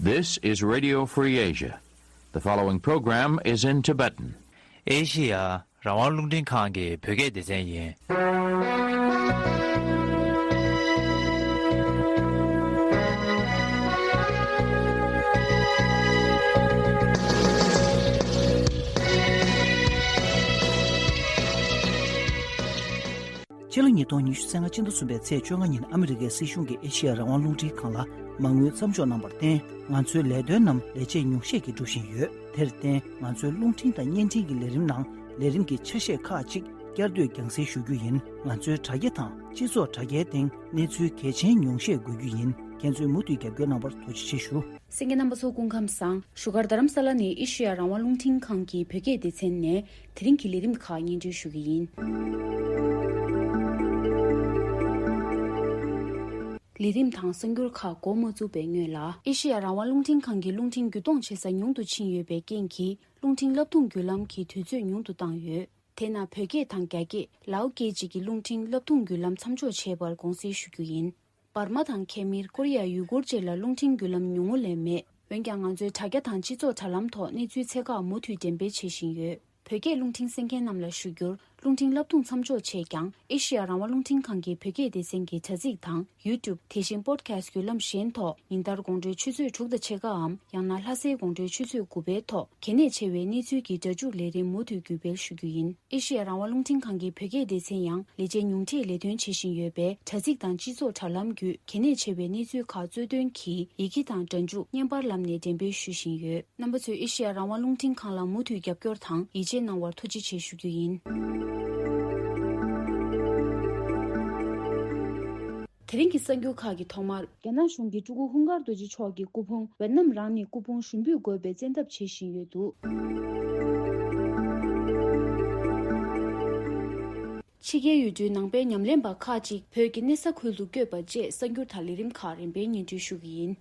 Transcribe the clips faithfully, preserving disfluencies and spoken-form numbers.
This is Radio Free Asia. The following program is in Tibetan. ཨེ་ཤི་ཡ་རང་དབང་རླུང་འཕྲིན་ཁང་གི་བོད་སྐད་སྡེ་ཚན་ཡིན། ཕྱི་ལོ་ཉིས་སྟོང་ཉི་ཤུ་རྩ་ལྔ་སྤྱི་ཟླ་གསུམ་པའི་ཚེས་བཅོ་ལྔ་ཉིན་ཨ་མི་རི་ཀའི་སྲིད་གཞུང་གིས་ཨེ་ཤི་ཡ་རང་དབང་རླུང་འཕྲིན་ཁང་ལ་མ་དངུལ་མཚམས་འཇོག་གནང་བར་བརྟེན། ང་ཚོའི་ལས་དོན་རྣམས་ལས་བྱེད་ཉུང་ཤས་ཀྱིས་སྒྲུབ་བཞིན་ཡོད། དེར་བརྟེན། ང་ཚོའི་རླུང་འཕྲིན་དང་བརྙན་འཕྲིན་གྱི་ལས་རིམ་ནང་ལས་རིམ་གྱི་ཆ་ཤས་ཁག་ཅིག་བསྐྱར་ཟློས་རྒྱང་སྲིང་ཞུ་རྒྱུ་ཡིན། ང་ཚོའི་དྲ་རྒྱ་དང་སྤྱི་ཚོགས་དྲ་རྒྱའི་སྟེང་གནས་ཚུལ་གལ་ཆེན་ཉུང་ཤས་འགོད་རྒྱུ་ཡིན། ཁྱེད་ཚོས་མུ་མཐུད་རྒྱབ་སྐྱོར་གནང་བར་ཐུགས་རྗེ་ཆེ་ཞུ། གསན་མཁན་རྣམ་པ་ཚོ་སྐུ་ཁམས་བཟང་། བཞུགས་སྒར་རྡ་རམ་ས་ལ་ནས་ཨེ་ཤེ་ཡ་རང་དབང་རླུང་འཕྲིན་ཁང་གི་བོད་སྐད་སྡེ་ཚན་ནས་དེ་རིང་གི་ལས་རིམ་ཁག་སྙན་སྒྲོན་ཞུ་གི་ཡིན། ལས་རིམ་དང་གསར་འགྱུར་ཁག་འགོ་མ་བཙུགས་པའི་སྔོན་ལ། ཨེ་ཤེ་ཡ་རང་དབང་རླུང་འཕྲིན་ཁང་གི་རླུང་འཕྲིན་བརྒྱུད་གཏོང་བྱེད་ས་ཉུང་དུ་ཕྱིན་ཡོད་པའི་རྐྱེན་གྱིས། རླུང་འཕྲིན་བསླབ་ཐོངས་བརྒྱུད་ལམ་གྱི་དུས་ཚོད་ཉུང་དུ་བཏང་ཡོད། དེས་ན་བོད་སྐད་དང་རྒྱ་སྐད། ལའོ་སྐད་བཅས་ཀྱི་རླུང་འཕྲིན་བསླབ་ཐོངས་བརྒྱུད་ལམ་མཚམས་འཇོག་བྱས་པར་དགོངས་སེལ་ཞུ་རྒྱུ་ཡིན། འབར་མ་དང་ཁེ་མིར། ཀོ་རི་ཡ། ཡུ་གུར་བཅས་ལ་རླུང་འཕྲིན་བརྒྱུད་ལམ་ཉུང་ངུ་ལས་མེད། འོན་ཀྱང་ང་ཚོའི་དྲ་རྒྱ་དང་སྤྱི་ཚོགས་དྲ་ལམ་ཐོག་གནས་ཚུལ་ཚད་བཀག་མུ་མཐུད་འགྲེམས་སྤེལ་བྱེད་བཞིན་ཡོད། བོད་སྐད་རླུང་འཕྲིན་གསན་མཁན་རྣམས་ལ་ཞུ་རྒྱུར། རླུང་འཕྲིན་བསླབ་ཐོངས་མཚམས་འཇོག་བྱས་ཀྱང་། ཨེ་ཤེ་ཡ་རང་དབང་རླུང་འཕྲིན་ཁང་གི་བོད་སྐད་སྡེ་ཚན་གྱི་དྲ་ཚིགས་དང་ཡུ་ཊུབ། དེ་བཞིན་པོ་ཌི་ཁེ་སི་ཊི་བརྒྱུད་ལམ་གཞན་ཐོག་ཉིན་ལྟར་དགོང་དྲོའི་ཆུ་ཚོད་དྲུག་དང་ཕྱེད་ཀའམ། ཡང་ན་ལྷ་སའི་དགོང་དྲོའི་ཆུ་ཚོད་དགུ་པའི་ཐོག་གལ་གནད་ཆེ་བའི་གནས་ཚུལ་གྱི་སྒྲ་འཇུག་ལས་རིམ་མུ་མཐུད་བརྒྱུད་སྤེལ་ཞུ་རྒྱུ་ཡིན། ཨེ་ཤེ་ཡ་རང་དབང་རླུང་འཕྲིན་ཁང་གི་བོད་སྐད་སྡེ་ཚན་ཡང་ལས་བྱེད་ཉུང་འཕྲིས་ལས་དོན་བྱེད་བཞིན་ཡོད་པས། དྲ་ཚིགས་དང་སྤྱི་ཚོགས་དྲ་ལམ་བརྒྱུད་གལ་གནད་ཆེ་བའི་གནས་ཚུལ་ཁག་གཙོ་དོན་གྱིས་ཡི་གེ་དང་སྒྲ་འཇུག་བརྙན་པར་ལམ་ནས་འགྲེམས་སྤེལ་ཞུ་བཞིན་ཡོད། རྣམ་པ་ཚོས་ཨེ་ཤེ་ཡ་རང་དབང་རླུང་འཕྲིན་ཁང་ལ་མུ་མཐུད་རྒྱབ་སྐྱོར་དང་ཡིད་ཆེས་གནང་བར་ཐུགས་རྗེ་ཆེ་ཞུ་རྒྱུ་ཡིན། དེ་རིང་གི་གསར་འགྱུར་ཁག་གི་ཐོག་མར། རྒྱ་ནག་གཞུང་གིས་སྤྲུལ་སྐུ་ཧུན་དཀར་རྡོ་རྗེ་མཆོག་གི་སྐུ་ཕུང་ཝེད་ནམ་རང་ནས་སྐུ་ཕུང་ཞུགས་འབུལ་དགོས་པའི་བཙན་ཐབས་བྱེད་བཞིན་ཡོད་འདུག། ཕྱི་རྒྱལ་ཡུལ་གྲུའི་ནང་པའི་ཉམས་ལེན་པ་ཁག་ཅིག་བོད་ཀྱི་གནས་ས་ཁུལ་དུ་བསྐྱོད་པ་བཅས་གསར་འགྱུར་དང་ལས་རིམ་ཁག་རིམ་པས་སྙན་སྒྲོན་ཞུ་གི་ཡིན།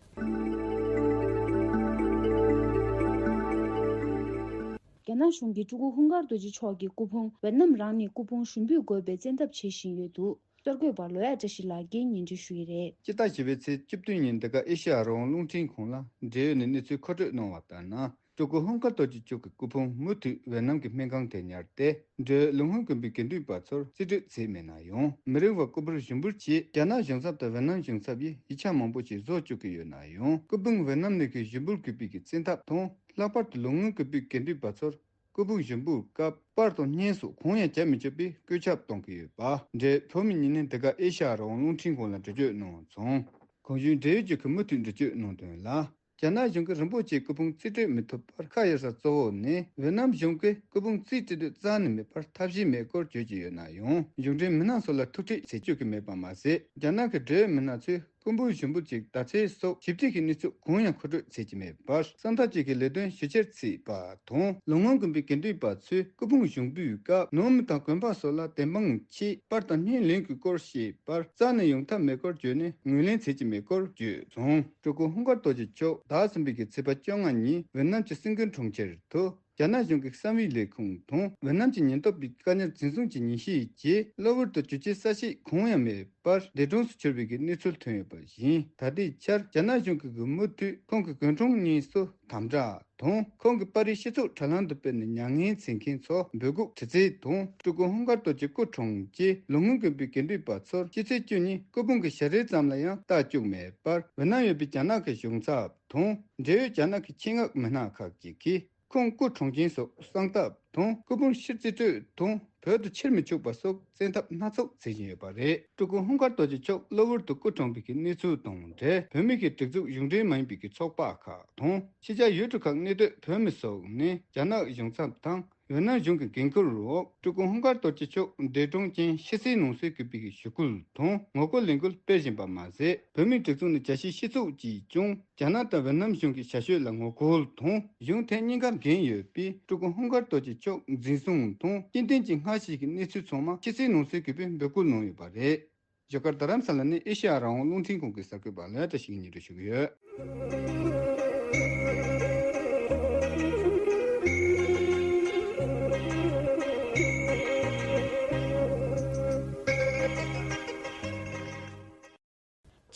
རྒྱ་ནག་གཞུང་གིས་སྤྲུལ་སྐུ་ཧུན་དཀར་རྡོ་རྗེ་མཆོག་གི་སྐུ་ཕུང་ཝེད་ནམ་རང་ནས་སྐུ་ཕུང་ཞུགས་འབུལ་དགོས་པའི་བཙན་ཐབས་བྱེད་བཞིན་ཡོད་འདུག། གསར་འགོད་པ་ལོ་ཡ་བཀྲ་ཤིས་ལགས་ཀྱིས་སྙན་སྒྲོན་ཞུ་ཡི་རེད། སྤྱི་ཟླ་བཞི་པའི་ཚེས་བཅུ་བདུན་ཉིན་འདི་ག་ཨེ་ཤེ་ཡ་རང་དབང་རླུང་འཕྲིན་ཁང་ལ་འབྲེལ་ཡོད་ནས་གནས་ཚུལ་མཁོ་སྤྲོད་གནང་བ་ལྟར་ན། སྤྲུལ་སྐུ་ཧུན་དཀར་རྡོ་རྗེ་མཆོག་གི་སྐུ་ཕུང་མུ་མཐུད་ཝེད་ནམ་གྱི་སྨན་ཁང་དེ་ཉར་ཏེ། འབྲེལ་ཡོད་ལུང་ཧོང་དགོན་པའི་དགེ་འདུན་པ་ཚོར་རྩིས་སྤྲོད་བྱས་མེད་ན་ཡང་། མི་རིང་བར་སྐུ་ཕུང་ཞུགས་འབུལ་ཆེད་རྒྱ་ནག་གཞུང་ཚབ་དང་ཝེད་ནམ་གཞུང་ཚབ་ཡིས་ཡིག་ཆ་མང་པོ་ཞིག་བཟོ་བཅུག་གི་ཡོད་ན་ཡང་། སྐུ་ཕུང་ཝེད་ནམ་ནས་ཀྱི་ཞུགས་འབུལ་དགོས་པའི་གི་བཙན་ཐབས་དང་། ལྷག་པར་དུ་ལུང་ཧོང་དགོན་པའི་དགེ་འདུན་པ་ཚོར། སྐུ་ཕུང་ཞུགས་འབུལ་སྐབས་པར་དང་བརྙན་སོགས་གང་ཡང་བྱ་མི་ཆོག་པའི་བཀོད་ཁྱབ་གཏོང་གི་ཡོད་པ། འབྲེལ་ཡོད་བོད་མི་གཉིས་ནས་འདི་ག་ཨེ་ཤ་ཡ་རང་དབང་རླུང་འཕྲིན་ཁང་ལ་འགྲེལ་བརྗོད་གནང་སོང་། གོང་ཞུས་འབྲེལ་ཡོད་ཅུས་ཀྱིས་མུ་མཐུད་འགྲེལ་བརྗོད་གནང་དོན་ལ། རྒྱ་ནག་གཞུང་གིས་རིན་པོ་ཆེའི་སྐུ་ཕུང་རྩིས་སྤྲོད་མི་ཐུབ་པར་ཁ་གཡར་ས་གཙོ་བོ་ནི། ཝེ་ནམ་གཞུང་གིས་སྐུ་ཕུང་རྩིས་སྤྲོད་དུས་རྩ་ནས་མེད་པར་ཐབས་ཤེས་མེད་སྐོར་བརྗོད་ཀྱི་ཡོད་ན་ཡང་། གཞུང་འབྲེལ་མི་སྣ་སོགས་ལ་ཐུག་འཕྲད་བྱེད་བཅུག་གི་མེད་པ་མ་ཟད། རྒྱ་ནག་གི་འབྲེལ་ཡོད་མི་སྣ་ཚོས། སྐུ་ཕུང་ཞུགས་འབུལ་གྱི་ཟླ་ཚེས་སོགས་ཞིབ་ཕྲའི་གི་གནས་ཚུལ་གང་ཡང་མཁོ་སྤྲོད་བྱེད་ཀྱི་མེད་པར། གསང་ཐག་བཅད་ཀྱི་ལས་དོན་ཞུ་ཕྱིར་བརྩིས་པ་དང་། ལུང་ཧོང་དགོན་པའི་དགེ་འདུན་པ་ཚོས་སྐུ་ཕུང་ཞུགས་འབུལ་སྐབས་ནང་མི་དང་དགོན་པ་སོགས་ལ་བདེན་དཔང་ཆེད་པར་དང་བརྙན་ལེན་དགོས་སྐོར་བཤད་པར། རྩ་ནས་ཡོང་ཐབས་མེད་སྐོར་བརྗོད་ནས་ངོས་ལེན་བྱེད་ཀྱི་མེད་སྐོར་བརྗོད་སོང་། སྤྲུལ་སྐུ་ཧུན་དཀར་རྡོ་རྗེ་མཆོག་ཟླ་གསུམ་པའི་གི་ཚེས་པ་བཅོ་ལྔ་ཉིན་ཝེ་ནམ་གྱི་སིན་ཀུན་གྲོང་ཁྱེར་དུ། རྒྱ་ནག་གཞུང་གི་གསང་བའི་ལས་ཁུངས་དང་ཝེ་ནམ་གྱི་ཉེན་རྟོག་པའི་བཀག་ཉར་འཛིན་བཟུང་གི་ཉེས་ཤས་ཀྱིས་གློ་བུར་དུ་རྒྱུ་ཆའི་ས་གཤིས་གང་ཡང་མེད་པར་འདས་གྲོངས་སུ་གྱུར་བའི་གནས་ཚུལ་ཐོན་ཡོད་པ་བཞིན། ད་ལྟའི་ཆར་རྒྱ་ནག་གཞུང་གིས་མུ་མཐུད་ཁོང་གི་དགུན་གྲོང་གཉིས་སུ་དམ་དྲག་དང་། ཁོང་གི་པར་རིས་སྤྱི་ཚོགས་དྲ་ལམ་དུ་སྤེལ་ནས་མྱ་ངན་འཚེ་མཁན་ཚོར་འབོད་འགུག་དྲི་རྩད་དང་། སྤྲུལ་སྐུ་ཧུན་དཀར་རྡོ་རྗེ་སྐུ་གྲོངས་རྗེས་ལུང་ཧོང་དགོན་པའི་དགེ་འདུན་པ་ཚོར་ཕྱི་ཚེས་བཅུ་ཉིན་སྐུ་ཕུང་གི་ཞལ་རས་ཙམ་ལ་ཡང་ལྟ་བཅུག་མེད་པར། ཝེ་ནམ་ཡོད་པའི་རྒྱ་ནག་གི་གཞུང་ཚབ་དང་། འབྲེལ་ཡོད་རྒྱ་ནག་གི་ཆེད་མངགས་མི་སྣ་ཁག་ཅིག་གིས། ཁོང་སྐུ་གྲོངས་རྐྱེན་སོགས་གསང་ཐབས་དང་། སྐུ་ཕུང་ཕྱིར་རྩིས་སྤྲོད་དང་། བོད་དུ་ཕྱིར་མི་ཆུག་པ་སོགས་བཙན་ཐབས་སྣ་ཚོགས་བྱེད་བཞིན་ཡོད་པ་རེད། སྤྲུལ་སྐུ་ཧུན་དཀར་རྡོ་རྗེ་མཆོག་གློ་བུར་དུ་སྐུ་གྲོངས་པའི་གནས་ཚུལ་དང་འབྲེལ། བོད་མི་གི་སྒྲིག་འཛུགས་གཞུང་འབྲེལ་མ་ཡིན་པའི་ཚོགས་པ་ཁག་དང་། ཕྱི་རྒྱལ་ཡུལ་གྲུ་ཁག་གནས་སྡོད་བོད་མི་སོགས་ནས་རྒྱ་ནག་གཞུང་ཚབ་དང་། ཝེ་ནམ་གཞུང་གི་འགན་འཁུར་འོག་སྤྲུལ་སྐུ་ཧུན་དཀར་རྡོ་རྗེ་མཆོག་འདས་གྲོངས་རྐྱེན་ཕྱི་གསལ་ནང་གསལ་གྱི་པའི་ཞུ་སྐུལ་དང་ངོ་རྒོལ་ལས་འགུལ་སྤེལ་བཞིན་པ་མ་ཟད། བོད་མིའི་སྒྲིག་འཛུགས་ནས་རྒྱལ་སྤྱིའི་སྤྱི་ཚོགས་ཀྱིས་ཀྱང་རྒྱ་ནག་དང་ཝེ་ནམ་གཞུང་གི་བྱ་སྤྱོད་ལ་ངོ་རྒོལ་དང་། གཞུང་ཐད་གཉིས་ཀར་འགན་ཡོད་པའི་སྤྲུལ་སྐུ་ཧུན་དཀར་རྡོ་རྗེ་མཆོག་འཛིན་བཟུང་དང་། རྐྱེན་ལྡན་གྱི་སྔ་ཕྱི་གི་གནས་ཚུལ་ཚང་མ་ཕྱི་གསལ་ནང་གསལ་གྱི་པའི་འབོད་སྐུལ་གནང་ཡོད་པ་རེད། བཞུགས་སྒར་རྡ་རམ་ས་ལ་ནས་ཨེ་ཤེ་ཡ་རང་དབང་རླུང་འཕྲིན་ཁང་གི་གསར་འགོད་པ་ལོ་ཡ་བཀྲ་ཤིས་ཀྱིས་སྙན་སྒྲོན་ཞུ་གི་ཡོད།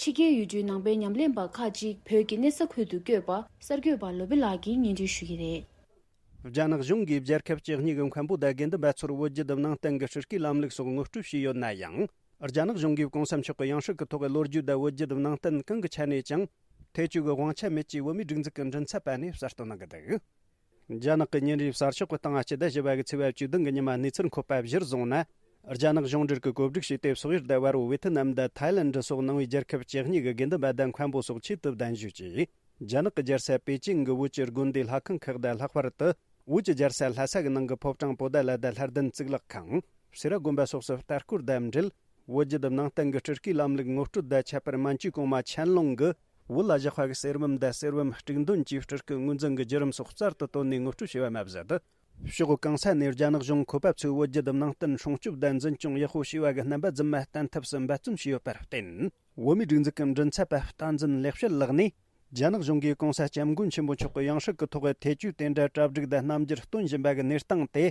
ཕྱི་རྒྱལ་ཡུལ་གྲུའི་ནང་པའི་ཉམས་ལེན་པ་ཁག་ཅིག་བོད་ཀྱི་གནས་ས་ཁུལ་དུ་བསྐྱོད་པ་གསར་འགོད་པ་ལོ་བི་ལགས་ཀྱིས་སྙན་སྒྲོན་ཞུ་གི་རེད། རྒྱ་ནག་གཞུང་གིས་རྒྱལ་ཁབ་བཅུ་གཉིས་ཀྱི་མཁན་པོ་དང་དགེ་འདུན་པ་ཚོར་བོད་བརྒྱུད་དུ་ནང་བསྟན་གྱི་སྤྲུལ་སྐུའི་ལམ་ལུགས་སོགས་ངོ་སྤྲོད་བྱས་ཡོད་ན་ཡང་། རྒྱ་ནག་གཞུང་གིས་གོང་ས་མཆོག་གི་ཡང་སྲིད་ཀྱི་ཐོག་གི་ལོ་རྒྱུས་དང་བོད་བརྒྱུད་དུ་ནང་བསྟན་གང་གི་ཆ་ནས་ཀྱང་ཐེ་བྱུས་ཀྱི་དབང་ཆ་མེད་ཅེས་བོད་མིའི་སྒྲིག་འཛུགས་ཀྱི་མགྲིན་ཚབ་པ་ནས་གསལ་སྟོན་གནང་གི་འདུག། རྒྱ་ནག་གི་ཉིན་རེའི་གསར་ཤོག་གི་སྟེང་སྤྱི་ཟླ་བཞི་པ་གི་ཚེས་པ་བཅུ་བདུན་གྱི་ཉི་མ་གནས་ཚུལ་འཁོད་པ་གཞིར་བཟུང་ན། རྒྱ་ནག་གཞུང་འབྲེལ་གྱིས་གོ་སྒྲིག་བྱས་ཏེ་སོག་ཡུལ་དང་བལ་པོ་ཝེ་ཐི་ནམ་དང་ཐའི་ལན་ཌི་སོགས་ནང་པའི་རྒྱལ་ཁབ་བཅུ་གཉིས་ཀྱི་དགེ་འདུན་པ་དང་མཁན་པོ་སོགས་ཆེད་དུ་གདན་ཞུས་ཀྱིས། རྒྱ་ནག་གི་རྒྱལ་ས་པེ་ཅིང་གི་བོད་ཀྱི་དགོན་སྡེ་ལྷ་ཁང་ཁག་དང་ལྷག་པར་དུ་བོད་ཀྱི་རྒྱལ་ས་ལྷ་ས་གི་ནང་གི་ཕོ་བྲང་པོ་ཏཱ་ལ་དང་ལྷ་ལྡན་གཙུག་ལག་ཁང་། སེ་ར་དགོན་པ་སོགས་སུ་ལྟ་སྐོར་དང་འབྲེལ། བོད་བརྒྱུད་ནང་བསྟན་གྱི་སྤྲུལ་སྐུའི་ལམ་ལུགས་ངོ་སྤྲོད་དང་ཁྱད་པར་མན་ཇུའི་གོང་མ་ཆན་ལུང་གིས་བོད་ལ་བཞག་པ་གི་གསེར་བུམ་དང་གསེར་བུམ་དཀྲུག་འདོན་གྱི་སྤྲུལ་སྐུ་ངོས་འཛིན་གྱི་བརྒྱུད་རིམ་སོགས་གསར་དུ་བཏོན་ནས་ངོ་སྤྲོད་བྱས་པ་མ་ཟད། ཕྱོགས་གང་ས་ནས་རྒྱ་ནག་གཞུང་བཀོད་པ་ཚོས་བོད་བརྒྱུད་ནང་བསྟན་སྲུང་སྐྱོབ་དང་འཛིན་སྐྱོང་ཡག་པོ་བྱས་པ་གི་རྣམ་པ་རྫུན་མ་བསྟན་ཐབས་སུ་འབད་བརྩོན་བྱས་ཡོད་པར་བརྟེན། བོད་མིའི་སྒྲིག་འཛུགས་ཀྱི་མགྲིན་ཚབ་པ་བསྟན་འཛིན་ལེགས་བཤད་ལགས་ནས། རྒྱ་ནག་གཞུང་གིས་གོང་ས་སྐྱབས་མགོན་ཆེན་པོ་མཆོག་གི་ཡང་སྲིད་ཀྱི་ཐོག་གི་ཐེ་བྱུས་དེ་འདྲ་གྲ་སྒྲིག་དང་རྣམ་འགྱུར་སྟོན་བཞིན་པ་གི་གནས་སྟངས་དེ།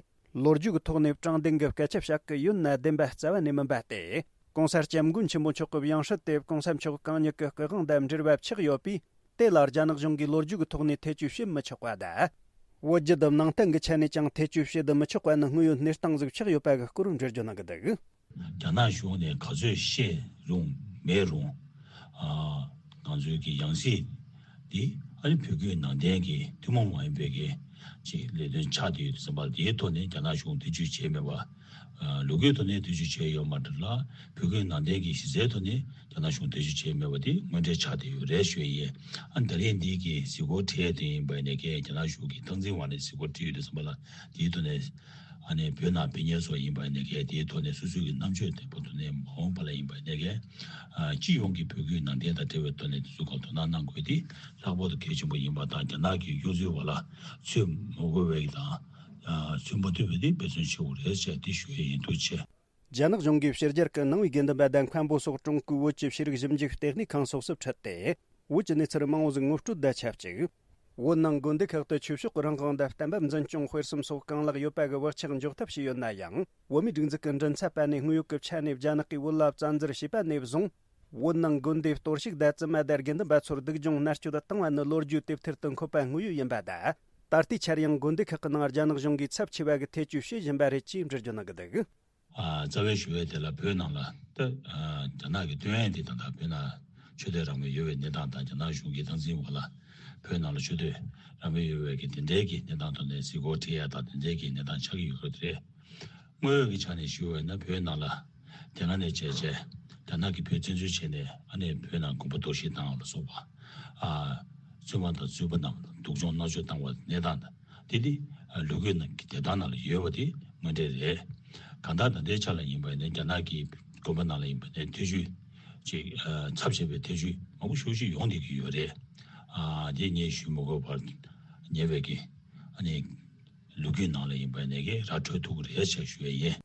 ལོ་རྒྱུས་ཀྱི་ཐོག་ནས་དྲང་བདེན་གྱི་སྐད་ཆ་བཤད་ཀྱི་ཡོད་ན་བདེན་པ་རྩ་བ་ནས་མིན་པ་སྟེ། གོང་ས་སྐྱབས་མགོན་ཆེན་པོ་མཆོག་གི་ཡང་སྲིད་དེ་གོང་ས་མཆོག་གང་ཉིད་ཀྱི་སྐུ་དབང་དང་འབྲེལ་བ་ཆགས་ཡོད་པས། དེ་ལ་རྒྱ་ནག་གཞུང་གིས་ལོ་རྒྱུས་ཀྱི་ཐོག་ནས་ཐེ་བྱུས་བྱེད་མི་ཆོག་པ་དང་། བོད་བརྒྱུད་ནང་བསྟན་གྱི་ཆ་ནས་ཀྱང་ཐེ་བྱུས་བྱེད་མི་ཆོག་པ་ནི་དངོས་ཡོད་གནས་སྟངས་ཟིག་ཆགས་ཡོད་པ་གི་སྐོར་འགྲེལ་བརྗོད་གནང་གི་འདུག། རྒྱ་ནག་གཞུང་ནས་ག་ཚོད་བཤད་རུང་མེད་རུང་། ཨ། ང་ཚོའི་གི་ཡང་སྲིད་འདི་ཨ་ནི་བོད་བརྒྱུད་ནང་བསྟན་གྱི་ཐུན་མོང་མ་ཡིན་པའི་གི་ཅིག་ལས་དོན་ཆགས་བསྡད་ཡོད་དུས་ཙམ་པ་ལ། དེའི་ཐོག་ནས་རྒྱ་ནག་གཞུང་ཐེ་བྱུས་བྱས་མེད་པ། ཨ། ལོ་རྒྱུས་ཐོག་ནས་ཐེ་བྱུས་བྱས་ཡོད་མ་རེད་ལ། བོད་བརྒྱུད་ནང་བསྟན་གྱི་གཞི་རྩའི་ཐོག་ནས་རྒྱ་ནག་གཞུང་ཐེ་བྱུས་བྱས་མེད་པ་དེ་དངོས་འབྲེལ་ཆགས་བསྡད་ཡོད་རེད་ཞུ་ཡས་ཡིན། ཨ་ནི་ད་རེས་འདི་གི་གཟིགས་སྐོར་འཕྲད་དེ་ཡིན་པ་ཡིན་ནའི་གས། རྒྱ་ནག་གཞུང་གི་སྟངས་འཛིན་འོག་ནས་གཟིགས་སྐོར་འཕྲད་ཡོད་དུས་ཙམ་པ་ལ། དེའི་ཐོག་ནས་ཨ་ནི་བོད་ནང་ཕེབས་མཁན་ཚོ་ཡིན་པ་ཡིན་ནའི་གས། དེའི་ཐོག་ནས་སོ་སོའི་གི་རྣམ་དཔྱོད་ལྡན་པ་ཐོག་ནས་མ་འོངས་པ་ལ་ཡིན་པ་ཡིན་ནའི་གས། ཨ། སྤྱི་ཡོངས་ཀྱི་བོད་བརྒྱུད་ནང་བསྟན་དང་འབྲེལ་བའི་ཐོག་ནས་དེ་ཚོའི་སྐོར་དོ་སྣང་གནང་དགོས་དེ་ལྷག་པར་དུ་གལ་ཆེན་པོ་ཡིན་པ་དང་། རྒྱ་ནག་གི་གཡོ་ཟོལ་འོག་ལ་ཚུད་མ་དགོས་པའི་དང་། ཨ། ཚུད་མ་ཐུབ་པའི་དེ་འབད་བརྩོན་བྱེད་དགོས་རེད་ཅེས་དེ་ཞུ་ཡས་ཡིན། ཐུགས་རྗེ་ཆེ། རྒྱ་ནག་གཞུང་གིས་ཕྱི་རྒྱལ་གྱི་ནང་པའི་དགེ་འདུན་པ་དང་མཁན་པོ་སོགས་ཀྲུང་གོའི་བོད་ཀྱི་ཤེས་རིག་ཞིབ་འཇུག་ལྟེ་གནས་ཁང་སོགས་སུ་ཁྲིད་དེ། བོད་ཀྱི་གནས་ཚུལ་མང་བོ་ཟིག་ངོ་སྤྲོད་དང་ཆབས་ཅིག། བོད་ནང་དགོན་སྡེ་ཁག་ཏུ་ཆོས་ཕྱོགས་རང་དབང་དང་བསྟན་པ་འཛིན་སྐྱོང་སྤེལ་གསུམ་སོགས་གང་ལེགས་ཡོད་པ་གི་བག་ཆགས་འཇོག་ཐབས་བྱས་ཡོད་ན་ཡང་། བོད་མིའི་སྒྲིག་འཛུགས་ཀྱི་མགྲིན་ཚབ་པ་ནས་དངོས་ཡོད་ཀྱི་ཆ་ནས་རྒྱ་ནག་གིས་བོད་ལ་བཙན་འཛུལ་བྱས་པ་ནས་བཟུང་། བོད་ནང་དགོན་སྡེ་གཏོར་བཤིག་དང་བཙུན་མ་དང་དགེ་འདུན་པ་ཚོར་སྡུག་སྦྱོང་མནར་གཅོད་བཏང་བ་ནི་ལོ་རྒྱུས་དེབ་ཐེར་དུ་འཁོད་པ་དངོས་ཡོད་ཡིན་པ་དང་། ད་ལྟའི་ཆར་ཡང་དགོན་སྡེ་ཁག་གི་ནང་རྒྱ་ནག་གཞུང་གིས་ཚབས་ཆེ་བ་གི་ཐེ་བྱུས་བྱེད་བཞིན་པ་རེད་ཅེས་འགྲེལ་བརྗོད་གནང་གི་འདུག། ཨ། རྩ་བའི་ཞུ་བའི་དེ་ལ་བོད་ནང་ལ་ད། ཨ། རྒྱ་ནག་གི་སྟོན་ཡས་དེ་དང་། ད་བོད་ནང་ཆོས་དད་རང་མོས་ཡོད་པའི་གནས་སྟངས་དང་། རྒྱ་ནག་གཞུང་གི་སྟངས་འཛིན་འོག་ལ་བོད་ནང་ལ་ཆོས་དད་རང་མོས་ཡོད་པའི་གི་དེ་འདྲའི་གི་གནས་སྟངས་ཐོག་ནས་གཟིགས་སྐོར་འཁྲིད་ཡ་དང་། དེ་འདྲའི་གི་གནས་སྟངས་ཆགས་ཀྱི་ཡོད་རེད། དངོས་ཡོད་ཀྱི་ཆ་ནས་ཞུ་བ་ཡིན་ན། བོད་ནང་ལ་དེ་སྔ་ནས་བྱས་བྱས་རྒྱ་ནག་གིས་བོད་བཙན་འཛུལ་བྱས་ནས། ཨ་ནི་བོད་ནང་དགོན་པ་གཏོར་བཤིག་བཏང་བ་ལ་སོགས་པ། ཨ། བཙུན་མ་དང་བཙུན་པ་རྣམས་ལ་སྡུག་སྦྱོང་མནར་གཅོད་བཏང་བ་གནས་སྟངས་དང་། དེ་ནི་ལོ་རྒྱུས་ནང་གི་དེབ་ཐེར་ནང་ལ་ཡོད་པ་དེ་དངོས་འབྲེལ་རེད། གང་ལྟར་ད་ལྟའི་ཆ་ལ་ཡིན་པ་ཡིན་ན། རྒྱ་ནག་གི་དགོན་པ་ནང་ལ་ཡིན་པ་ཡིན་ན་ཐེ་བྱུས་ཅིག། ཨ། ཚབས་ཆེ་བའི་ཐེ་བྱུས་མང་པོ་ཞེ་པོ་ཅིག་ཡོང་བསྡད་ཀྱི་ཡོད་རེད། ཨ། དེ་ངས་ཞུ་མི་དགོས་པར་ཉེ་བའི་གི་ཨ་ནི་ལོ་རྒྱུས་ནང་ལ་ཡིན་པ་ཡིན་ནའི་གས་ར་འཕྲོད་ཐུབ་ཀྱི་རེད་ཅེས་ཞུ་ཡས་ཡིན།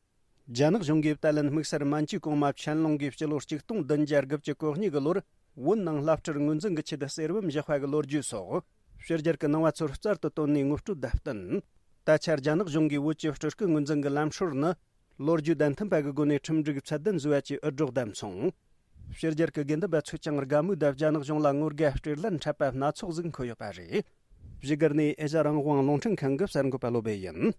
རྒྱ་ནག་གཞུང་གིས་ཏཱ་ལན་དམིགས་བསལ་མན་ཇུའི་གོང་མ་ཆན་ལུང་གིས་སྤྱི་ལོ་གཅིག་སྟོང་བདུན་བརྒྱ་དགུ་བཅུ་གོ་གཉིས་ཀྱི་ལོར་བོད་ནང་བླ་སྤྲུལ་ངོས་འཛིན་གྱི་ཆེད་དུ་གསེར་བུམ་བཞག་པ་གི་ལོ་རྒྱུས་སོགས། ཕྱི་རྒྱལ་གྱི་ནང་པ་ཚོར་གསར་དུ་བཏོན་ནས་ངོ་སྤྲོད་དང་བསྟུན། ད་ཆ་རྒྱ་ནག་གཞུང་གིས་བོད་ཀྱི་སྤྲུལ་སྐུ་ངོས་འཛིན་གྱི་ལམ་སྲོལ་ནི། ལོ་རྒྱུས་དང་མཐུན་པ་གི་སྒོ་ནས་ཁྲིམས་སྒྲིག་ཚད་ལྡན་བཟོ་ཡ་ཆེད་འུད་སྒྲོག་དང་མཚུངས། ཕྱི་རྒྱལ་གྱི་དགེ་འདུན་པ་ཚོས་ཀྱང་དགའ་མོས་དང་རྒྱ་ནག་གཞུང་ལ་ངོ་དགའ་སྤྲེལ་ལད་འཁྲབ་པ་སྣ་ཚོགས་ཟིག་འཁོད་ཡོད་པ་རེད། བཞུགས་སྒར་ནས་ཨེ་ཤ་རང་དབང་རླུང་འཕྲིན་ཁང་གི་གསར་འགོད་པ་བློ་བྷེ་ཡིན།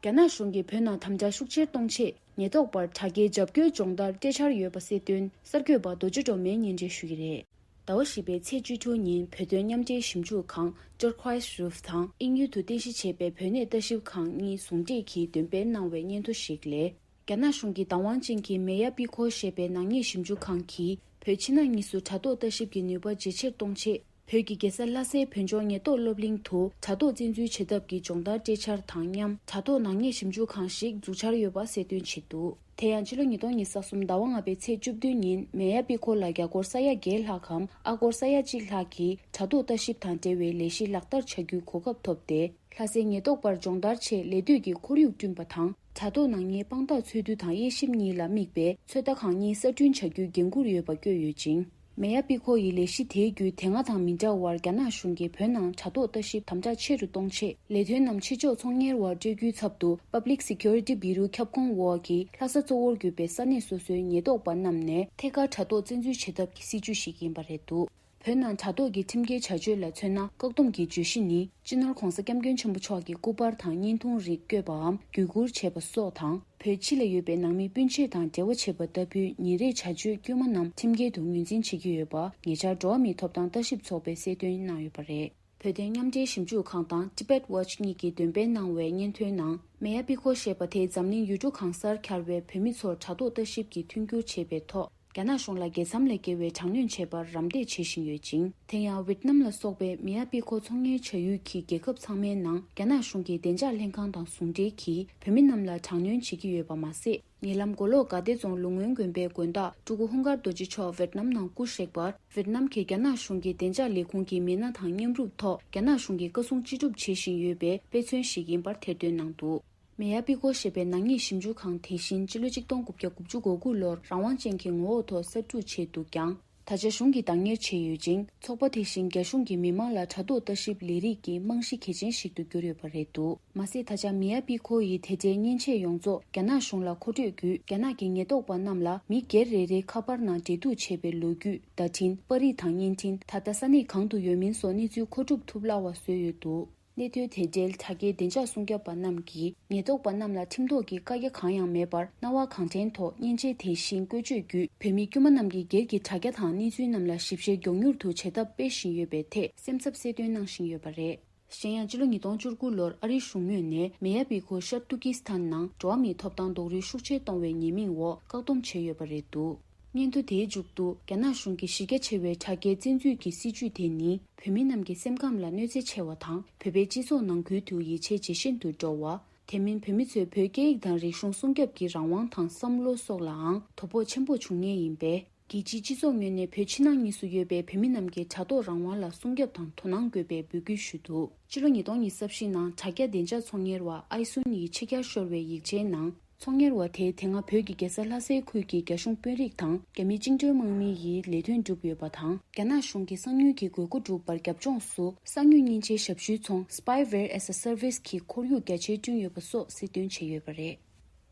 རྒྱ་ནག་གཞུང་གིས་བོད་ནང་དམ་དྲག་ཤུགས་ཆེར་གཏོང་ཆེད། ཉེན་རྟོག་པར་དྲག་སྐྱེད་འཇབ་རྒོལ་སྦྱོང་བརྡར་སྤྲད་འཆར་ཡོད་པ་གསལ་སྟོན་གསར་འགོད་པ་རྡོ་རྗེ་སྒྲོལ་མས་སྙན་སྒྲོན་ཞུ་གི་རེད། ཟླ་བ་བཞི་པའི་ཚེས་བཅུ་དྲུག་ཉིན་བོད་དོན་མཉམ་འབྲེལ་ཞིབ་འཇུག་ཁང་Turquoise Roof དང་དབྱིན་ཡུལ་དུ་རྟེན་གཞི་བྱས་པའི་བོད་གནས་ལྟ་ཞིབ་ཁང་གཉིས་ཟུང་འབྲེལ་གྱིས་འདོན་སྤེལ་གནང་བའི་སྙན་ཐོ་ཞིག་ལས། རྒྱ་ནག་གཞུང་གི་བདག་དབང་ཅན་གྱི་མེ་ཡ་པི་ཁོ་ཞེས་པའི་ནག་ཉེས་ཞིབ་འཇུག་ཁང་གིས་བོད་ཕྱི་ནང་གཉིས་སུ་དྲ་ཐོག་ལྟ་ཞིབ་ཀྱི་ནུས་པ་ཇེ་ཆེར་གཏོང་ཆེད། བོད་ཀྱི་རྒྱལ་ས་ལྷ་སའི་བོད་ལྗོངས་ཉེན་རྟོག་སློབ་གླིང་དུ་དྲ་ཐོག་བཙན་འཛུལ་བྱེད་ཐབས་ཀྱི་སྦྱོང་བརྡར་སྤྲད་འཆར་དང་མཉམ། དྲ་ཐོག་ནག་ཉེས་ཞིབ་འཇུག་ཁང་ཞིག་འཛུགས་འཆར་ཡོད་པ་གསལ་སྟོན་བྱས་འདུག། དེ་ཡང་ཕྱི་ལོ་ཉིས་སྟོང་ཉི་ཤུ་རྩ་གསུམ་ཟླ་བ་ལྔ་པའི་ཚེས་བཅུ་བདུན་ཉིན་མེ་ཡ་པི་ཁོ་ལ་རྒྱ་སྒོར་ས་ཡ་བརྒྱད་ལྷག་གམ་ཨ་སྒོར་ས་ཡ་གཅིག་ལྷག་གིས་དྲ་ཐོག་ལྟ་ཞིབ་དང་འབྲེལ་བའི་ལས་གཞི་ལག་བསྟར་བྱ་རྒྱུའི་གོ་སྐབས་ཐོབ་སྟེ། ལྷ་སའི་ཉེན་རྟོག་པར་སྦྱོང་བརྡར་ཆེད་ལས་གཏོད་ཀྱི་ཁོར་ཡུག་བསྐྲུན་པ་དང་ དྲ་ཐོག་ནང་ཉིད་དཔང་རྟགས་འཚོལ་བསྡུ་དང་དབྱེ་ཞིབ་གཉིས་ལ་དམིགས་པའི་ཚོད་ལྟ་ཁང་གཉིས་གསར་སྐྲུན་བྱ་རྒྱུའི་འགན་འཁུར་ཡོད་པ་བཀོད་ཡོད་ཅིང་། མེ་ཡ་པི་ཁོ་ཡི་ལས་གཞི་དེའི་བརྒྱུད་དེ་སྔ་དང་མི་འདྲ་བར་རྒྱ་ནག་གཞུང་གིས་བོད་ནང་དྲ་ཐོག་ལྟ་ཞིབ་དམ་དྲག་ཆེ་རུ་གཏོང་ཆེད། ལས་དོན་རྣམས་ཕྱི་ཕྱོགས་ཚོང་གཉེར་བར་སྤྲོད་རྒྱུའི་ཚབ་ཏུ་Public Security Bureau ཁྱབ་ཁོངས་འོག་གི་ལྷ་ས་གཙོ་བོར་གྱུར་པའི་ས་གནས་སོ་སོའི་ཉེན་རྟོག་པ་རྣམས་ནས་ཐད་ཀར་དྲ་ཐོག་བཙན་འཛུལ་བྱེད་ཐབས་ཀྱི་སྲིད་ཇུས་ཤིག་ཡིན་པ་རེད་འདུག་བོད་ནང་དྲ་ཐོག་གི་ཁྲིམས་འགལ་བྱ་སྤྱོད་ལ་མཚོན་ན། བཀག་སྡོམ་གྱི་བརྗོད་གཞི་ནི། སྤྱི་ནོར་༧གོང་ས་༧སྐྱབས་མགོན་ཆེན་པོ་མཆོག་གི་སྐུ་པར་དང་བརྙན་ཐུང་རིགས་བཀོད་པའམ་བརྒྱུད་བསྐུར་བྱས་པ་སོགས་དང་། བོད་ཕྱི་ལ་ཡོད་པའི་ནང་མི་སྤུན་མཆེད་དང་འབྲེལ་བ་བྱེད་པ་ལྟ་བུའི་ཉིན་རེའི་བྱ་སྤྱོད་དཀྱུས་མ་རྣམས་ཁྲིམས་འགལ་དུ་ངོས་འཛིན་བྱེད་ཀྱི་ཡོད་པ། ཉེ་ཆར་འགྲོ་བ་མིའི་ཐོབ་ཐང་ལྟ་ཞིབ་ཚོགས་པས་གསལ་སྟོན་གནང་ཡོད་པ་རེད། བོད་དོན་མཉམ་འབྲེལ་ཞིབ་འཇུག་ཁང་དང་Tibet Watch གཉིས་ཀྱིས་འདོན་སྤེལ་གནང་བའི་སྙན་ཐོའི་ནང་། མེ་ཡ་པི་ཁོ་ཞེས་པ་དེ་འཛམ་གླིང་ཡུལ་གྲུ་གང་སར་གྱར་བའི་བོད་མི་ཚོར་དྲ་ཐོག་ལྟ་ཞིབ་ཀྱི་མཐུན་འགྱུར་བྱེད་པའི་ཐོག་རྒྱ་ནག་གཞུང་ལ་རྒྱལ་མཚམས་ལས་བརྒལ་བའི་དྲག་གནོན་བྱས་པར་རམ་འདེགས་བྱེད་བཞིན་ཡོད་ཅིང་། དེ་ཡང་ཝེད་ནམ་ལ་སོགས་པའི་མེ་ཡ་པི་ཁོ་ཚོང་གཉེར་བྱ་ཡུལ་གྱི་རྒྱལ་ཁབ་ཚང་མའི་ནང་རྒྱ་ནག་གཞུང་གི་བདེ་འཇགས་ལྷན་ཁང་དང་ཟུང་འབྲེལ་གྱིས་བོད་མི་རྣམས་ལ་དྲག་གནོན་བྱེད་ཀྱི་ཡོད་པ་མ་ཟད། ཉེ་ལམ་མགོ་ལོག་དགའ་བདེ་རྫོང་ལུང་སྔོན་དགོན་པའི་དགོན་བདག་སྤྲུལ་སྐུ་ཧུང་དཀར་རྡོ་རྗེ་མཆོག་ཝེད་ནམ་ནང་སྐུ་གཤེགས་པར། ཝེད་ནམ་གྱི་རྒྱ་ནག་གཞུང་གི་བདེ་འཇགས་ལས་ཁུངས་ཀྱི་མི་སྣ་དང་མཉམ་རུབ་ཐོག་རྒྱ་ནག་གཞུང་གིས་བཀའ་གསུང་ཅི་སྒྲུབ་བྱེད་བཞིན་ཡོད་པའི་དཔེ་མཚོན་ཞིག་ཡིན་པར་ཐེར་འདོན་གནང་འདུག་མེ་ཡ་པི་ཁོ་ཞེས་པའི་ནག་ཉེས་ཞིབ་འཇུག་ཁང་དེ་བཞིན་སྤྱི་ལོ་གཅིག་སྟོང་དགུ་བརྒྱ་དགུ་བཅུ་གོ་དགུ་ལོར་རང་དབང་ཅན་གྱི་ངོ་བོ་ཐོག་གསར་འཛུགས་བྱས་འདུག་ཀྱང་། ད་ཆ་གཞུང་གིས་བདག་གཉེར་བྱས་ཡོད་ཅིང་། ཚོགས་པ་དེ་བཞིན་རྒྱ་གཞུང་གིས་མི་མང་ལ་དྲ་ཐོག་ལྟ་ཞིབ་ལས་རིགས་ཀྱི་རྨང་གཞི་གལ་ཆེན་ཞིག་ཏུ་གྱུར་ཡོད་པ་རེད་འདུག་མ་ཟད། ད་ཆ་མེ་ཡ་པི་ཁོ་ཡི་དེ་འབྲེལ་མཉེན་ཆས་ཡོངས་རྫོགས་རྒྱ་ནག་གཞུང་ལ་མཁོ་སྤྲོད་བརྒྱུད། རྒྱ་ནག་གི་ཉེན་རྟོག་པ་རྣམས་ལ་མི་སྒེར་རེ་རེའི་ཁ་པར་ནང་འབྲེལ་གཏུག་བྱས་པའི་ལོ་རྒྱུས། བརྡ་འཕྲིན། པར་རིས་དང་བརྙན་འཕྲིན། ད་ལྟ་ས་གནས་གང་དུ་ཡོད་མིན་སོགས་གནས་ཚུལ་མཁོ་སྒྲུབ་ཐུབ་སླ་བ་བཟོས་ཡོད་འདུག་གནད་དོན་དེ་འབྲེལ་དྲ་རྒྱའི་བདེ་འཇགས་སྲུང་སྐྱོབ་པ་རྣམས་ཀྱིས་ཉེན་རྟོག་པ་རྣམས་ལ་ཁྲིམས་ཐོག་གི་བཀའ་རྒྱ་གང་ཡང་མེད་པར། སྣང་བ་གང་དྲན་ཐོག་མཉེན་ཆས་དེ་བཞིན་བཀོལ་སྤྱོད་བརྒྱུད། བོད་མི་དཀྱུས་མ་རྣམས་ཀྱི་སྒེར་གྱི་དྲ་རྒྱ་དང་གནས་ཚུལ་རྣམས་ལ་ཞིབ་བཤེར་མགྱོགས་མྱུར་དུ་བྱེད་ཐབས་སྤེལ་བཞིན་ཡོད་པའི་ཐད་སེམས་འཚབ་གསལ་སྟོན་གནང་བཞིན་ཡོད་པ་རེད། གཞན་ཡང་། སྤྱི་ལོ་ཉིས་སྟོང་བཅུ་དགུ་ལོར་ཨ་རིའི་གཞུང་ངོས་ནས་མེ་ཡ་པི་ཁོ་ཤར་ཏུར་ཀི་སི་ཐན་ནང་འགྲོ་བ་མིའི་ཐོབ་ཐང་རྡོག་རོལ་ཤུགས་ཆེར་གཏོང་བའི་ཉེས་མིང་འོག་བཀག་སྡོམ་བྱས་ཡོད་པ་རེད་འདུག་སྙན་ཐོ་དེའི་མཇུག་ཏུ། རྒྱ་ནག་གཞུང་གི་གཞི་རྒྱ་ཆེ་བའི་དྲ་རྒྱའི་བཙན་འཛུལ་གྱི་སྲིད་བྱུས་དེ་ནི། བོད་མི་རྣམས་ཀྱི་སེམས་ཁམས་ལ་གནོད་འཚེ་ཆེ་བ་དང་། བོད་པའི་སྤྱི་ཚོགས་ནང་ཁུལ་དུ་ཡིད་ཆེས་ཇེ་ཞན་དུ་འགྲོ་བ། དེ་མིན་བོད་མི་ཚོའི་བོད་སྐད་ཡིག་དང་རིག་གཞུང་སྲུང་སྐྱོབ་ཀྱི་རང་དབང་དང་བསམ་བློ་སོགས་ལའང་དོ་ཕོག་ཆེན་པོ་འབྱུང་ངེས་ཡིན་པས། རྒྱལ་སྤྱིའི་སྤྱི་ཚོགས་ངོས་ནས་བོད་ཕྱི་ནང་གཉིས་སུ་ཡོད་པའི་བོད་མི་རྣམས་ཀྱི་དྲ་ཐོག་རང་དབང་ལ་སྲུང་སྐྱོབ་དང་དོ་སྣང་དགོས་པའི་འབོད་སྐུལ་ཞུས་འདུག་སྤྱི་ལོ་ཉིས་སྟོང་ཉི་ཤུ་རྩ་བཞི་ནང་དྲ་རྒྱ་བདེ་འཇགས་ཚོང་གཉེར་བ་ཨའི་སུན་ཡིས་ཕྱི་གྱར་ཤོར་བའི་ཡིག་ཆའི་ནང་། ཚོང་གཉེར་བ་དེས་དེ་སྔ་བོད་ཀྱི་རྒྱལ་ས་ལྷ་སའི་ཁུལ་གྱི་རྒྱ་གཞུང་དཔོན་རིགས་དང་རྒྱ་མི་བཅིངས་འགྲོལ་དམག་མི་ཡི་ལས་དོན་བསྒྲུབས་ཡོད་པ་དང་། རྒྱ་ནག་གཞུང་གི་གསང་ཉུལ་གྱི་དགོས་མཁོ་བསྒྲུབས་པར་རྒྱབ་ལྗོངས་སུ་གསང་ཉུལ་མཉེན་ཆས་ཞབས་ཞུའི་ཚོང་Spyware as a Service གྱི་ཁོར་ཡུག་རྒྱ་ཆེར་བསྐྲུན་ཡོད་པ་སོགས་གསལ་སྟོན་བྱས་ཡོད་པ་རེད།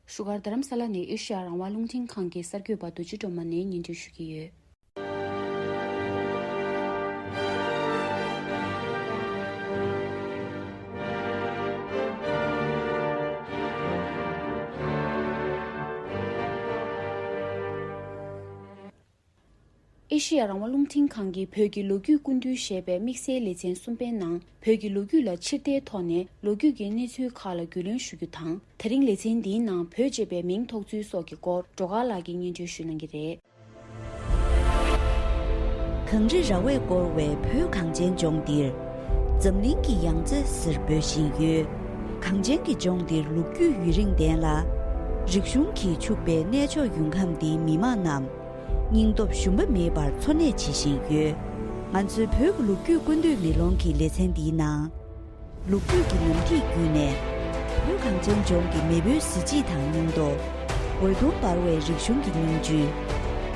བཞུགས་སྒར་རྡ་རམ་ས་ལ་ནས་ཨེ་ཤ་ཡ་རང་དབང་རླུང་འཕྲིན་ཁང་གི་གསར་འགོད་པ་རྡོ་རྗེ་སྒྲོལ་མ་ནས་སྙན་སྒྲོན་ཞུ་གི་ཡོད། ཨེ་ཤེ་ཡ་རང་དབང་རླུང་འཕྲིན་ཁང་གིས་བོད་ཀྱི་ལོ་རྒྱུས་སྐུ་མདུན་ཞེས་པའི་དམིགས་བསལ་ལེ་ཚན་གསུམ་པའི་ནང་། བོད་ཀྱི་ལོ་རྒྱུས་ལ་ཕྱིར་བལྟའི་ཐོག་ནས་ལོ་རྒྱུས་ཀྱི་གནས་ཚུལ་ཁག་ལ་རྒྱུས་ལོན་ཞུ་རྒྱུ་དང་། དེ་རིང་ལེ་ཚན་འདིའི་ནང་བོད་ཅེས་པའི་མིང་ཐོགས་ཚུལ་སོགས་ཀྱི་སྐོར་སྒྲོལ་དཀར་ལགས་ཀྱིས་སྙན་སྒྲོན་ཞུ་གནང་གི་རེད། གངས་རི་ར་བས་བསྐོར་བའི་བོད་གངས་ཅན་ལྗོངས་འདིར། འཛམ་གླིང་གི་ཡང་རྩེ་ཟེར་འབོད་བཞིན་ཡོད། གངས་ཅན་གྱི་ལྗོངས་འདིར་ལོ་རྒྱུས་ཡུན་རིང་ལྡན་ལ། རིག་གཞུང་གིས་ཕྱུག་པའི་གནས་མཆོག་ཡུལ་ཁམས་འདིའི་མི་དམངས་རྣམས། སྙིང་སྟོབས་ཞུམ་པ་མེད་པར་འཚོ་གནས་བྱེད་བཞིན་ཡོད། ང་ཚོའི་བོད་ཀྱི་ལོ་རྒྱུས་ཀུན་བཏུས་མེ་ལོང་གི་ལེ་ཚན་འདིའི་ནང་། ལོ་རྒྱུས་ཀྱི་ནམ་ཐིག་བརྒྱུད་ནས། བོད་གངས་ཅན་ལྗོངས་ཀྱི་མེས་པོའི་གཟི་བརྗིད་དང་སྙིང་སྟོབས། འོད་སྟོང་འབར་བའི་རིག་གཞུང་གི་སྙིང་བཅུད།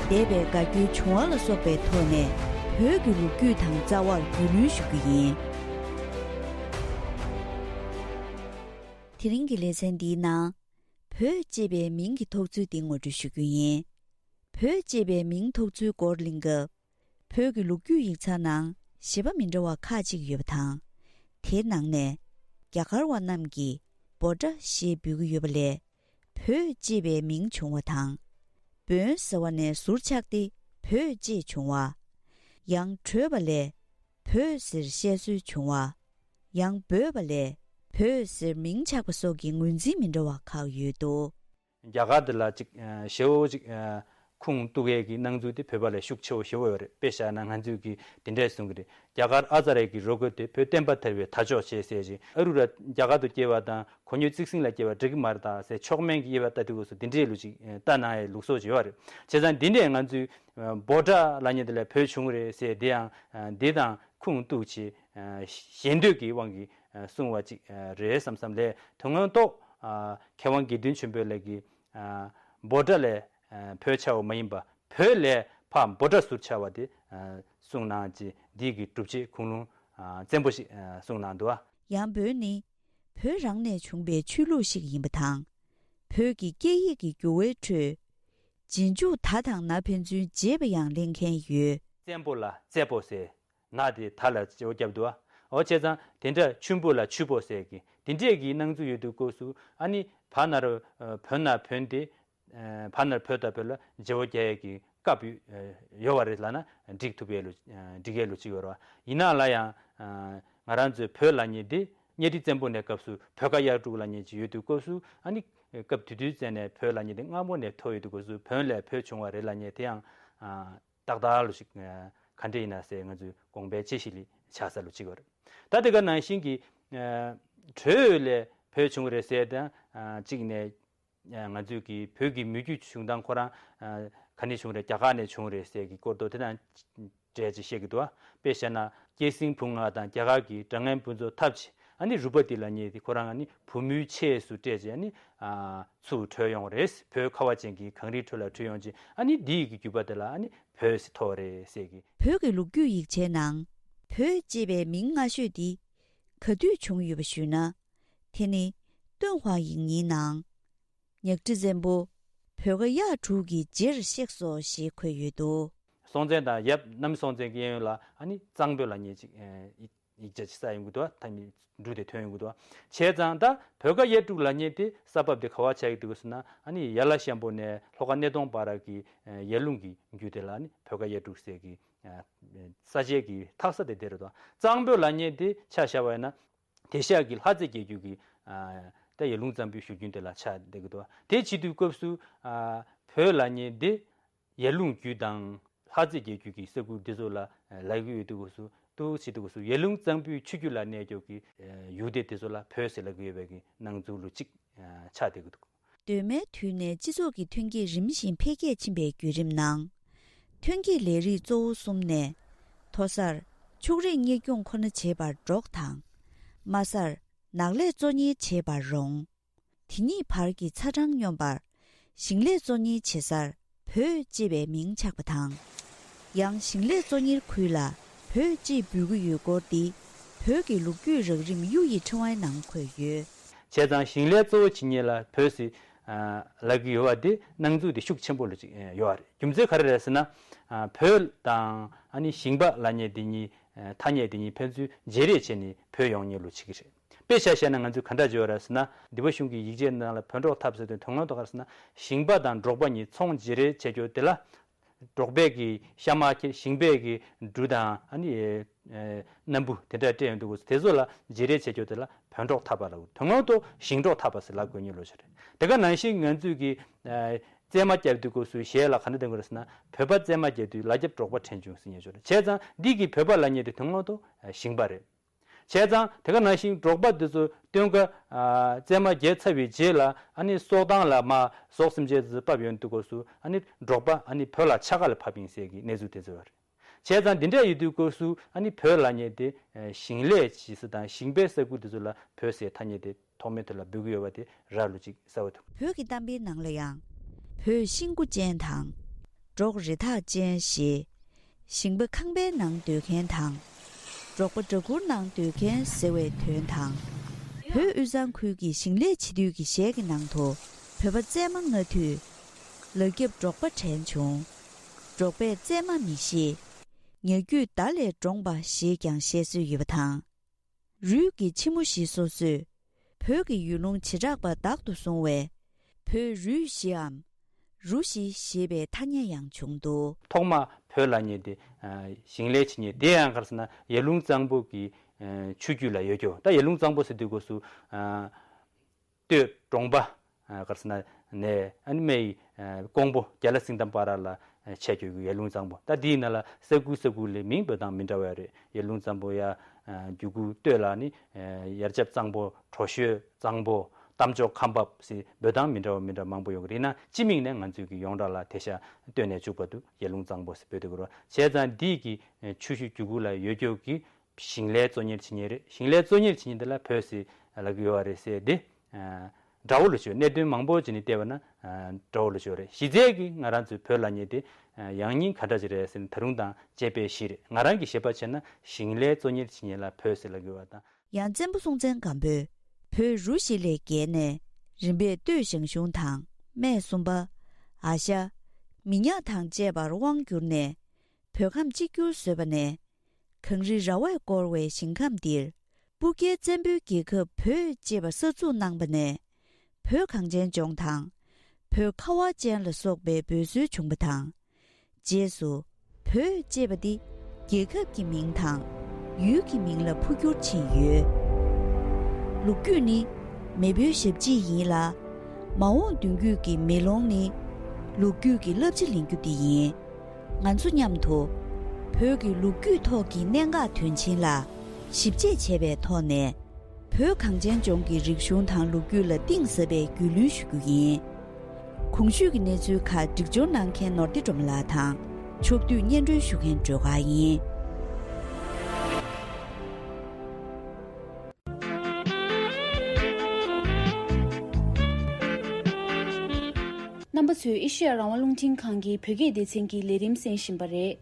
འདས་པའི་དགའ་སྐྱོའི་བྱུང་བ་ལ་སོགས་པའི་ཐོག་ནས། བོད་ཀྱི་ལོ་རྒྱུས་དང་རྩ་བར་རྒྱུས་ལོན་ཞུ་རྒྱུ་ཡིན། དེ་རིང་གི་ལེ་ཚན་འདིའི་ནང་། བོད་ཅེས་པའི་མིང་གི་ཐོགས་ཚུལ་འདི་ངོ་སྤྲོད་ཞུ་རྒྱུ་ཡིན། བོད་ཅེས་པའི་མིང་ཐོགས་ཚུལ་སྐོར་གླེང་སྐབས། བོད་ཀྱི་ལོ་རྒྱུས་ཡིག་ཚང་ནང་བཞེད་པ་མི་འདྲ་བ་ཁག་ཅིག་ཡོད་པ་དང་། དེའི་ནང་ནས་རྒྱ་གར་བ་རྣམས་ཀྱིས་བྷོ་ཊ་ཞེས་འབོད་ཀྱི་ཡོད་པ་ལས། བོད་ཅེས་པའི་མིང་བྱུང་བ་དང་། བོན་ཟེར་བ་ནས་ཟུར་ཆག་སྟེ་བོད་ཅེས་བྱུང་བ། ཡང་བྲོས་པ་ལས་བོད་ཟེར་བཤད་སྲོལ་བྱུང་བ། ཡང་འབོད་པ་ལས་བོད་ཟེར་མིང་ཆགས་པ་སོགས་ཀྱི་ངོས་འཛིན་མི་འདྲ་བ་ཁག་ཡོད་འདུག་རྒྱ་གར་འདི་ལ་ཅིག་ཨ་ཞེ་པོ་ཅིག་ཨ་ཁུངས་གཏུགས་ཡས་ཀྱི་སྣང་ཚུལ་དེ་བོད་པ་ལས་ཤུགས་ཆེ་བོ་ཞེ་པོ་ཡོད་རེད། དཔེ་བཞག་ན་ང་ཚོས་ཀྱིས་དེ་འདྲས་གསུང་གི་རེད། རྒྱ་གར་ཨ་ཙ་རེ་གི་རུ་རྒོལ་དེ་བོད་བསྟན་པ་དར་བའི་དར་ལྕོག་བྱས་ཟེར་ཅིག་ཨ་རུ་ར་རྒྱ་གར་དུ་སྐྱེས་པ་དང་གོ་སྙོད་གཙིགས་ཟིན་ལ་སྐྱེས་པ་འགྲིག་གི་མ་རེད་ད་ཟེར་མཆོག་དམན་གྱི་དབྱེ་བ་ལྟ་དུས་སུ་དེ་འདྲས་ལུགས་ཅིག་ལྟ་གནང་ཡས་ལུགས་སྲོལ་ཅིག་ཡོད་རེད། བྱས་ཙང་འདི་འདྲས་ང་ཚོས་ཨ་བྷོ་ཊ་ལབ་མཁན་དེ་ལ་བོད་བྱུང་རེད་ཟེར་འདི་ཡང་ཨ་འདི་དང་ཁུངས་གཏུགས་བྱས། ཨ་ཞེ་འདོད་ཀྱི་དབང་གིས་ཨ་གསུངས་པ་ཅིག་ཨ་རེད་བསམ་བསམ་ལས་དོན་དངོས་ཐོག་ ཨ། མཁས་དབང་དགེ་འདུན་ཆོས་འཕེལ་ལགས་ཀྱིས། ཨ། འབོད་སྒྲ་ལས། ཨ། བོད་ཆགས་པ་མ་ཡིན་པ། བོད་ལས་ཕར་འབོད་སྒྲ་ཟུར་ཆགས་པ་དེ། ཨ། གསུངས་གནང་ཅིག་འདི་གི་སྒྲུབ་བྱེད་ཁུངས་ལུང་། ཨ། བཙན་པོ་ཞིག་ཨ། གསུངས་གནང་འདུག་ཡང་བོད་ནི་བོད་རང་ནས་བྱུང་བའི་ཆོས་ལུགས་ཤིག་ཡིན་པ་དང་། བོད་ཀྱི་སྐད་ཡིག་གི་འགྱུར་བའི་ཁྲོད། རྗེས་འཇུག་ད་དང་ན་ཕན་ཚུན་བརྗེས་པ་ཡང་གླེང་མཁན་ཡོད། བཙན་པོ་ལ་བཙད་པོ་ཟེར། ན་དེ་ད་ལ་བརྗེ་པོ་བརྒྱབ་འདུག་འོ་བྱས་ཙང་དེ་འདྲ་ཆུན་པོ་ལ་ཆུད་པོ་ཟེར་གི་དེ་འདྲས་ཀྱི་སྣང་ཚུལ་ཡོད་དུས་སྐབས་སུ། ཨ་ནི་བར་ན་ར་བོད་ན་བོད་དེ། ཨ། བར་ན་ར་བོད་དང་བོད་ལ་བརྗེ་པོ་རྒྱག་ཡས་ཀྱི་སྐབས་ཡོད། ཨ། ཡོད་པ་རེད་ལབ་ན་འགྲིག་ཐུབ་ཡས་ལུགས། ཨ། འགྲིག་ཡས་ལུགས་ཅིག་ཡོད་རེད་བ། ཡིན་ནའང་ལ་ཡང་། ཨ། ང་རང་ཚོའི་བོད་ལབ་མཁན་དེ་གཉའ་ཁྲི་བཙན་པོ་ནས་སྐབས་སུ་བོད་ཀ་གཡག་དྲུག་ལབ་མཁན་ཅིག་ཡོད་དུས་སྐབས་སུ། ཨ་ནི་སྐབས་དེ་དུས་ཙམ་ནས་བོད་ལབ་མཁན་དེ་སྔ་མོ་ནས་ཐོགས་ཡོད་དུས་སྐབས་སུ་བོན་ལས་བོད་བྱུང་བ་རེད་ལབ་མཁན་དེ་ཡང་། ཨ། ཏག་ཏག་ལོ་ཞིག་ཨ། ག་འདྲ་ཡིན་ན་ཟེར་ང་ཚོས་དགོངས་པ་ཆེ་ཞིག་ལ་ཆགས་ས་ལོ་ཅིག་ཡོད་རེད། ད་དེ་ག་ནང་བཞིན་གྱི། ཨ། བྲོས་ལས་བོད་བྱུང་བ་རེད་ཟེར་དང་། ཨ། གཅིག་ནས། ཨ། ང་ཚོས་ཀྱི་བོད་ཀྱི་མི་རྒྱུད་བྱུང་སྟངས་ཁོ་རང་། ཨ། ག་ནས་བྱུང་རེད། རྒྱ་གར་ནས་བྱུང་རེད་ཟེར་གྱི་སྐོར་དུ་དེ་དང་འབྲེལ་ཅིག་བཤད་ཀྱི་འདུག་དཔེ་བཞག་ན་སྐྱེས་སྲིང་བུ་ལྔ་དང་རྒྱ་གར་གྱི་འདྲ་མཉམ་བུ་ཚོ་འཐབ་ཆེ། ཨ་ནི་རུ་པ་དེ་ལབ་མཁན་དེ་ཁོ་རང་ཨ་ནི་བུ་མོའི་ཆས་སུ་སྤྲས་བྱས། ཨ་ནི། ཨ། ཚུར་བྲོས་ཡོང་རེད། བོད་ཁ་བ་ཅན་གྱི་གངས་རིའི་ཁྲོད་ལ་བྲོས་ཡོང་ཅིང་། ཨ་ནི་འདི་ཡི་གི་བརྒྱུད་པ་དེ་ལ་ཨ་ནི་བོད་ཟེར་ཐོགས་རེད་ཟེར་གི། བོད་ཀྱི་ལོ་རྒྱུས་ཡིག་ཆའི་ནང་བོད་ཅེས་པའི་མིང་སྔ་ཤོས་འདི་ག་དུས་བྱུང་ཡོད་པ་ཞུས་ན། དེ་ནི་ཏུན་ཧོང་ཡིག་རྙིང་ནང་། གཉའ་ཁྲི་བཙན་པོ་བོད་ཀ་གཡག་དྲུག་གི་རྗེར་གཤེགས་སོ་ཞེས་འཁོད་ཡོད་དོ། སྲོང་བཙན་དང་ཡབ་གནམ་སྲོང་བཙན་གྱི་གཡས་གཡོན་ལ་ཨ་ནི་གཙང་པོ་ལབ་མཁན་ཅིག་ཨེ། ཡིག་ཡིག་ཆ་ཅིག་གསལ་ཡོང་གི་འདུག་ད་ནི་འབྲུ་དེ་ཐོན་ཡོང་གི་འདུག་བྱས་ཙང་ད་བོད་ཀ་གཡག་དྲུག་ལབ་མཁན་དེ་ས་བབ་དེ་ག་པར་ཆགས་ཀྱི་འདུག་ཟེར་ན། ཨ་ནི་ཡར་ལ་ཤམ་བྷོ་ནས་ལྷོ་ཁ་སྣེ་གདོང་བར་གྱི་ཡར་ཀླུང་གི་རྒྱུད་དེ་ལ་ཨ་ནི་བོད་ཀ་གཡག་དྲུག་ཟེར་གི་ས་ཆའི་གི་འཐག་ས་དེ་དེ་རེད་དོ། གཙང་པོ་ལབ་མཁན་དེ་ཆ་བཞག་པ་ཡིན་ན། དེང་སང་གི་ལྷ་རྩེ་རྒྱལ་རྒྱུད་ཀྱི། ཨ། ད་ཡར་ཀླུང་གཙང་པོའི་བཞུར་རྒྱུན་དེ་ལ་ཆགས་བསྡད་ཀྱི་འདུག་དེ་བྱེད་དུས་སྐབས་སུ། ཨ། བོད་ལབ་མཁན་དེ་ཡར་ཀླུང་རྒྱུད་དང་ལྷ་རྩེ་རྒྱལ་རྒྱུད་ཀྱི་ས་ཁུལ་འདི་ཚོ་ལ་ལབ་ཀྱི་ཡོད་དུས་སྐབས་སུ། ཏོག་ཙམ་དུས་སྐབས་སུ་ཡར་ཀླུང་གཙང་པོའི་ཆུ་རྒྱུད་ལ་གནས་མཁན་གྱི་ཡུལ་སྡེ་དེ་ཚོ་ལ་བོད་ཟེར་ལབ་ཀྱི་ཡོད་པའི་གི་སྣང་ཚུལ་ལོ་གཅིག་ཆགས་བསྡད་ཀྱི་འདུག་གདོད་མའི་དུས་ནས་སྤྱི་ཚོགས་ཀྱི་ཐོན་སྐྱེད་རིམ་བཞིན་འཕེལ་རྒྱས་ཕྱིན་པའི་བརྒྱུད་རིམ་ནང་། ཐོན་སྐྱེད་ལས་རིགས་གཙོ་བོ་གསུམ་ནས། མཐོ་སར་ཕྱུགས་རིགས་གཉེར་སྐྱོང་ཁོ་ན་བྱེད་པར་འབྲོག་དང་། དམའ་སར་ནགས་ལས་གཙོ་གཉེར་བྱེད་པར་རོང་། དེ་གཉིས་བར་གྱི་ཚ་གྲང་སྙོམས་པར་ཞིང་ལས་གཙོ་གཉེར་བྱེད་སར་བོད་ཅེས་པའི་མིང་ཆགས་པ་དང་། ཡང་ཞིང་ལས་གཙོ་གཉེར་ཁུལ་ལ་བོད་ཅེས་འབོད་ཀྱི་ཡོད་སྐོར་འདི་བོད་ཀྱི་ལོ་རྒྱུས་རགས་རིམ་གཡུ་ཡི་ཕྲེང་བའི་ནང་འཁོད་ཡོད། བྱས་ཙང་ཞིང་ལས་གཙོ་བོ་བྱེད་མཁན་ལ་བོད་ཟེར་ལབ་ཀྱི་ཡོད་པ་དེ་སྣང་ཚུལ་དེ་ཤུགས་ཆེན་པོ་ལ་ཅིག་ཡོད་རེད། རྒྱུ་མཚན་ག་རེ་རེད་ཟེར་ན། བོད་དང་ཨ་ནི་ཞིང་པ་ལབ་མཁན་དེ་གཉིས། ཐ་སྙད་དེ་གཉིས་ཕན་ཚུན་བརྗེ་རེས་བྱས་ནས་བོད་ཡོང་མཁན་ལ་ཆགས་ཀྱི་རེད། དཔེ་ཆ་བཞག་ན་ང་ཚོས་ག་འདྲ་བརྗོད་རེད་ཟེར་ན། ལྡི་པ་གཞུང་གི་ཡིག་ཆའི་ནང་ལ་བོད་འབྲོག་འཐབ་ཟེར་དུས་དོན་དངོས་ཐོག་ག་རེ་ཟེར་ན། ཞིང་པ་དང་འབྲོག་པ་གཉིས་ཚོང་བརྗེ་རེས་བྱེད་རྒྱུ་དེ་ལ། འབྲོག་པས་ཀྱི་ཤ་མར་ཁྱེར། ཞིང་པས་ཀྱི་འབྲུ་དང་ཨ་ནི་སྣམ་བུ་དེ་འདྲ་སྤྲད་ཡོང་དུས་སྐབས་སུ་དེ་ཚོ་ལ་བརྗེ་རེས་བྱེད་རྒྱུ་དེ་ལ་བོད་འབྲོག་འཐབ་པ་ལབ། དོན་དངོས་ཐོག་ཞིང་འབྲོག་འཐབ་པ་ཟེར་ལབ་དགོས་མཁན་ལ་ཆགས་རེད། དེ་ག་ནང་བཞིན་ང་ཚོས་ཀྱི་བཙས་མ་བརྒྱབ་དུས་སྐབས་སུ་གཞས་ལ་ག་འདྲ་འདོན་དགོས་རེད་ཟེར་ན། བོད་པ་བཙས་མ་བརྒྱབ་དུས་ལ་རྒྱབ་འབྲོག་པ་དྲན་བྱུང་ཟེར་མཁན་ཆགས་རེད། བྱས་ཙང་འདི་གི་བོད་པ་ལབ་མཁན་དེ་དོན་དངོས་ཐོག་ཞིང་པ་རེད། བྱས་ཙང་དེ་ག་ནང་བཞིན་འབྲོག་པ་འདི་ཚོ་སྟོན་ཀ་ཨ་བཙས་མ་བརྒྱབ་ཚར་བའི་རྗེས་ལ་ཨ་ནི་སྲོག་ཐང་ལ་མར་ཟོག་སེམས་ཅན་ཚོ་ཕབ་ཡོང་དུས་སྐབས་སུ། ཨ་ནི་འབྲོག་པ་ཨ་ནི་བོད་ལ་ཆགས་ཁ་ལ་ཕབ་ཡིན་ཟེར་གྱི་གནས་ཚུལ་དེ་ཚོ་ཡོད་རེད། བྱས་ཙང་འདི་འདྲ་ཡོད་དུས་སྐབས་སུ་ཨ་ནི་བོད་ལབ་མཁན་དེ་ཞིང་ལས་བྱེད་ས་དང་ཞིང་པའི་ས་ཁུལ་དེ་ཚོ་ལ་བོད་ཟེར་ཐ་སྙད་དེ་ཐོག་མའི་དུས་ལ་འབོད་ཀྱི་ཡོད་པ་དེ་རག་ལུགས་ཅིག་གསལ་པོ་འདུག་བོད་ཀྱི་གཏམ་དཔེའི་ནང་ལ་ཡང་། བོད་ཤིང་སྒོ་ཅན་དང་། འབྲོག་རི་དྭགས་ཅན་ཞེས། ཞིང་པ་ཁང་པའི་ནང་སྡོད་མཁན་དང་། འབྲོག་པ་སྦྲ་གུར་ནང་སྡོད་མཁན་ཟེར་བའི་དོན་དང་། བོད་དབུས་གཙང་ཁུལ་གྱི་ཞིང་ལས་བྱེད་དུས་ཀྱི་གཞས་ཀྱི་ནང་དུ། བོད་པ་བཙས་མ་ལྔ་དུས། ལ་རྒྱབ་འབྲོག་པ་དྲན་བྱུང་། འབྲོག་པས་བཙས་མ་མི་ཤེས། ཉ་རྒྱུད་མདའ་ལས་འདྲོངས་པ་ཞེས་ཀྱང་བཤད་སྲོལ་ཡོད་པ་དང་། རུས་ཀྱི་ཕྱི་མོ་ཞེས་སོ་སོས་བོད་ཀྱི་ཡུལ་ལུང་བྱེ་བྲག་པ་བདག་ཏུ་བཟུང་བས། བོད་རུས་བཞིའམ་རུ་བཞི་ཞེས་པའི་ཐ་སྙད་ཡང་བྱུང་འདུག་ཐོག་མ་བོད་ལབ་མཁན་དེ་ཞིང་ལས་བྱེད་མཁན་དེ་ཡང་ག་རེ་ཟེར་ན་ཡར་ཀླུང་གཙང་པོ་གི་ཆུ་རྒྱུད་ལ་ཡོད་རྒྱུ། ད་ཡར་ཀླུང་གཙང་པོ་ཟེར་དུས་སྐབས་སུ། སྟོད་གྲོང་པ། ཨ། ག་རེ་ཟེར་ན་ནས་ཨ་ནི་སྨད་ཀྱི་ཀོང་པོ་རྒྱ་ལ་སེང་གདམ་བར་ལ་ཆགས་ཀྱི་ཡོད་ཀྱི་ཡར་ཀླུང་གཙང་པོ། ད་འདིའི་ནང་ལ་ས་ཁུལ་ས་ཁུལ་ལ་མིང་འབོད་སྟངས་མི་འདྲ་བ་རེད། ཡར་ཀླུང་གཙང་པོ་ཡ། རྒྱུད་སྐུད་སྟོད་ལ་ནི་ཡར་ཆབ་གཙང་པོ། གྲོ་ཞོལ་གཙང་པོ། རྟ་མཆོག་ཁ་འབབ་ཟེར་འབོད་སྟངས་མི་འདྲ་བ་མི་འདྲ་བ་མང་པོ་ཡོད་ཀྱི་རེད། ཡིན་ན་སྤྱི་མིང་ནས་ང་ཚོས་ཀྱི་ཡོངས་གྲགས་ལ་དེང་སང་སྟོད་ནས་བཅུག་པ་དུ་ཡར་ཀླུང་གཙང་པོ་ཟེར་འབོད་དེ་ཀྱི་རེད། བྱས་ཙང་འདིའི་གི་ཆུ་ཤུལ་རྒྱུད་སྐུད་ལ་ཡོད་རྒྱུ་གི་ཞིང་ལས་གཙོ་གཉེར་བྱེད་མཁན་རེད། ཞིང་ལས་གཙོ་གཉེར་བྱེད་མཁན་དེ་ལ་བོད་ཟེར་ལབ་ཀྱི་ཡོད་པ་རེད་ཟེར་དེ། ཨ། དགྲ་བོ་ལ་ཞུ་གནད་དོན་མང་པོ་ཅིག་ནས་བལྟས་པ་ན་དགྲ་བོ་ལ་ཞུ་རེད། གཞི་རྩའི་གི་ང་རང་ཚོའི་བོད་ལབ་མཁན་དེ་ཡང་སྙིང་ག་འདྲ་ཅིག་རེད་ཟེར་ན་ད་རུང་དང་བཅས་པའི་གཞི་རེད། ང་རང་གི་བཞེད་པ་བྱས་ན་ཞིང་ལས་གཙོ་གཉེར་བྱེད་མཁན་ལ་བོད་ཟེར་ལབ་དགོས་པ་དང་། ཡང་བཙན་པོ་སྲོང་བཙན་སྒམ་པོས་བོད་རུ་བཞི་ལས་བརྒལ་ནས་རིམ་པས་སྟོད་ཞང་ཞུང་དང་སྨད་སུམ་པ། ཨ་ཤ། མི་ཉག་དང་བཅས་པར་དབང་བསྒྱུར་ནས་བོད་ཁམས་གཅིག་གྱུར་བཟོས་པ་ནས། གངས་རི་ར་བས་བསྐོར་བའི་ཞིང་ཁམས་འདིར་སྤུ་རྒྱལ་བཙན་པོའི་རྒྱལ་ཁབ་བོད་ཅེས་པ་གསར་འཛུགས་གནང་པ་ནས། བོད་གངས་ཅན་ལྗོངས་དང་། བོད་ཁ་བ་ཅན་ལ་སོགས་པའི་འབོད་སྲོལ་བྱུང་བ་དང་། རྗེས་སུ་བོད་ཅེས་པ་འདི་རྒྱལ་ཁབ་ཀྱི་མིང་དང་ཡུལ་གྱི་མིང་ལ་འཕོ་འགྱུར་ཕྱིན་ཡོད། ལོ་རྒྱུས་ནི་མེས་པོའི་ཞབས་རྗེས་ཡིན་ལ། མ་འོངས་མདུན་སྐྱོད་ཀྱི་མེ་ལོང་ནི་ལོ་རྒྱུས་ཀྱི་བསླབ་བྱ་ལེན་རྒྱུ་དེ་ཡིན། ང་ཚོ་མཉམ་དུ་བོད་ཀྱི་ལོ་རྒྱུས་ཐོག་གི་གནད་འགག་དོན་ཆེན་ལ་ཞིབ་དཔྱད་བྱས་པའི་ཐོག་ནས། བོད་གངས་ཅན་ལྗོངས་ཀྱི་རིག་གཞུང་དང་ལོ་རྒྱུས་ལ་གཏིང་ཟབ་པའི་རྒྱུས་ལོན་ཞུ་རྒྱུ་ཡིན། གོང་ཞུས་ཀྱི་གནས་ཚུལ་ཁག་སྒྲིག་སྦྱོར་གནང་མཁན་ནོར་བདེ་སྒྲོལ་མ་ལགས་དང་ཕྱོགས་བསྡུས་སྙན་སྒྲོན་ཞུ་མཁན་སྒྲོལ་དཀར་ཡིན། རྣམ་པ་ཚོས་ཨེ་ཤེ་ཡ་རང་དབང་རླུང་འཕྲིན་ཁང་གི་བོད་སྐད་སྡེ་ཚན་གྱི་ལས་རིམ་གསན་བཞིན་པ་རེད།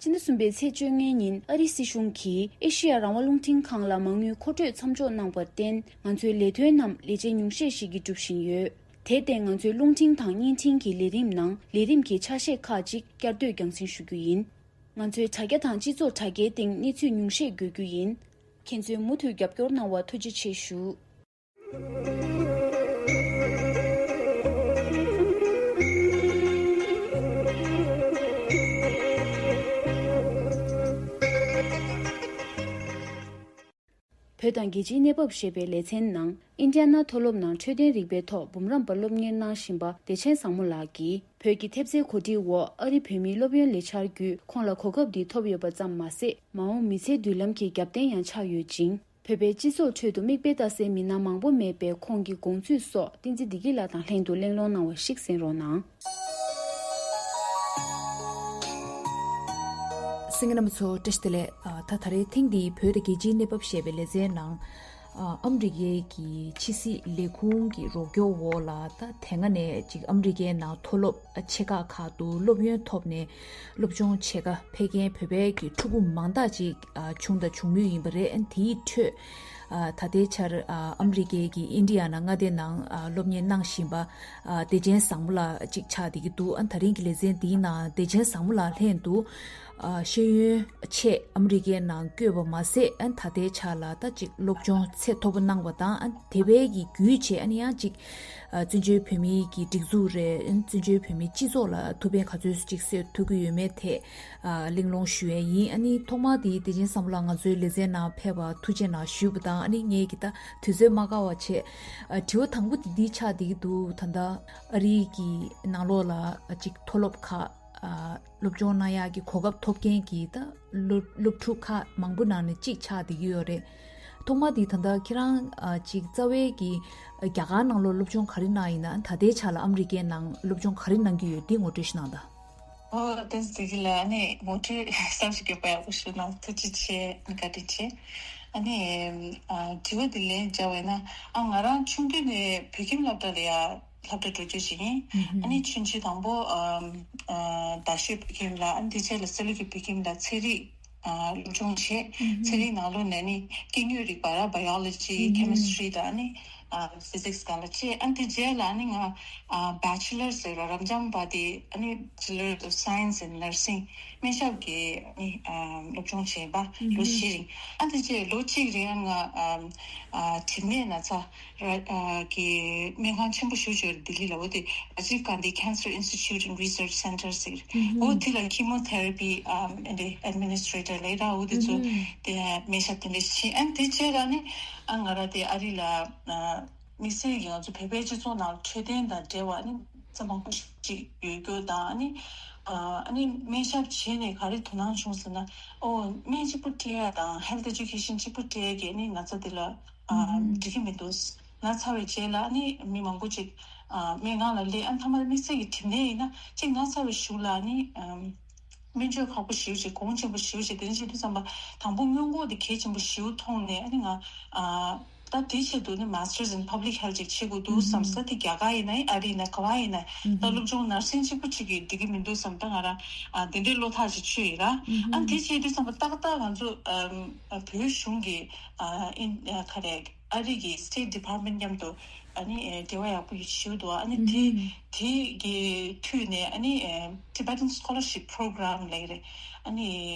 ཕྱི་ཟླ་གསུམ་པའི་ཚེས་བཅོ་ལྔའི་ཉིན་ཨ་རིའི་སྲིད་གཞུང་གིས་ཨེ་ཤེ་ཡ་རང་དབང་རླུང་འཕྲིན་ཁང་ལ་མ་དངུལ་མཁོ་སྤྲོད་མཚམས་འཇོག་གནང་བར་བརྟེན། ང་ཚོའི་ལས་དོན་རྣམས་ལས་བྱེད་ཉུང་ཤས་ཤིག་གིས་སྒྲུབ་བཞིན་ཡོད། དེར་བརྟེན་ང་ཚོའི་རླུང་འཕྲིན་དང་བརྙན་འཕྲིན་གྱི་ལས་རིམ་ནང་ལས་རིམ་གྱི་ཆ་ཤས་ཁག་ཅིག་བསྐྱར་ཟློས་རྒྱང་སྲིང་ཞུ་རྒྱུ་ཡིན། ང་ཚོའི་དྲ་རྒྱ་དང་སྤྱི་ཚོགས་དྲ་རྒྱའི་སྟེང་གནས་ཚུལ་ཉུང་ཤས་འགོད་རྒྱུ་ཡིན། ཁྱེད་ཚོས་མུ་མཐུད་རྒྱབ་སྐྱོར་གནང་བར་ཐུགས་རྗེ་ཆེ་ཞུ། བོད་དང་རྒྱལ་སྤྱིའི་གནས་བབ་ཞེས་པའི་ལེ་ཚན་ནང་། ཨིན་ཌི་ཡ་ན་མཐོ་སློབ་ནང་འཕྲོད་བསྟེན་རིག་པའི་ཐོག་འབུམ་རམས་པ་སློབ་གཉེར་གནང་བཞིན་པ་བདེ་ཆེན་བཟང་མོ་ལགས་ཀྱིས། བོད་ཀྱི་ཐེབས་རྩའི་གོ་སྒྲིག་འོག་ཨ་རིའི་བོད་མིའི་སློབ་ཡོན་ལས་འཆར་བརྒྱུད་ཁོང་ལ་གོ་སྐབས་འདི་ཐོབ་ཡོད་པ་ཙམ་མ་ཟད། མ་འོངས་མི་ཚེའི་མདུན་ལམ་གྱི་རྒྱབ་རྟེན་ཡང་ཆགས་ཡོད་ཅིང་། བོད་པའི་སྤྱི་ཚོགས་ཁྲོད་དུ་མིག་དཔེ་ལྟ་སའི་མི་སྣ་མང་པོ་མེད་པའི་ཁོང་གི་དགོངས་ཚུལ་སོགས་བསྟན་འཛིན་བདེ་སྐྱིད་ལགས་དང་ལྷན་དུ་གླེང་སློང་གནང་བ་ཞིག་གསན་རོགས་གནང་། གསན་མཁན་རྣམ་པ་ཚོ་བཀྲ་ཤིས་བདེ་ལེགས། ཨ། ད་ད་རེས་ཐེངས་འདིའི་བོད་དང་རྒྱལ་སྤྱིའི་གནས་བབ་ཞེས་པའི་ལེ་ཚན་ནང་། ཨ། ཨ་མི་རི་ཀའི་གི་ཕྱི་སྲིད་ལས་ཁུངས་ཀྱི་རོགས་སྐྱོར་འོག་ལ། ད་དེ་སྔ་ནས་ཅིག་ཨ་མི་རི་ཀའི་ནང་མཐོ་སློབ་ཆེ་ཁག་ཁག་ཏུ་སློབ་ཡོན་ཐོབ་ནས་སློབ་སྦྱོང་བྱེད་ག་ཕེབས་མཁན་བོད་པའི་གི་ཕྲུ་གུ་མང་དག་ཅིག་ཨ། བྱུང་དང་འབྱུང་མུས་ཡིན་པ་རེད། དེའི་ཁྲོད། ཨ། ད་ལྟའི་ཆར། ཨ། ཨ་མི་རི་ཀའི་གི་ཨིན་ཌི་ཡ་ན་མངའ་སྡེ་ནང་། ཨ། སློབ་གཉེར་གནང་བཞིན་པ། ཨ། བདེ་ཆེན་བཟང་མོ་ལགས་ཅིག་ཆགས་བསྡད་ཀྱི་འདུག་ཨ། ད་རིང་གི་ལེ་ཚན་འདིའི་ནང་བདེ་ཆེན་བཟང་མོ་ལགས་ལྷན་དུ། ཨ། ཤེས་ཡོན་ཆེད་ཨ་མི་རི་ཀའི་ནང་བསྐྱོད་པ་མ་ཟད། ཨ། ད་ལྟའི་ཆར་ལ་ད་ཅིག་སློབ་སྦྱོང་ཚད་མཐོ་པོ་གནང་བ་དང་། ཨ། དེ་བས་ཀྱི་བརྒྱུད་བྱས། ཨ་ནི་ཡང་ཅིག་ཨ། བཙན་བྱོལ་བོད་མིའི་གི་སྒྲིག་འཛུགས་རེད། བཙན་བྱོལ་བོད་མིའི་སྤྱི་ཚོགས་ལ་ཐུགས་ཕན་ག་ཚོད་ཅིག་གསོས་ཐུབ་ཀྱི་ཡོད་མེད་ཐད། ཨ། གླེང་སློང་ཞུ་ཡས་ཡིན། ཨ་ནི་ཐོག་མར་དེ་བདེ་ཆེན་བཟང་མོ་ལགས་ང་ཚོའི་ལེ་ཚན་ནང་ཕེབས་པར་ཐུགས་རྗེ་གནང་ཞུས་པ་དང་། ཨ་ནི་ངས་ཀྱི་ད་དུས་ཚོད་མ་བཀག་པ་བྱས། ཨ། དྲི་བ་དང་པོ་དེ་འདི་ཆགས་བསྡད་ཀྱི་འདུག་ད་ལྟ་ཨ་རི་གི་ནང་ལོགས་ལ་ཅིག་མཐོ་སློབ་ཁག་ཨ། སློབ་སྦྱོང་གནང་ཡག་གི་གོ་སྐབས་ཐོབ་མཁན་གྱི་ད་སློབ་སློབ་ཕྲུག་ཁག་མང་པོ་ནང་ནས་གཅིག་ཆགས་བསྡད་ཀྱི་ཡོད་རེད། ཐོག་མ་དེ་ད་ལྟ་ཁྱེད་རང་ཨ་ཅིག་རྩ་བའི་གི་རྒྱ་གར་ནང་ལོགས་སློབ་སྦྱོང་ག་རེ་གནང་ཡིན་ན། ད་ལྟའི་ཆ་ལ་ཨ་མི་རི་ཀའི་ནང་སློབ་སྦྱོང་ག་རེ་གནང་གི་ཡོད་འདི་ངོ་སྤྲོད་ཞིག་གནང་དང་། ཨོ། བསྟན་འཛིན་ལགས། ཨ་ནི་ངོ་སྤྲོད་གསར་ཞིག་བརྒྱབ་པ་ཡག་པོ་ཞུ་གནང་། ཐུགས་རྗེ་ཆེ། བཀའ་དྲིན་ཆེ། ཨ་ནི་ཨ་དྲི་བ་འདི་ལན་བརྒྱབ་པ་ཡིན་ན། ཨ། ང་རང་ཆུང་དུས་ནས་བོད་ཁྱིམ་སློབ་གྲྭ་ལ་ཡ་སློབ་གྲྭ་འགྲོ་རྒྱུ་ཞིག་ཡིན། ཨ་ནི་ཆུང་ཆུང་དང་པོ་ཨ་ཨ་རྡ་ཤོད་བོད་ཁྱིམ་ལ། ཨ་ནི་དེ་རྗེས་ལ་སི་ལུ་གི་བོད་ཁྱིམ་ལ་ཚན་རིག་ཨ་སློབ་སྦྱོང་བྱས། ཚན་རིག་ནང་ལོགས་ནས་ནི་སྐྱེ་དངོས་རིག་པ་ར། Biology, Chemistry དང་ནི་ཨ་Physics སྒང་ལ་བྱས། ཨ་ནི་དེ་རྗེས་ལ་ནི་ང་ཨ་Bachelor ཟེར་བ་རབ་འབྱམས་པ་དེ། ཨ་ནི་Bachelor of Science in Nursing སྨན་ཞབས་ཀྱི་ནི་ཨ་སློབ་སྦྱོང་བྱས་པ་ལོ་བཞི་རིང་། ཨ་ནི་དེ་རྗེས་ལོ་གཅིག་རིང་ང་ཨ་ཨ་གྲིབ་ནད་ན་ཚ་ར་ཨ་གི་སྨན་ཁང་ཆེན་པོ་ཞེ་པོ་ཅིག་ཡོད་རེད། ལྡི་ལི་ལ། འོ་དེ་Rajiv Gandhi Cancer Institute and Research Center ཟེར། འོ་དེ་ལ་chemotherapy ཨ་ཨ་འདི་administrator ལབ་ར། འོ་དེ་ཚོ་དེ་སྨན་ཞབས་དེ་འདྲ་བྱས། ཨ་ནི་དེ་རྗེས་ལ་ནི་ཨ་ང་རང་དེ་ཨ་རི་ལ་ཨ་དམིགས་བསལ་གྱིས་ང་ཚོ་བོད་པའི་སྤྱི་ཚོགས་ནང་འཕྲོད་བསྟེན་དང་འབྲེལ་བ་ནི་ཚ་མང་པོ་ཞིག་ཡོད་རྒྱུ་དང་། ཨ་ནི་ཨ་ནི་སྨན་ཞབས་བྱས་ནས་ག་རེ་དོ་སྣང་བྱུང་ཟེར་ན། ཨོ། སྨན་གཅིག་པུ་སྤྲད་ཡ་དང་health education གཅིག་པུ་སྤྲད་ཡ་གིས་ནི་ན་ཚ་དེ་ལ་ཨ་འགྲིག་གི་མི་འདུག་ན་ཚ་བའི་རྗེས་ལ་ནི་མི་མང་པོ་ཅིག་ཨ་སྨན་ཁང་ལ་སླེབས། ཨ་མཐའ་མར་དམིགས་བསལ་གྱི་གྲིབ་ནད་ཡིན་ན་གཅིག་ན་ཚ་བའི་གཞུག་ལ་ནི་ཨ་སྨན་བཅོས་ཁག་པོ་ཞེ་པོ་ཅིག་གོང་ཆེན་པོ་ཞེ་པོ་ཅིག་དེ་འདྲ་བྱེད་དུས་ཙམ་པ། དང་པོ་སྔོན་འགོག་དེ་གལ་ཆེན་པོ་ཞེ་པོ་མཐོང་ནས། ཨ་ནི་ང་ཨ་ ད་དེའི་ཆེད་དུ་ནི་Masters in Public Health ཅིག་བྱེད་དགོས་འདུག་བསམ་ས་དེ་རྒྱ་གར་ཡིན་ན་ཡང་ཨ་རི་ཡིན་ན་ག་བ་ཡིན་ན་ད་སློབ་སྦྱོང་ནར་སིང་གཅིག་པུ་གཅིག་གིས་འགྲིག་གི་མི་འདུག་བསམ། ད་ང་རང་ཨ་དེ་འདྲའི་བློ་ཐག་ཅིག་ཆོད་ཡིན་ར། ཨ་དེ་བྱེད་དུས་ཙམ་པ་ཏག་ཏག་ང་ཚོ་ཨམ་བོད་གཞུང་གི་ཨ་ཨིན་ཨ་ག་རེ་ཨ་རི་གི་State Department མཉམ་དུ་ཨ་ནི་ཨེ་འབྲེལ་བ་ཡག་པོ་ཡོད་ཞུ་འདུག་ཨ་ནི་དེ་དེ་གི་མཐུད་ནས་ཨ་ནི་ཨེ་Tibetan Scholarship Program ལབ་རེད། ཨ་ནི་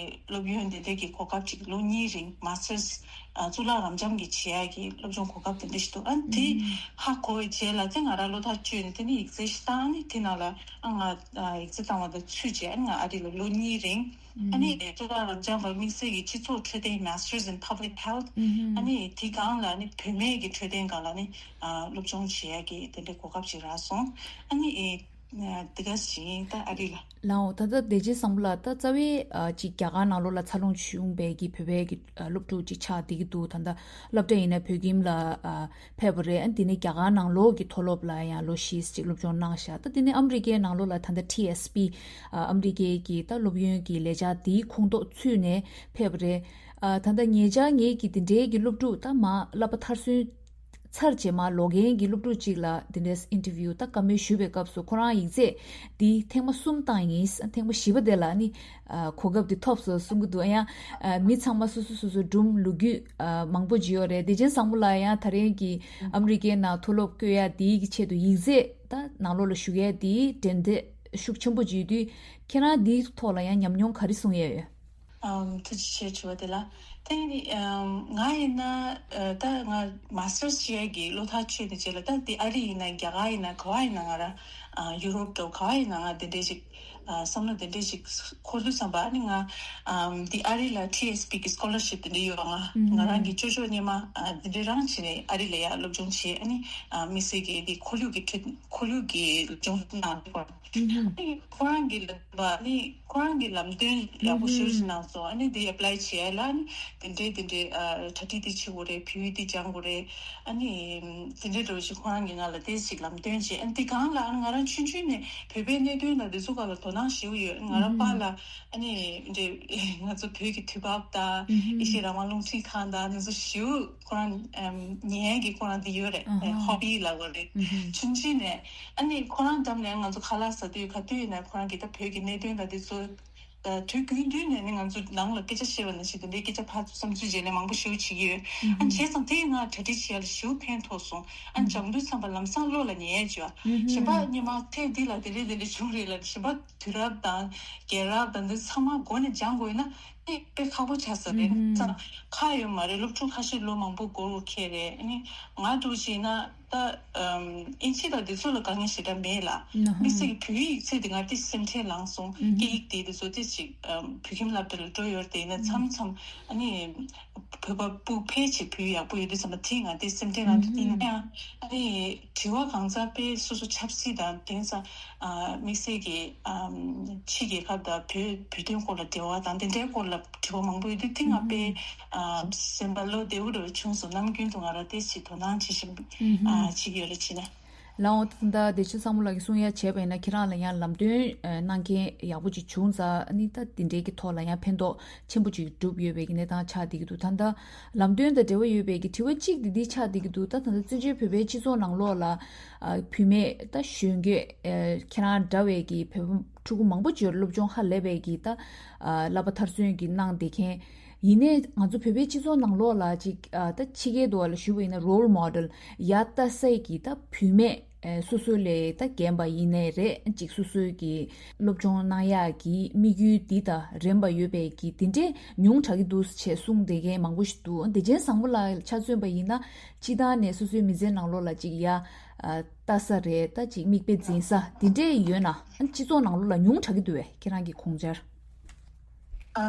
སློབ་ཡོན་དེ་འདྲ་གི་གོ་སྐབས་ཅིག་ལོ་གཉིས་རིང་Masters ཨ་གཙུག་ལག་རབ་འབྱམས་ཀྱི་བྱེད་ཡག་གི་སློབ་སྦྱོང་གོ་སྐབས་དེ་འདྲ་ཞིག་འདུག་ཨ་ནི་དེ་ཧ་གོ་བའི་རྗེས་ལ་དེ་ང་རང་བློ་ཐག་གཅོད་ནས་དེ་ནི་ཡིག་ཚད་ཞིག་བཏང་། ཨ་ནི་དེ་ནང་ལ་ཨ་ང་ཨ་ཡིག་ཚད་བཏང་བ་དང་ཚུད་རྗེས་ཨ་ནི་ང་ཨ་རི་ལ་ལོ་གཉིས་རིང་ཨ་ནི་གཙུག་ལག་རབ་འབྱམས་པ་དམིགས་བསལ་གྱི་སྤྱི་ཚོགས་འཕྲོད་བསྟེན་Masters in Public Health ཨ་ནི་དེ་སྒང་ལ་ཨ་ནི་བུད་མེད་ཀྱི་འཕྲོད་བསྟེན་སྒང་ལ་ཨ་ནི་ཨ་སློབ་སྦྱོང་བྱེད་ཡག་གི་དེ་འདྲའི་གོ་སྐབས་ཅིག་རག་སོང་། ཨ་ནི་ཨེ་དེ་ག་ཞིག་ད་ཨ་རི་ལ། ལའོ། ད་ལྟ་བདེ་ཆེན་བཟང་པོ་ལགས། ད་རྩ་བའི་ཨ་ཅིག་རྒྱ་གར་ནང་ལོགས་ལ་འཚར་ལོངས་བྱུང་བའི་གི་བོད་པའི་གི་ཨ་སློབ་ཕྲུག་ཅིག་ཆགས་བསྡད་ཀྱི་འདུག་ད་ལྟ་སློབ་གྲྭ་ཡིན་ན་བོད་ཁྱིམ་ལ་ཨ་ཕེབས་པ་རེད། ཨ་དེ་ནས་རྒྱ་གར་ནང་ལོགས་ཀྱི་མཐོ་སློབ་ལ་ཡང་ལོ་བཞི་ཅིག་སློབ་སྦྱོང་གནང་ཤག་ད་དེ་ནས་ཨ་མི་རི་ཀའི་ནང་ལོགས་ལ་ད་ལྟ་ཊི་ཨེསི་པི་ཨ་ཨ་མི་རི་ཀའི་གི་ད་སློབ་ཡོན་གྱི་ལས་འཆར་དེའི་ཁོངས་གཏོགས་ཚུད་ནས་ཕེབས་པ་རེད། ཨ་ད་ལྟ་ཉེ་ཆར་ངེད་ཀྱི་དེ་འདྲའི་གི་སློབ་ཕྲུག་ད་མ་བསླབ་པ་མཐར་སོན་ཚར་རྗེས་མ་ལོག་མཁན་གྱི་སློབ་ཕྲུག་ཅིག་ལ་དེ་འདྲའི་ཨིན་ཊར་བིའུ་ད་བཀའ་མོལ་ཞུས་པའི་སྐབས་སུ་ཁོ་རང་ཡིག་ཚད་འདི་ཐེངས་མ་གསུམ་བཏང་ཡིན། ཐེངས་མ་བཞི་པ་དེ་ལ་ནི་ཨ་གོ་སྐབས་འདི་ཐོབ་སོང་གསུང་གི་འདུག་ཡང་ཨ་མི་ཚང་མ་སོ་སོ་སོ་སོའི་སྒྲུང་ལོ་རྒྱུས་ཨ་མང་པོ་ཅིག་ཡོད་རེད། བདེ་ཆེན་བཟང་པོ་ལགས་ཡང་ད་རིང་གི་ཨ་མི་རི་ཀའི་ནང་མཐོ་སློབ་བཀོད་ཡ་འདིའི་གི་ཆེད་དུ་ཡིག་ཚད་ད་ནང་ལོགས་ལ་ཞུགས་ཡ་འདིའི་འགྲན་བསྡུར་ཤུགས་ཆེན་པོ་ཅིག་ཡོད་དུས་ཁྱེད་རང་འདིའི་ཐོག་ལ་ཡང་ཉམས་མྱོང་ག་རེ་གསུང་ཡ་ཡོད། ཨམ་ཐུགས་རྗེ་ཆེ་དྲི་བ་དེ་ལ། དེ་ནི་ཨམ་ང་ཡིན་ན་ཨ་ད་ང་Masters བྱེད་ཡས་ཀྱི་བློ་ཐག་ཆོད་ནས་བྱས་ལ། ད་དེ་ཨ་རི་ཡིན་ན་རྒྱ་གར་ཡིན་ན་ག་བ་ཡིན་ན་ང་རང་ཨ་ཡུ་རོབ་འགྲོ་ག་བ་ཡིན་ན་ང་དེ་འདྲས་ཞིག་ཨ་བསམ་བློ་དེ་འདྲས་ཞིག་འཁོར་དུས་ཙམ་པ་ཨ་ནི་ང་ཨམ་དེ་ཨ་རི་ལ་ཊི་ཨེསི་པི་གི་སི་ཀོ་ལར་ཤིབ་དེ་འདྲས་ཡོད་པ། ང་ང་རང་གི་ཅོ་ཅོ་སྔོན་མ་ཨ་དེ་འདྲས་རང་བྱས་ནས་ཨ་རི་ལ་ཡ་སློབ་སྦྱོང་བྱས། ཨ་ནི་ཨ་དམིགས་བསལ་གྱི་དེ་ཁོར་ཡུག་གི་ཁྲིད་ཁོར་ཡུག་གི་སྦྱོང་བརྡར་གནང་འདུག་པ། ཨ་ནི་ཁོ་རང་གི་ལ་བ་ནི་ཁོ་རང་གི་ལམ་སྟོན་ཡག་པོ་ཞེ་པོ་ཞིག་གནང་སོང་། ཨ་ནི་དེ་ཨེ་པ་ལའི་བྱས་ལ་ཨ་ནི་དེ་འདྲའི་དེ་འདྲའི་ཨ་གྲ་སྒྲིག་དེ་བྱེད་དགོས་རེད། བོད་ཡིག་དེ་སྦྱང་དགོས་རེད། ཨ་ནི་དེ་འདྲའི་འདྲ་བོ་ཞིག་ཁོ་རང་གིས་ང་ལ་ཏོག་ཙམ་ཞིག་ལམ་སྟོན་བྱས། ཨ་ནི་དེ་སྒང་ལ་ཨ་ནི་ང་རང་ཆུང་ཆུང་ནས་བོད་པའི་གནད་དོན་དང་དེ་ཚོ་སྒང་ལ་དོ་སྣང་ཞེ་པོ་ཡོད། ང་རང་པཱ་ལགས་ཨ་ནི་འདྲ་ང་ཚོ་བོད་ཀྱི་དུས་བབ་དང་ཨེ་ཤེ་ཡ་རང་དབང་རླུང་འཕྲིན་ཁང་དང་དེ་ཚོ་ཞེ་པོ་ཁོ་རང་ཉན་ཡག་གི་ཁོ་རང་དེ་ཡོད་རེད། ཧོ་བི་ལབ་དགོས་རེད། ཆུང་ཆུང་ནས་ཨ་ནི་ཁོ་རང་འགྲམ་ནས་ང་ཚོ་ཁ་ལག་ཟ་དུས་ག་དུས་ཡིན་ན་ཁོ་རང་གིས་ད་བོད་ཀྱི་གནད་དོན་དང་དེ་ཚོ་ཨ་དུས་རྒྱུན་དུས་ནས་ནི་ང་ཚོ་ནང་ལ་སྐད་ཆ་བཤད་པ་ནང་བཞིན་དེ་འདྲའི་སྐད་ཆ་ཕར་ཚུར་བསམ་ཚུལ་བརྗེ་ལེན་མང་པོ་ཞེ་པོ་བྱེད་ཀྱི་ཡོད། ཨ་ནི་བྱས་ཙང་དེ་ཡིས་ང་གྲ་སྒྲིག་བྱེད་ཡ་ལ་ཞེ་པོ་ཕན་ཐོགས་སོང་། ཨ་ནི་སྦྱང་དུས་ཙམ་པ་ལམ་སང་བློ་ལ་ཉར་ཡ་བྱས་པ། གཞན་པ་སྔོན་མ་ཐེངས་འདི་ལ་དེ་འདྲའི་དེ་འདྲའི་བྱུང་རེད་ལབ། གཞན་པ་དུས་རབས་དང་རྒྱལ་རབས་དང་འདི་ཚང་མ་མགོ་ནས་སྦྱང་དགོས་ན་དེ་དཔེ་ཁག་པོ་ཆགས་ས་རེད། ཙང་ཁག་ཡོད་མ་རེད། སློབ་ཕྲུག་ཁ་ཤས་ལོ་མང་པོ་འགོར་བ་ཁེལ་རེད། ཨ་ནི་ང་འདྲ་བོ་བྱས་ན་ད་ཨམ་ཨིན་ཇི་དང་དེ་ཚོ་ལ་དཀའ་ངལ་ཞེ་དྲག་མེད་ལ། དམིགས་བསལ་གྱི་བོད་ཡིག་ཚད་དེ་ང་ཏོག་ཙམ་སེམས་ཁྲལ་ལངས་སོང་། སྐད་ཡིག་དེ་དེ་ཚོ་ཏོག་ཙམ་ཅིག་ཨམ་བོད་ཁྱིམ་སློབ་གྲྭ་ལ་འགྲོ་ཡོད་རེད། དེ་ཡིན་ན་མཚམས་མཚམས་ཨ་ནི་བོད་པ་སྤུ་ཕལ་ཆེར་བོད་ཡག་པོ་ཡོད་དུས་ཙམ་པ་དེ་ང་ཏོག་ཙམ་སེམས་ཁྲལ་ལངས་འདུག་ཡིན་ན་ཡང་ཨ་ནི་དྲི་བ་གང་ཚང་དཔེ་སོ་སོ་ཆབ་སྲིད་དང་དེང་སང་ཨ་དམིགས་བསལ་གྱི་ཨམ་ཕྱི་རྒྱལ་ཁབ་དང་བོད་བོད་དོན་སྐོར་ལ་འབྲེལ་བ་དང་དེ་འདྲའི་སྐོར་ལ་དྲི་བ་མང་པོ་ཡོད་དུས་དེ་ང་དཔེ་ཨ་སེམས་པ་བློ་བདེ་པོ་འདྲ་བོ་བྱུང་སོང་། ནམ་རྒྱུན་དུ་ང་རང་ཏོག་ཙམ་དོ་སྣང་བྱེད་བཞིན་ཨ་བྱེད་ཀྱི་ཡོད་ལ་བྱས་ན། ལའོ། ད་ལྟ་བདེ་ཆེན་བཟང་པོ་ལགས་ཀྱིས་གསུང་ཡ་བྱས་པ་ཡིན་ན་ཁྱེད་རང་ལ་ཡང་ལམ་སྟོན་ཨ་གནང་མཁན་ཡག་པོ་ཅིག་བྱུང་ཙང་ཨ་ནི་ད་དེ་འདྲའི་གི་ཐོག་ལ་ཡང་ཕན་ཐོགས་ཆེན་པོ་ཅིག་བསྒྲུབས་ཡོད་པའི་གི་གནས་སྟངས་ཆགས་བསྡད་ཀྱི་འདུག་ད་ལྟ་ལམ་སྟོན་དང་འབྲེལ་བ་ཡོད་པའི་གི་དྲི་བ་གཅིག་དེ་འདི་ཆགས་བསྡད་ཀྱི་འདུག་ད་ད་ལྟ་བཙན་བྱོལ་བོད་པའི་སྤྱི་ཚོགས་ནང་ལོགས་ལ་ཨ་བུད་མེད་ད་གཞོན་སྐྱེས་ཨ་ཁྱེད་རང་འདྲ་བའི་གི་བོད་པ་ཕྲུ་གུ་མང་པོ་ཅིག་སློབ་སྦྱོང་ཧ་ལས་པའི་གི་ད་ཨ་བསླབ་པ་མཐར་སོན་གྱི་གནང་བསྡད་མཁན། ཡིན་ནའི་ང་ཚོ་བོད་པའི་སྤྱི་ཚོགས་ནང་ལོགས་ལ་ཅིག་ཨ་ད་ཕྱི་རྒྱལ་དུ་བ་ལ་ཞུ་བ་ཡིན་ན་རོལ་མོ་ཌེལ་ཡ་ལྟ་སའི་གི་ད་བུད་མེད་ཨ་སོ་སོ་ལས་ད་རྒན་པ་ཡིན་ནའི་རེད། ཅིག་སོ་སོའི་གི་སློབ་སྦྱོང་གནང་ཡག་གི་དམིགས་ཡུལ་འདི་དང་རན་པ་ཡོད་པའི་གི་དེ་འདྲས་ཉུང་དྲགས་ཀྱི་འདུག་ཅེས་གསུངས་བསྡད་མཁན་མང་པོ་ཞིག་འདུག་བདེ་ཆེན་བཟང་པོ་ལགས་ཆ་མཚོན་པ་ཡིན་ན་སྤྱིར་བཏང་ནས་སོ་སོའི་མི་ཚེ་ནང་ལོགས་ལ་ཅིག་ཡ་ཨ་ལྟ་ས་རེད། ད་ཅིག་མིག་དཔེ་འཛིན་ས་དེ་འདྲས་ཡོད་ན་སྤྱི་ཚོགས་ནང་ལོགས་ལ་ཉུང་དྲགས་ཀྱི་འདུག་བས། ཁྱེད་རང་གི་དགོངས་འཆར། ཨ་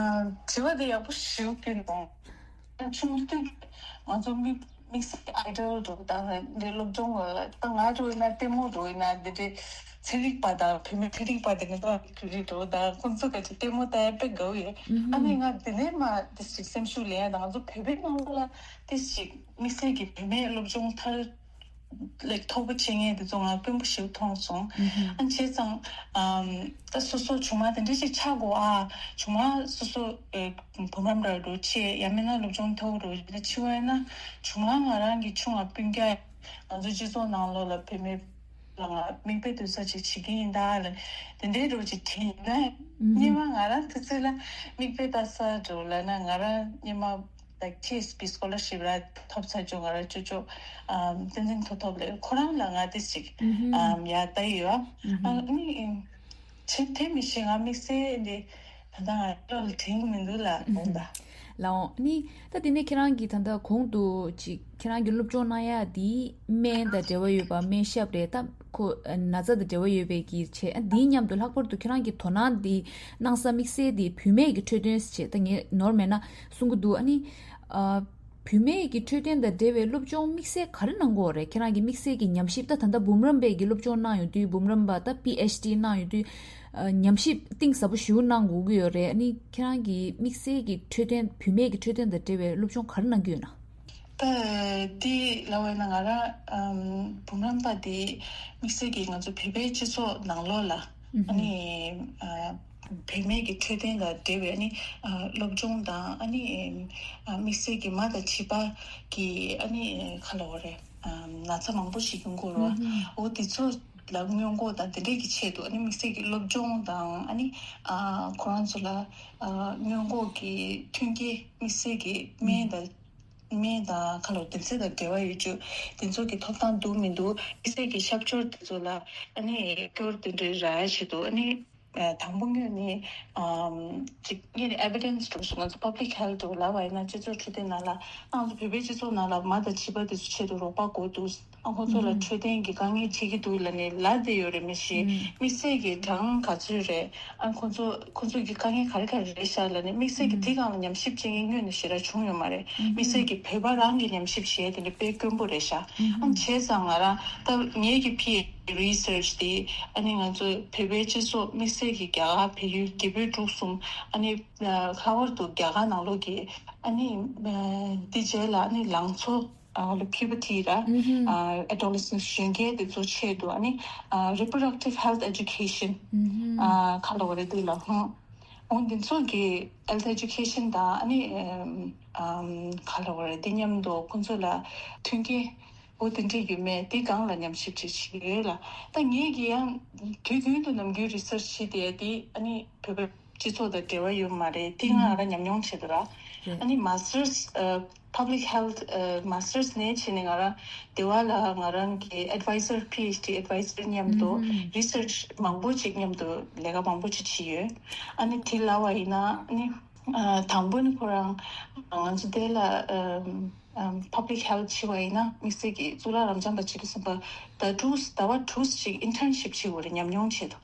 དྲི་བ་དེ་ཡག་པོ་ཞེ་པོ་ཅིག་འདུག་ཆུང་དུས་ང་ཚོ་དམིགས་དམིགས་བསལ་གྱི་ཨའི་ཌོལ་འདྲ་བོ་དང་འདི་སློབ་སྦྱོང་བ་ད་ང་འདྲ་བོ་ཡིན་ན་ལྟད་མོ་འདྲ་བོ་ཡིན་ན་འདི་འདྲའི་ཚན་རིག་པ་དང་བུད་མེད་ཚན་རིག་པ་དེ་ནི་ད་བོད་རིགས་འདྲ་བོ་དང་ཁོང་ཚོ་ག་ཅིག་ལྟད་མོ་ལྟ་ཡ་དཔེ་དགའ་བོ་ཡོད། ཨ་ནི་ང་དེ་ནས་མ་དེ་ཞིག་སེམས་ཤུགས་ལེན་ཡ་དང་ང་ཚོ་བོད་པའི་ནང་ལོགས་ལ་དེ་ཞིག་དམིགས་བསལ་གྱི་བུད་མེད་སློབ་སྦྱོང་མཐར་ ལེགས་མཐོ་པོ་བྱེད་མཁན་དེ་ཚོ་ང་དཔོན་པོ་ཞིག་མཐོང་སོང་། ཨ་བྱས་ཙང་ཨམ་ད་སོ་སོ་ཆུང་མ་དེ་འདྲ་ཞིག་ཆགས་དགོས་ཨ། ཆུང་མ་སོ་སོ་ཨེ་བུ་མོ་འདྲ་འགྲོ་ཆེ་ཡང་མིན་ན་སློབ་སྦྱོང་མཐོ་རུ་འཆི་བ་ཡིན་ན་ཆུང་མ་ང་རང་གི་ཆུང་བ་སྤུན་ཀྱག་ང་ཚོ་སྤྱི་ཚོགས་ནང་ལོགས་ལ་བུད་མེད་ལ་ང་མིག་དཔེ་སྟོན་ས་ཅིག་བྱེད་ཀྱི་ཡིན་ད་ལ་དེ་འདྲའི་འགྲོ་ཅིག་དྲན་ན་སྙེ་མ་ང་རང་དུས་ཚོད་ལ་མིག་དཔེ་ལྟ་ས་འགྲོ་ལ་ན་ང་རང་སྙེ་མ། Like T S P scholarship ར་ཐོབ་ཚར་བྱུང་ང་ར་ཅོ་ཅོ་ཨམ་བསྟན་འཛིན་མཐོ་སློབ་ལས་ཁོ་རང་ལ་ང་ཏིས་ཅིག་ཨམ་ཡ་ལྟ་ཡི་ཡོད་ཨ་ནི་ཆེ་དེ་མི་ཤེས་ང་དམིགས་བསལ་འདི་ད་ལྟ་ང་ལོ་ལ་དྲན་མི་འདུག་ལ་འོང་ད། ལའོ་ནི་ད་དེ་ནས་ཁྱེད་རང་གིས་ད་ལྟ་གོང་དུ་ཅིག་ཁྱེད་རང་གི་སློབ་སྦྱོང་གནང་ཡ་དེ་སྨན་དང་འབྲེལ་བ་ཡོད་པ་སྨན་ཞབས་རེད་ད། ཁོ་ན་ཚ་དང་འབྲེལ་བ་ཡོད་པའི་གི་ཆེད་ཨ་འདིའི་མཉམ་དུ་ལྷག་པར་དུ་ཁྱེད་རང་གི་དོ་སྣང་འདི་གནང་ས་དམིགས་བསལ་འདི་བུད་མེད་ཀྱི་འཕྲོད་བསྟེན་ཟེར་ཆེད་ད་ངས་ནོར་མེད་ན་གསུང་གི་འདུག་ཨ་ནི་ཨ་བུད་མེད་ཀྱི་འཕྲོད་བསྟེན་དང་འབྲེལ་བའི་སློབ་སྦྱོང་དམིགས་བསལ་ག་རེ་གནང་གི་ཡོད་རེད། ཁྱེད་རང་གི་དམིགས་བསལ་གྱི་ཉམས་ཞིབ་ད་ད་ལྟ་འབུམ་རམས་པའི་གི་སློབ་སྦྱོང་གནང་ཡོང་དུས་འབུམ་རམས་པ་ད་པི་ཨེཆ་ཌི་གནང་ཡོང་དུས་ཨ་ཉམས་ཞིབ་གཏིང་ཟབ་པོ་ཞེ་པོ་གནང་དགོས་ཀྱི་ཡོད་རེད། ཨ་ནི་ཁྱེད་རང་གི་དམིགས་བསལ་གྱི་འཕྲོད་བསྟེན་བུད་མེད་ཀྱི་འཕྲོད་བསྟེན་དང་འབྲེལ་བའི་སློབ་སྦྱོང་ག་རེ་གནང་གི་ཡོད་ན། ད་འདི་ལབ་པ་ཡིན་ན་ང་རང་ཨམ་བུམ་རམས་པ་འདི་དམིགས་བསལ་གྱིས་ང་ཚོ་བོད་པའི་སྤྱི་ཚོགས་ནང་ལོགས་ལ་ཨ་ནི་ཨ་བུད་མེད་ཀྱི་འཕྲོད་བསྟེན་ལ་འབྲེལ་བའི་ཨ་ནི་ཨ་སློབ་སྦྱོང་དང་ཨ་ནི་ཨ་དམིགས་བསལ་གྱིས་མ་དང་བྱིས་པ་གི་ཨ་ནི་ག་ལབ་དགོས་རེད་ཨམ་ན་ཚ་མང་པོ་ཞིག་ཡོང་གི་ཡོད་རེད་བ། འོ་དེ་ཚོ་ལ་སྔོན་འགོག་དང་དེ་འདྲས་ཀྱི་ཆེད་དུ་ཨ་ནི་དམིགས་བསལ་གྱིས་སློབ་སྦྱོང་དང་ཨ་ནི་ཨ་ཁོ་རང་ཚོ་ལ་ཨ་སྔོན་འགོག་གི་མཐུན་རྐྱེན་དམིགས་བསལ་གྱིས་སྨན་དང་སྨན་དང་ཁ་ལོ་དེ་ཚོ་དང་འབྲེལ་བ་ཡོད་རྒྱུ་དེ་ཚོ་གི་ཐོབ་ཐང་འདུག་མི་འདུག་དམིགས་བསལ་གྱི་ཤབ་སྦྱོར་དེ་ཚོ་ལ་ཨ་ནི་སྐྱོར་དེ་འདྲའི་རག་ཡ་ཆེད་དུ་ཨ་ནི་དང་པོ་ངོས་ནས་ཅིག་ངས་ནི་evidence་འགྲོ་སོང་ང་ཚོ་public health་འགྲོ་ལབ་པ་ཡིན་ན་སྤྱི་ཚོགས་འཕྲོད་བསྟེན་ནང་ལ་ང་ཚོ་བོད་པའི་སྤྱི་ཚོགས་ནང་ལ་མ་དང་བྱིས་པ་དེ་ཚོ་ཆེད་དུ་རོགས་པ་དགོས་འདུག་ཨ་ཁོ་ཚོ་ལ་འཕྲོད་བསྟེན་གྱི་དཀའ་ངལ་འཕྲད་ཀྱི་འདུག་ལབ་ནས་ལབ་བསྡད་ཡོད་རེད་མི་ཤེས། དམིགས་བསལ་གྱི་གྲངས་ག་ཚོད་རེད། ཨ་ཁོ་ཚོ་ཁོ་ཚོ་གི་དཀའ་ངལ་ག་རེ་ག་རེ་རེད་ཤག་ལབ་ནས་དམིགས་བསལ་གྱི་དེ་སྒང་ལ་ཉམས་ཞིབ་བྱེད་མཁན་དངོས་ནས་ཞེ་དྲག་བྱུང་ཡོད་མ་རེད། དམིགས་བསལ་གྱི་བོད་པ་རང་གི་ཉམས་ཞིབ་བྱས་དེ་འདྲ་དཔེ་དཀོན་པོ་རེད་ཤག་ཨ་བྱས་ཙང་ང་རང་ད་ངེད་ཀྱི་PhD research་དེ་ཨ་ནི་ང་ཚོ་བོད་པའི་སྤྱི་ཚོགས་དམིགས་བསལ་གྱི་རྒྱ་གར་བལ་ཡུལ་རྒྱ་བོད་འབྲུག་གསུམ་ཨ་ནི་ལྷག་པར་དུ་རྒྱ་གར་ནང་ལོགས་ཀྱི་ཨ་ནི་འདི་རྗེས་ལ་ཨ་ནི་ལང་ཚོ། ཨ་ལ་puberty་ར། ཨ་adolescence་གཞོན་སྐྱེས་དེ་ཚོ་ཆེད་དུ་ཨ་ནི་ཨ་reproductive health education་ཨ་ཁ་ལོ་རེ་དེ་ལ་ཧུང་། འོན་དེ་ཚོ་གི་health education་དང་ཨ་ནི་ཨམ་ཁ་ལོ་རེ་དེ་མཉམ་དུ་ཁོང་ཚོ་ལ་མཐུན་རྐྱེན་འོ་དེ་འདྲས་ཡོད་མེད་དེ་སྒང་ལ་ཉམས་ཞིབ་ཅིག་བྱེད་ཀྱི་ཡོད་ལ། ད་ངེད་ཀྱི་ཡང་དུས་རྒྱུན་དུ་ནམ་རྒྱུན་research་བྱེད་དེ་དེ་ཨ་ནི་བོད་པའི་སྤྱི་ཚོགས་དང་འབྲེལ་བ་ཡོད་མ་རེད། དེ་ང་རང་ཉམས་མྱོང་བྱེད་དུ་ར། རེད། ཨ་ནི་masters་ཨ་public health་ཨ་masters་ནས་བྱས་ནས་ང་རང་དེ་བ་ལ་ང་རང་གི་advisor PhD advisor་མཉམ་དུ་research་མང་པོ་ཅིག་མཉམ་དུ་ལས་ཀ་མང་པོ་ཅིག་བྱས་ཡོད། ཨ་ནི་དེ་ལབ་པ་ཡིན་ན་ཨ་ནི་ཨ་དང་པོ་ནི་ཁོ་རང་ང་ཚོ་དེ་ལ་ཨ་ཨམ་public health་བྱས་པ་ཡིན་ན་དམིགས་བསལ་གྱི་གཙུག་ལག་རབ་འབྱམས་པ་བྱེད་དུས་ཙམ་པ་ཟླ་དྲུག་ཟླ་བ་དྲུག་ཅིག་internship་བྱེད་དགོས་རེད་ཉམས་མྱོང་ཆེད་དུ།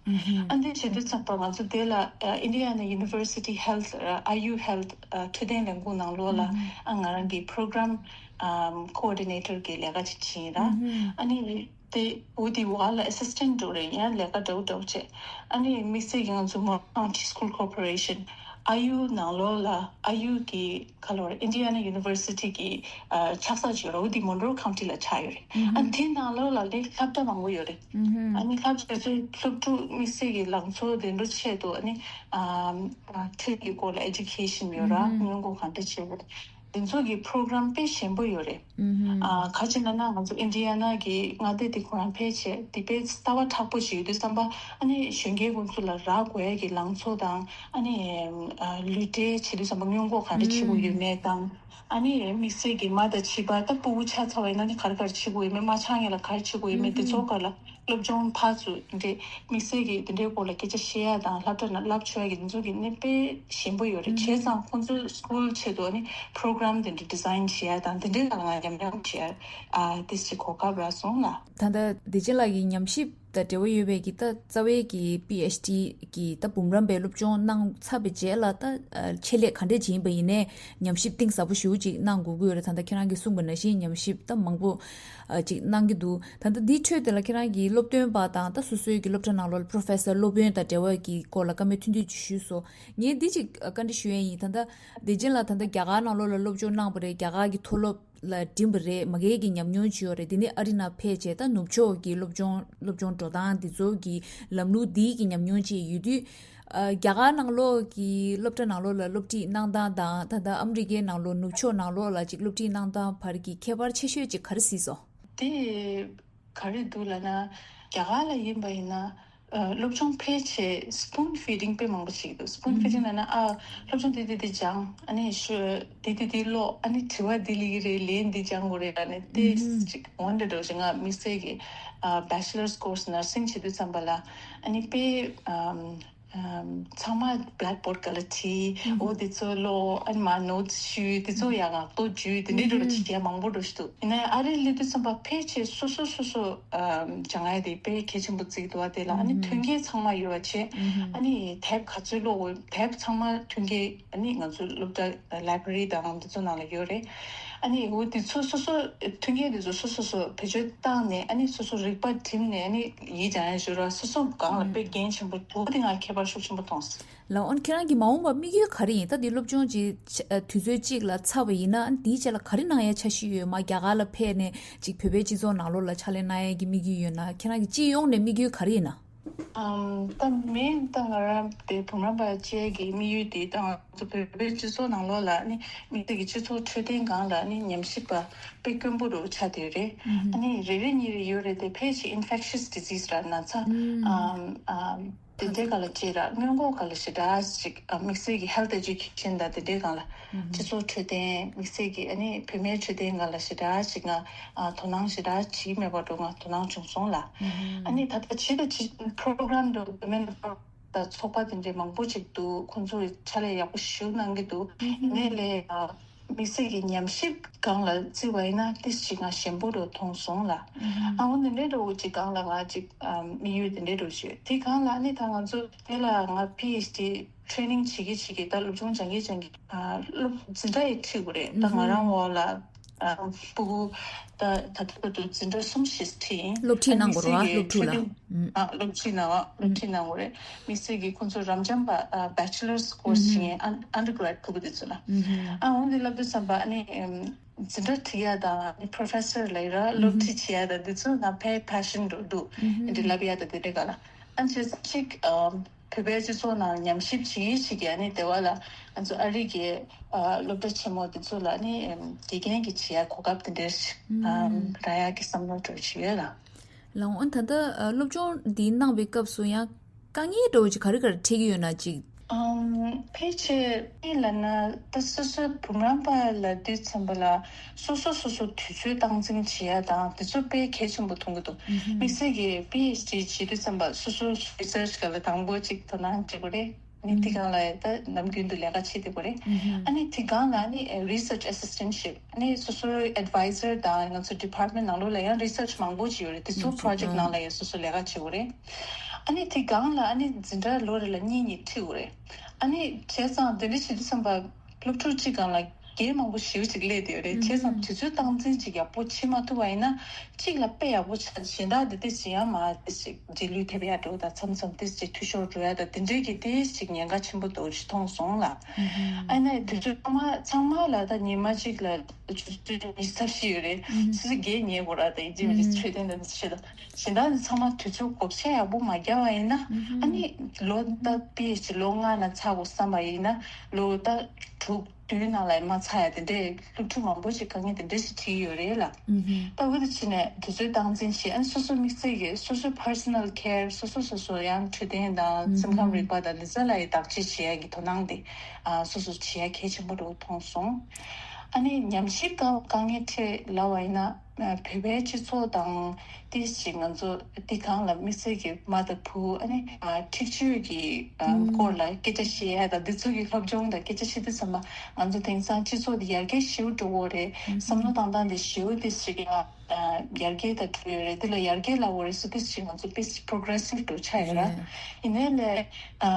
ཨ་འདི་བྱེད་དུས་ཙམ་པ་ང་ཚོ་དེ་ལ་ཨ་Indiana University Health་ཨ་I U Health་ཨ་འཕྲོད་བསྟེན་ལས་ཁུངས་ནང་ལོགས་ལ་ཨ་ང་རང་གི་program་ཨམ་coordinator་གི་ལས་ཀ་ཅིག་བྱས་ཡིན་ར། ཨ་ནི་དེ་འོ་དེ་བ་ལ་assistant་འགྲོ་རེད་ཡང་ལས་ཀ་འདྲ་བོ་འདྲ་བོ་བྱས། ཨ་ནི་དམིགས་བསལ་གྱི་ང་ཚོ་Monroe County School Corporation་ཨ་ཡུ་ནང་ལོགས་ལ་ཨ་ཡུ་གི་ཁ་ལོ་རེད་Indiana University་གི་ཨ་ཆགས་ས་ཅིག་ཡོད་རེད། འོ་དེ་Monroe County་ལ་ཆགས་ཡོད་རེད། ཨ་ནི་དེ་ནང་ལོགས་ལ་ལས་སློབ་གྲྭ་མང་པོ་ཡོད་རེད། ཨ་ནི་སློབ་གྲྭ་ཚོའི་སློབ་ཕྲུག་དམིགས་བསལ་གྱི་ལང་ཚོ་དེ་འདྲ་ཆེད་དུ་ཨ་ནི་ཨ་ཁྲིད་ཀྱི་སྐོར་ལ་education་ཡོད་ར་སྔོན་འགོག་གང་འདྲ་བྱེད་དགོས་དེ་ཚོ་གི་program་དཔེ་ཞན་པོ་ཡོད་རེད། ཨ་ཁ་ཅིག་ན་ན་ང་ཚོ་Indiana་གི་མངའ་སྡེ་དེ་ཁོ་རང་ཕལ་ཆེར་དེ་དཔེ་རྩ་བ་དྲག་པོ་ཞིག་ཡོད་དུས་ཙམ་པ་ཨ་ནི་གཞོན་སྐྱེས་ཁོང་ཚོ་ལ་རག་དགོས་ཡ་གི་ལང་ཚོ་དང་ཨ་ནི་ཨ་ལུས་འབྲེལ་བྱེད་དུས་ཙམ་པ་སྔོན་འགོག་གང་འདྲ་བྱེད་དགོས་ཡོད་མེད་དང་ཨ་ནི་དམིགས་བསལ་གྱི་མ་དང་བྱིས་པ་ད་ཕྲུ་གུ་ཆགས་ཚར་བ་ཡིན་ན་ནི་ག་རེ་ག་རེ་བྱེད་དགོས་ཡོད་མེད་མ་ཆགས་སྔོན་ལ་ག་རེ་བྱེད་དགོས་ཡོད་མེད་དེ་ཚོ་སྐོར་ལ། སློབ་སྦྱོང་ཕར་ཚུར་འདྲེ་དམིགས་བསལ་གྱི་དེ་འདྲའི་སྐོར་ལ་སྐད་ཆ་བཤད་ཡ་དང་སློབ་གྲྭ་ནང་བསླབ་བྱ་ཡ་གི་འདི་ཚོ་གི་ནི་དཔེ་ཞན་པོ་ཡོད་རེད། བྱས་ཙང་ཁོང་ཚོའི་school་ཆེད་དུ་ནི་program་དེ་འདྲ་design་བྱེད་ཡ་དང་དེ་འདྲའི་ནང་ལ་ཉམས་མྱོང་བྱེད་ཡ་ཨ་དེ་ཅིག་གོ་སྐབས་རག་སོང་ལ། ད་ལྟ་བདེ་ཆེན་ལགས་ཀྱི་ཉམས་ཞིབ་དང་འབྲེལ་བ་ཡོད་པའི་གི་ད་རྩ་བའི་གི་PhD་གི་ད་འབུམ་རམས་པའི་སློབ་སྦྱོང་གནང་ཚར་བའི་རྗེས་ལ་ད་ཆེད་ལས་ག་འདྲས་ཅིག་ཡིན་པ་ཡིན་ནའི་ཉམས་ཞིབ་གཏིང་ཟབ་པོ་ཞེ་པོ་ཅིག་གནང་དགོས་ཀྱི་ཡོད་རེད། ད་ལྟ་ཁྱེད་རང་གིས་གསུངས་པ་ནང་བཞིན་ཉམས་ཞིབ་ད་མང་པོ་ཅིག་གནང་གི་འདུག་ད་ལྟ་འདིའི་ཁྲོད་དེ་ལ་ཁྱེད་རང་གིས་སློབ་སྟོན་པ་དང་ད་སོ་སོའི་གི་སློབ་གྲྭ་ནང་ལོགས་ལ་professor་སློབ་དཔོན་དང་འབྲེལ་བ་གི་སྐོར་ལ་བཀའ་མོལ་ཐུང་ཐུང་ཅིག་ཞུས་སོང་། ངས་འདི་ཅིག་བཀའ་འདྲི་ཞུ་ཡས་ཡིན། ད་ལྟ་བདེ་ཆེན་ལགས་ད་ལྟ་རྒྱ་གར་ནང་ལོགས་ལ་སློབ་སྦྱོང་གནང་བ་རེད། རྒྱ་གར་གི་མཐོ་སློབ་ ལ་འགྲིམས་པ་རེད། མ་གིའི་གི་ཉམས་མྱོང་ཅིག་ཡོད་རེད། དེ་ནས་ཨ་རི་ནང་ཕེབས་བྱས་ད་ནུབ་ཕྱོགས་ཀྱི་སློབ་སྦྱོང་སློབ་སྦྱོང་འགྲོ་སྟངས་འདི་ཚོ་གི་ལམ་ལུགས་འདིའི་གི་ཉམས་མྱོང་ཅིག་ཡོད་དུས། ཨ། རྒྱ་གར་ནང་ལོགས་ཀྱི་སློབ་གྲྭ་ནང་ལོགས་ལ་སློབ་ཁྲིད་གནང་སྟངས་དང་ད་ལྟ་ཨ་མི་རི་ཀའི་ནང་ལོགས་ནུབ་ཕྱོགས་ནང་ལོགས་ལ་ཅིག་སློབ་ཁྲིད་གནང་སྟངས་བར་གྱི་ཁྱད་པར་ཆེ་ཤོས་ཅིག་ག་རེ་གཟིགས་སོང་། དེ་ག་རེ་འདུག་ལབ་ན། རྒྱ་གར་ལ་ཡིན་པ་ཡིན་ན། ཨ། སློབ་སྦྱོང་ཕལ་ཆེར་spoon feeding དཔེ་མང་པོ་བྱེད་ཀྱི་འདུག spoon feeding ལབ་ན། ཨ། སློབ་སྦྱོང་འདི་འདི་འདི་སྦྱང་། ཨ་ནི་ཤོ་འདི་འདི་འདི་ཀློག་ཨ་ནི་དྲི་བ་འདི་སླེབས་ཀྱི་རེད། ལན་འདི་སྦྱང་དགོས་རེད་ལབ་ནས་དེ་ཅིག་འོན་ཏེ་འགྲོ་ཞིག་ང་དམིགས་བསལ་གྱི་ཨ་bachelor's course nursing བྱེད་དུས་ཙམ་པ་ལ་ཨ་ནི་དཔེ་ཨམ། ཚང་མ་blackboard སྒང་ལ་བྲིས། འོ་དེ་ཚོ་ཀློག་ཨ་ནི་མར་notes བཤུས། དེ་ཚོ་ཡང་ངག་ཐོག་བརྗོད། དེ་འདྲའི་འགྲོ་བྱེད་ཡ་མང་པོ་འགྲོ་ཞིག་འདུག་ཡིན་ནའི་ཨ་རིར་སླེབས་དུས་ཙམ་པ་ཕལ་ཆེར་སོ་སོ་སོ་སོ་སྦྱང་ཡ་དེ་དཔེ་གལ་ཆེན་པོ་བརྩི་གི་འདུག་བ། དེ་ལ་ཨ་ནི་མཐུན་རྐྱེན་ཚང་མ་ཡོད་པ་བྱས། ཨ་ནི་དེབ་ག་ཚོད་ཀློག་དགོས། དེབ་ཚང་མ་མཐུན་རྐྱེན་ཨ་ནི་ང་ཚོ་སློབ་གྲྭ་library དང་དེ་ཚོ་ནང་ལ་ཡོད་རེད། ཨ་ནི་འོ་དེ་ཚོ་སོ་སོ་མཐུན་རྐྱེན་དེ་ཚོ་སོ་སོ་སོ་བེད་སྤྱོད་བཏང་ནས་ཨ་ནི་སོ་སོ་རིག་པ་བསྒྲིམས་ནས་ཨ་ནི་ཡིག་སྦྱང་ཡ་ཞུ་ར་སོ་སོ་སྒང་ལ་དཔེ་འགན་ཆེན་པོ་འདུག་དེ་ང་ཁྱད་པར་ཤུགས་ཆེན་པོ་མཐོང་སོང་། ལགས་འོ་ན་ཁྱེད་རང་གི་མ་འོངས་པ་དམིགས་ཡུལ་ག་རེ་ཡིན། ད་འདི་སློབ་སྦྱོང་ཅིག་ཆ་དུས་ཚོད་གཅིག་ལ་ཚར་བ་ཡིན་ན་ཨ་ནི་དེའི་རྗེས་ལ་ག་རེ་གནང་ཡ་འཆར་གཞི་ཡོད། མ་རྒྱ་གར་ལ་ཕེབས་ནས་ཅིག་བོད་པའི་སྤྱི་ཚོགས་ནང་ལོགས་ལ་ཕྱག་ལས་གནང་ཡ་གི་དམིགས་ཡུལ་ཡོད་ན། ཁྱེད་རང་གི་སྤྱི་ཡོངས་ནས་དམིགས་ཡུལ་ག་རེ་ཡིན་ན། ཨམ། ད་མེན་ད་ང་རང་དེ་བུམ་རམས་པ་བཅས་ཀྱི་དམིགས་ཡུལ་དེ་ད་ང་ཚོ་བོད་པའི་སྤྱི་ཚོགས་ནང་ལོགས་ལ་ནི་དམིགས་བསལ་གྱི་སྤྱི་ཚོགས་འཕྲོད་བསྟེན་སྒང་ལ་ནི་ཉམས་ཞིབ་པ་དཔེ་དཀོན་པོ་རུ་ཆགས་བསྡད་རེད། ཨ་ནི་རེ་རེ་གཉིས་རེ་ཡོད་རེད། དེ་ཕལ་ཆེར་infectious disease ར་ན་ཚ་ཨམ་ཨམ་དེ་འདྲའི་སྒང་ལ་བྱས་ར་སྔོན་འགོག་སྒང་ལ་ཞེ་དྲག་ཅིག་ཨ་དམིགས་བསལ་གྱི་health education དང་དེ་འདྲའི་སྒང་ལ་སྤྱི་ཚོགས་འཕྲོད་བསྟེན་དམིགས་བསལ་གྱི་ཨ་ནི་བུད་མེད་འཕྲོད་བསྟེན་སྒང་ལ་ཞེ་དྲག་ཅིག་ང་ཨ་དོ་སྣང་ཞེ་དྲག་བྱེད་ཀྱི་མེད་པ་འགྲོ་ང་དོ་སྣང་བྱུང་སོང་ལ། ཨ་ནི་ད་ལྟ་ཇི་དང་ཇི་program དུ་women ད་ཚོགས་པ་དེ་འདྲའི་མང་པོ་ཅིག་འདུག་ཁོང་ཚོས་ཕྱག་ལས་ཡག་པོ་ཞིག་གནང་གི་འདུག་ཡིན་ནའི་ལས་ཨ་དམིགས་བསལ་གྱི་ཉམས་ཞིབ་སྒང་ལ་བརྩི་བ་ཡིན་ན་ཏིས་ཅིག་ང་ཞན་པོ་རུ་མཐོང་སོང་ལ། ཨ་འོ་འདི་འདྲའི་འགྲོ་བོ་ཅིག་སྒང་ལ་ང་ཅིག་ཨ་དམིགས་ཡུལ་དེ་འདྲའི་འགྲོ་བཞིན་ཡོད། དེ་སྒང་ལ་ཨ་ནི་ད་ང་ཚོ་དེ་ལ་ང་PhD training བྱེད་ཀྱི་བྱེད་ཀྱི་ད་སློབ་སྦྱོང་སྦྱང་གི་སྦྱང་གི་ཨ་སློབ་འཛིན་གྲྭ་ཡི་ཁྲིད་དགོས་རེད། ད་ང་རང་འོག་ལ་ཨ་སྤུ་གུ་ད་ད་ལྟ་བར་དུ་འཛིན་གྲྭ་གསུམ་ཞིག་ཁྲིད་ཡིན། སློབ་ཁྲིད་གནང་དགོས་རེད་བ། སློབ་ཕྲུག་ལ། ཨ་སློབ་ཁྲིད་གནང་བ་སློབ་ཁྲིད་གནང་དགོས་རེད། དམིགས་བསལ་གྱི་ཁོང་ཚོ་རབ་འབྱམས་པ་ཨ་bachelor's course བྱེད་མཁན་undergrad ཕྲུ་གུ་དེ་ཚོ་ལ། ཨ་འོ་འདི་ལབ་དུས་ཙམ་པ་ཨ་ནི་འཛིན་གྲྭ་ཁྲིད་ཡ་དང་professor ལབ་ཡ་ར་སློབ་ཁྲིད་བྱེད་ཡ་དང་འདི་ཚོ་ང་ཕའི་passion འགྲོ་འདུག་འདི་ལབ་ཡ་དང་དེ་འདྲའི་སྒང་ལ། ཨ་ཅེ་གཅིག་ཨ་བོད་པའི་སྤྱི་ཚོགས་ནང་ཉམས་ཞིབ་བྱེད་ཡུལ་ཞིག་གི་ཨ་ནི་སྡེ་བ་ལ་ང་ཚོ་ཨ་རི་གི་ཨ་སློབ་གྲྭ་ཆེན་མོ་འདི་ཚོ་ལ་ཨ་ནི་དགེ་རྒན་གྱི་བྱེད་ཡ་གོ་སྐབས་དེ་འདྲ་ཞིག་ཨ་རག་ཡ་གི་བསམ་བློ་འགྲོ་བཞིན་ཡོད་ལ། ལགས་འོ་ད་ལྟ་ཨ་སློབ་སྦྱོང་འདི་གནང་བའི་སྐབས་སུ་ཡང་དཀའ་ངལ་འདྲ་བོ་ཅིག་ག་རེ་ག་རེ་འཕྲད་ཀྱི་ཡོད་ན་ཅིག་ཨམ། ཕལ་ཆེར་ཨེ་ལབ་ན་ད་སོ་སོའི་བུམ་རམས་པ་ལབ་དུས་ཙམ་པ་ལ་སོ་སོ་སོ་སོ་དུས་ཚོད་སྟངས་འཛིན་བྱེད་ཡ་དང་དེ་ཚོ་དཔེ་གལ་ཆེན་པོ་མཐོང་གི་འདུག་དམིགས་བསལ་གྱི་PhD བྱེད་དུས་ཙམ་པ་སོ་སོའི་research སྒང་ལ་དང་པོ་ཅིག་དོ་སྣང་བྱེད་དགོས་རེད། ནི་དེ་སྒང་ལ་ད་ནམ་རྒྱུན་དུ་ལས་ཀ་བྱེད་བསྡད་པ་རེད། ཨ་ནི་དེ་སྒང་ལ་ནི་research assistantship ཨ་ནི་སོ་སོའི་advisor དང་ང་ཚོ་department ནང་ལོགས་ལ་ཡང་research མང་པོ་ཅིག་ཡོད་རེད། དེ་ཚོ་project ནང་ལ་ཡང་སོ་སོ་ལས་ཀ་བྱེད་དགོས་རེད། ཨ་ནི་དེ་སྒང་ལ་ཨ་ནི་འཛིན་གྲྭ་ལོ་རེ་ལ་གཉིས་གཉིས་ཁྲིད་དགོས་རེད། ཨ་ནི་བྱས་ཙང་དེ་འདྲ་བྱེད་དུས་ཙམ་པ་སློབ་ཕྲུག་གཅིག་སྒང་ལ་འགན་མང་པོ་ཞེ་པོ་ཅིག་སླེབས་བསྡད་ཡོད་རེད། བྱས་ཙང་དུས་ཚོད་སྟངས་འཛིན་ཅིག་ཡག་པོ་བྱེད་མ་ཐུབ་པ་ཡིན་ན་གཅིག་ལ་དཔེ་ཡག་པོ་ཆགས་གཞན་དག་དེ་ཏིས་ཅིག་ཡང་མ་ཏིས་ཅིག་འབྲེལ་ལུས་ཐེབས་ཡ་འགྲོ་དང་མཚམས་མཚམས་ཏིས་ཅིག་འཐུས་ཤོར་འགྲོ་ཡ་དང་དེ་འདྲའི་གི་ཏིས་ཅིག་ཉེན་ཁ་ཆེན་པོ་འདུག་ཅིག་མཐོང་སོང་ལ། ཨ་ནི་དུས་ཚོད་ཚང་མ་ཚང་མ་ལ་ད་ཉི་མ་གཅིག་ལ་ཆུ་ཚོད་ཉི་ཤུ་རྩ་བཞི་ཡོད་རེད། ཆུ་ཚོད་བརྒྱད་ཉལ་དགོས་ར་ད་ཡིན་གཅིག་མིན་གཅིག་འཕྲོད་བསྟེན་དང་འདི་བྱེད་དང་གཞན་དག་ནི་ཚང་མ་དུས་ཚོད་བགོ་བཤའ་ཡག་པོ་མ་བརྒྱབ་པ་ཡིན་ན་ཨ་ནི་ལོ་ད་པི་ཨེཆ་ཌི་ལོ་ལྔ་ནང་ཚར་དགོས་བསམ་པ་ཡིན་ན་ལོ་ད་དྲུག་བདུན་ནང་ལ་མ་ཚར་ཡ་དེ་འདྲས་སློབ་ཕྲུག་མང་པོ་ཞིག་དཀའ་ངལ་དེ་འདྲས་ཞིག་འཕྲད་ཀྱི་ཡོད་རེད་ལ། ད་འོ་དེ་བྱས་ནས་དུས་ཚོད་སྟངས་འཛིན་བྱེད་ཨ་ནི་སོ་སོ་དམིགས་བསལ་གྱི་སོ་སོའི་personal care སོ་སོ་སོ་སོ་ཡང་འཕྲོད་བསྟེན་དང་སེམས་ཁམས་རིག་པ་དང་འདི་ཚོ་ལ་ཡི་བདག་གཅེས་བྱེད་ཡ་གི་དོ་སྣང་དེ་ཨ་སོ་སོ་བྱེད་ཡ་གལ་ཆེན་པོ་རུ་མཐོང་སོང་། ཨ་ནི་ཉམས་ཞིབ་སྒང་དཀའ་ངལ་འཕྲད་ལབ་པ་ཡིན་ན། ཨ་བོད་པའི་སྤྱི་ཚོགས་དང་ཏིས་ཅིག་ང་ཚོ་འདི་སྒང་ལ་དམིགས་བསལ་གྱི་མ་དང་བུ་ཨ་ནི་ཨ་འཁྲིག་སྤྱོད་ཀྱི་ཨ་སྐོར་ལ་སྐད་ཆ་བཤད་ཡ་དང་འདི་ཚོ་གི་སློབ་སྦྱོང་དང་སྐད་ཆ་བཤད་དུས་ཙམ་པ་ང་ཚོ་དེང་སང་སྤྱི་ཚོགས་འདི་ཡར་རྒྱས་ཞེ་པོ་འགྲོ་གི་རེད། བསམ་བློ་བཏང་སྟངས་འདི་ཞེ་པོ་ཏིས་ཅིག་ཡང་ཨ་ཡར་རྒྱས་དང་འགྲོ་ཡོད་རེད། འདི་ལ་ཡར་རྒྱས་ལབ་དགོས་རེད་སུ་ཏིས་ཅིག་ང་ཚོ་ཏིས་ཅིག་progressive འགྲོ་ཆགས་ཡོད་ར། ཡིན་ནའི་ལས་ཨ་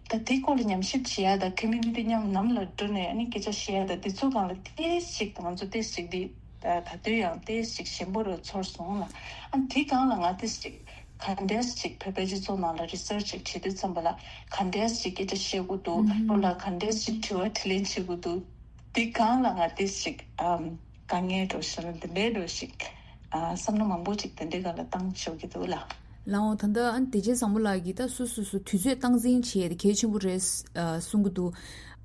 ད་འདི་སྐོར་ལ་ཉམས་ཞིབ་བྱེད་ཡ་དང་community མཉམ་ནམ་ལ་འགྲོ་ནས་ཨ་ནི་སྐད་ཆ་བཤད་ཡ་དང་འདི་ཚོ་སྒང་ལ་ཏིས་ཅིག་ང་ཚོ་ཏིས་ཅིག་འདི། ད་ད་དུང་ཡང་ཏོག་ཙམ་ཞིག་ཞན་པོ་རུ་ཚོར་སོང་ལ། ཨ་དེ་སྒང་ལ་ང་ཏོག་ཙམ་ཞིག་ག་འདྲས་ཞིག་བོད་པའི་སྤྱི་ཚོགས་ནང་ལ་རི་སར་ཆི་ཞིག་བྱེད་དུས་ཙམ་པ་ལ་ག་འདྲས་ཞིག་སྐད་ཆ་བཤད་དགོས་འདུག་ལོ་ལ་ག་འདྲས་ཞིག་དྲི་བ་དྲིས་ལན་བྱེད་དགོས་འདུག་དེ་སྒང་ལ་ང་ཏོག་ཙམ་ཞིག་ཨམ་ དཀའ་ངལ་འགྲོ་ཤེས་ལ་འདི་འདྲའི་འགྲོ་ཞིག་ཨ་བསམ་བློ་མང་པོ་ཅིག་དེ་འདྲའི་སྒང་ལ་བཏང་ཆོག་གི་འདུག་ལ། ལའོ། ད་ལྟ་ཨ་ནི་བདེ་ཆེན་བཟང་པོ་ལགས་ཀྱིས་ད་སོ་སོ་སོ་དུས་ཚོད་སྟངས་འཛིན་བྱེད་ཡས་དེ་གལ་ཆེན་པོ་རེད་ཨ་གསུང་གི་འདུག་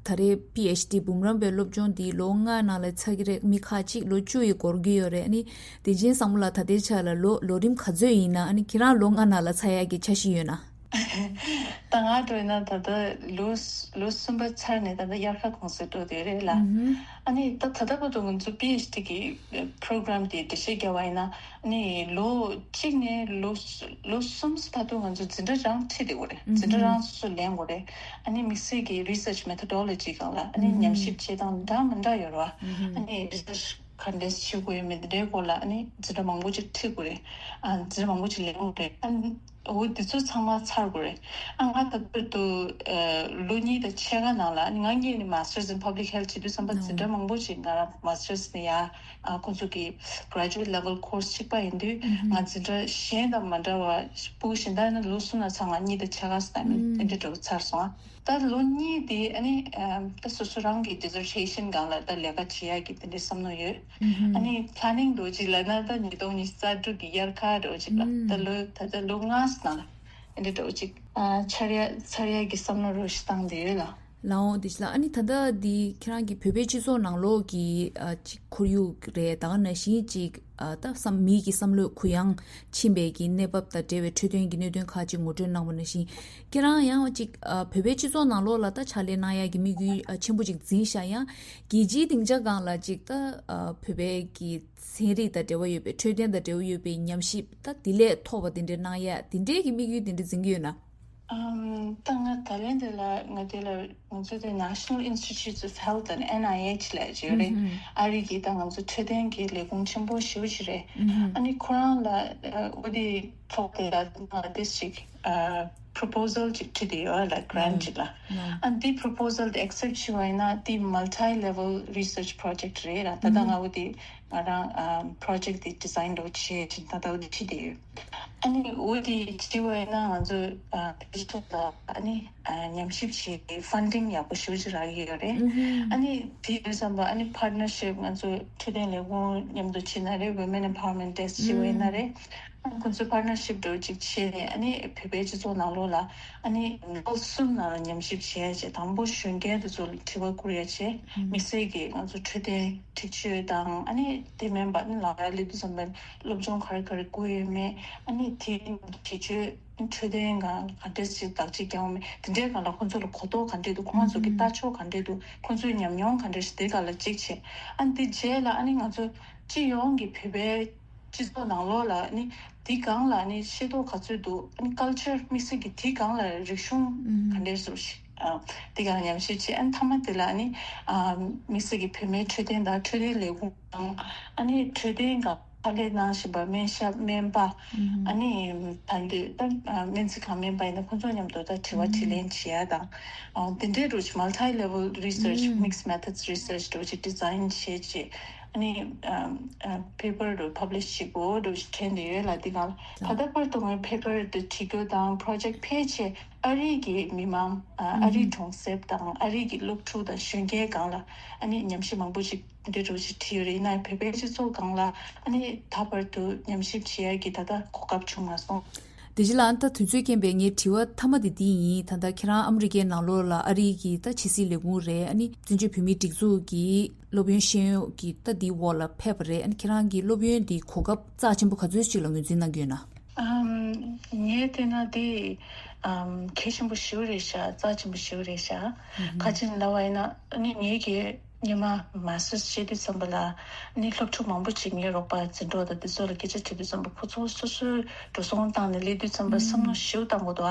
ད་རེས་པི་ཨེཆ་ཌི་འབུམ་རམས་པའི་སློབ་སྦྱོང་འདི་ལོ་ལྔ་ནང་ལ་ཚར་གྱི་རེད། མི་ཁག་གཅིག་ལོ་བཅུ་ཡི་འགོར་གྱི་ཡོད་རེད། ཨ་ནི་བདེ་ཆེན་བཟང་པོ་ལགས་ད་ལྟའི་ཆ་ལ་ལོ་ལོ་རིམ་ག་ཚོད་ཡིན་ན། ཨ་ནི་ཁྱེད་རང་ལོ་ལྔ་ནང་ལ་ཚར་ཡག་གི་འཆར་གཞི་ཡོད་ན། ད་ང་འགྲོ་ཡིན་ན་ད་ལྟ་ལོ་ལོ་གསུམ་པ་ཚར་ནས་ད་ལྟ་དབྱར་ཁ་གུང་སེང་འགྲོ་བསྡད་རེད་ལ། ཨ་ནི་ད་ད་ལྟ་བར་དུ་ང་ཚོ་པི་ཨེཆ་ཌི་གི་པྲོ་གྲམ་དེ་འགྲེལ་བཤད་རྒྱག་པ་ཡིན་ན། ཨ་ནི་ལོ་གཅིག་ནས་ལོ་ལོ་གསུམ་བར་དུ་ང་ཚོ་འཛིན་གྲྭ་རང་ཁྲིད་བསྡད་ཡོད་རེད། འཛིན་གྲྭ་རང་སོ་སོ་ལེན་དགོས་རེད། ཨ་ནི་དམིགས་བསལ་གྱི་རི་སར་ཆི་མེ་ཐོ་ཌོ་ལོ་ཇི་སྒང་ལ་ཨ་ནི་ཉམས་ཞིབ་བྱེད་སྟངས་འདྲ་མི་འདྲ་ཡོད་རེད་བ། ཨ་ནི་རི་སར་ཆི་ག་འདྲས་བྱེད་དགོས་ཡོད་མེད་དེ་འདྲའི་སྐོར་ལ་ཨ་ནི་འཛིན་གྲྭ་མང་པོ་ཅིག་ཁྲིད་དགོས་རེད། ཨ་འཛིན་གྲྭ་མང་པོ་ཅིག་ལེན་དགོས་རེད། ཨ་ནི་འོ་དེ་ཚོ་ཚང་མ་ཚར་དགོས་རེད། ཨ་ང་ད་བར་དུ་ཨ་ལོ་གཉིས་དང་ཕྱེད་ཀ་ནང་ལ་ཨ་ནི་ང་གཉིས་ནི་Masters in Public Health བྱེད་དུས་ཙམ་པ་འཛིན་གྲྭ་མང་པོ་ཅིག་ང་རང་Masters ནི་ཡ་ཨ་ཁོང་ཚོ་གི་graduate level course གཅིག་པ་ཡིན་དུས། ང་འཛིན་གྲྭ་གཞན་དང་མ་འདྲ་བ་ཕྲུ་གུ་གཞན་དག་ནི་ལོ་གསུམ་ལ་ཚང་ང་གཉིས་དང་ཕྱེད་ཀ་ཙམ་དེ་འདྲ་འདྲ་བོ་ཚར་སོང་ཨ། ད་ལོ་གཉིས་དེ་ཨ་ནི་ཨམ་ད་སོ་སོ་རང་གི་dissertation སྒང་ལ་ད་ལས་ཀ་བྱེད་ཡག་གི་དེ་འདྲའི་བསམ་བློ་ཡོད། ཨ་ནི་planning འདྲ་བོ་ཅིག་ལབ་ན་ད་ཉིས་སྟོང་ཉི་ཤུ་རྩ་དྲུག་གི་དབྱར་ཁ་འདྲ་བོ་ཅིག་ལ་ད་ལོ་ད་ལྟ་ལོ་ལྔ་ཙམ་ནང་ལ་ཨ་འདྲ་འདྲ་བོ་ཅིག་ཨ་འཆར་ཡག་འཆར་ཡག་གི་བསམ་བློ་འདྲ་བོ་ཞིག་བཏང་བསྡད་ཡོད་ལ། ལའོ། དེ་ཞིག་ལ་ཨ་ནི་ད་ལྟ་འདི་ཁྱེད་རང་གི་བོད་པའི་སྤྱི་ཚོགས་ནང་ལོགས་ཀྱི་ཨ་ཅིག་ཁོར་ཡུག་རེད། ད་ག་ནང་བཞིན་ཅིག་ཨ་ད་བསམ་མི་གི་བསམ་བློ་གུ་ཡངས་ཕྱིན་པའི་གི་གནས་བབ་དང་འབྲེལ་བའི་འཕྲོད་བསྟེན་གྱི་གནད་དོན་ཁག་ཅིག་ངོ་སྤྲོད་གནང་བ་ནང་བཞིན། ཁྱེད་རང་ཡང་ཅིག་ཨ་བོད་པའི་སྤྱི་ཚོགས་ནང་ལོགས་ལ་ད་ཕྱག་ལས་གནང་ཡག་གི་དམིགས་ཡུལ་ཨ་ཆེན་པོ་ཅིག་འཛིན་བཞག་ཡང་རྒྱལ་སྤྱིའི་སྡིངས་ཆ་སྒང་ལ་ཅིག་ད་ཨ་བོད་པའི་གི་ཚན་རིག་དང་འབྲེལ་བ་ཡོད་པའི་འཕྲོད་བསྟེན་དང་འབྲེལ་བ་ཡོད་པའི་ཉམས་ཞིབ་ད་དེ་ལས་མཐོ་བ་དེ་འདྲ་གནང་ཡག་དེ་འདྲའི་གི་དམིགས་ཡུལ་དེ་འདྲ་འཛིན་གྱི་ཡོད་ན། ཨམ་ད་ང་ད་ལན་དེ་ལ་ང་དེ་ལ་ང་ཚོ་དེ་National Institutes of Health and N I H ལབ་ཅིག་ཡོད་རེད། ཨ་རི་གི་ད་ང་ཚོ་འཕྲོད་བསྟེན་གྱི་ལས་ཁུངས་ཆེན་པོ་ཞེ་པོ་ཅིག་རེད། ཨ་ནི་ཁོ་རང་ལ་ཨ་འོ་དེ་ཐོག་དེ་ལ་ང་དེ་ཞིག་ཨ་proposal ཅིག་བྲིས་ཏེ་ཡོད་ལ་grant ཅིག་ལ། ཨ་ནི་དེ་proposal དེ་accept བྱས་པ་ཡིན་ན་དེ་multi level research project རེད་ལ། ད་ལྟ་ང་འོ་དེ་ང་རང་ཨ་project དེ་design འདྲ་བོ་བྱས་ཅིག་ད་ལྟ་འོ་དེ་བྲིས་ཏེ་ཡོད། ཨ་ནི་འོ་དེ་བྱས་པ་ཡིན་ན་ང་ཚོ་ཨ་བོད་ཕྱོགས་ལ་ཨ་ནི་ཨ་ཉམས་ཞིབ་བྱེད་ཀྱི་funding ཡག་པོ་ཞེ་པོ་ཅིག་རག་གི་ཡོད་རེད། ཨ་ནི་དེ་ཡིན་དུས་ཙམ་པ་ཨ་ནི་partnership ང་ཚོ་འཕྲོད་བསྟེན་ལས་ཁུངས་མཉམ་དུ་བྱས་ན་རེད། Women Empowerment Desk བྱས་པ་ཡིན་ན་རེད། ཨ་ཁོང་ཚོས་partnership འདྲ་བོ་ཅིག་བྱས་ནས་ཨ་ནི་བོད་པའི་སྤྱི་ཚོགས་ནང་ལོགས་ལ་ཨ་ནི་ལོ་གསུམ་ནང་ལ་ཉམས་ཞིབ་བྱས་བྱས་དང་པོ་གཞོན་སྐྱེས་དེ་ཚོ་ལ་དྲི་བ་བསྐུར་ཡ་བྱས། དམིགས་བསལ་གྱི་ང་ཚོ་འཕྲོད་བསྟེན་འཁྲིག་སྤྱོད་དང་ཨ་ནི་དེ་མིན་པ་ཨ་ནི་ལག་ཡ་སླེབས་དུས་ཙམ་པ་སློབ་སྦྱོང་ག་རེ་ག་རེ་དགོས་ཡོད་མེད། ཨ་ནི་དེ་བྱེད་སྤྱོད་འཕྲོད་བསྟེན་སྒང་ག་འདྲས་ཞིག་བདག་གཅིག་རྐྱང་བ་མེད་དེ་འདྲའི་སྒང་ལ་ཁོང་ཚོ་ལ་གོ་རྟོགས་ག་འདྲས་འདུག་ཁོང་ཚོ་གི་ལྟ་ཕྱོགས་ག་འདྲས་འདུག་ཁོང་ཚོའི་ཉམས་མྱོང་ག་འདྲས་ཞིག་དེ་སྒང་ལ་གཅིག་བྱས། ཨ་ནི་དེ་རྗེས་ལ་ཨ་ནི་ང་ཚོ་སྤྱི་ཡོངས་ཀྱི་བོད་པའི་སྤྱི་ཚོགས་ནང་ལོགས་ལ་ཨ་ནི་དེ་སྒང་ལ་ཨ་ནི་ཤེས་རྟོགས་ག་ཚོད་འདུག་ཨ་ནི་culture དམིགས་བསལ་གྱི་དེ་སྒང་ལ་རིག་གཞུང་ག་འདྲས་སུ་ཞིག་ཨ་དེ་སྒང་ལ་ཉམས་ཞིབ་བྱས། ཨ་ནི་མཐའ་མ་དེ་ལ་ཨ་ནི་ཨ་དམིགས་བསལ་གྱི་བོད་མིའི་འཕྲོད་བསྟེན་དང་འཕྲོད་བསྟེན་ལས་ཁུངས་དང་ཨ་ནི་འཕྲོད་བསྟེན་སྒང་ཕྱག་ལས་གནང་བཞིན་པ་སྨན་ཞབས་སྨན་པ། ཨ་ནི་ད་འདི་ད་སྨན་རྩིས་ཁང་སྨན་པ་ཡིན་ན་ཁོང་ཚོ་མཉམ་དུ་ད་དྲི་བ་དྲིས་ལན་བྱེད་ཡ་དང་། དེ་འདྲའི་འདྲ་བོ་ཅིག་multi level research mixed methods research འདྲ་བོ་ཅིག་design བྱས་རྗེས་ཨ་ནི་paper འདྲ་བོ་publish བྱེད་དགོས་འདྲ་བོ་ཅིག་དྲན་བསྡད་ཡོད་ལ། འདི་གང་ད་ལྟ་བར་དུ་ངའི་paper འདི་བྲིས་རྒྱུ་དང་project ཕལ་ཆེར་ཨ་རི་གི་མི་མང་ཨ་རི་གྲོང་གསེབ་དང་ཨ་རི་གི་སློབ་ཕྲུག་དང་གཞོན་སྐྱེས་སྒང་ལ་ཨ་ནི་ཉམས་ཞིབ་མང་པོ་ཅིག་འདི་འདྲ་བོ་ཞིག་བྲིས་ཡོད་རེད། ཡིན་ན་ཡང་བོད་པའི་སྤྱི་ཚོགས་སྒང་ལ་ཨ་ནི་ད་བར་དུ་ཉམས་ཞིབ་བྱེད་ཡ་གི་ད་ལྟ་གོ་སྐབས་བྱུང་མ་སོང་། དེ་རྗེས་ལ་ཨ་ནི་ད་དུས་ཚོད་རྐྱེན་པས་ངའི་དྲི་བ་མཐའ་མ་དེ་འདི་ཡིན། ད་ལྟ་ཁྱེད་རང་ཨ་མི་རི་ཀའི་ནང་ལོགས་ལ་ཨ་རི་གི་ད་ཕྱི་སྲིད་ལས་ཁུངས་རེད། ཨ་ནི་བཙན་བྱོལ་བོད་མིའི་སྒྲིག་འཛུགས་ཀྱི་སློབ་ཡོན་ཤེས་ཡོན་གྱི་ད་འདིའི་འོག་ལ་ཕེབས་པ་རེད། ཨ་ནི་ཁྱེད་རང་གི་སློབ་ཡོན་འདི་གོ་སྐབས་རྩ་ཆེན་པོ་ག་ཚོད་ཅིག་ལ་ངོས་འཛིན་གནང་གི་ཡོད་ན། ཨམ། ངས་བལྟས་ན་དེ་ཨམ་གལ་ཆེན་པོ་ཞེ་པོ་རེད་ཤག་རྩ་ཆེན་པོ་ཞེ་པོ་རེད་ཤག་ཁ་ཅིག་ལབ་པ་ཡིན་ན་ཨ་ནི་ངེད་ཀྱི་སྔོན་མ་Masters བྱེད་དུས་ཙམ་པ་ལ་ཨ་ནི་སློབ་ཕྲུག་མང་པོ་ཅིག་ངའི་རོགས་པ་འཛིན་གྲོགས་དང་དེ་ཚོ་ལ་སྐད་ཆ་དྲིས་དུས་ཙམ་པ་ཁོ་ཚོ་སོ་སོའི་འགྲོ་སོང་བཏང་ནས་སླེབས་དུས་ཙམ་པ་བསམ་བློ་ཞེ་པོ་བཏང་དགོས་འདུག་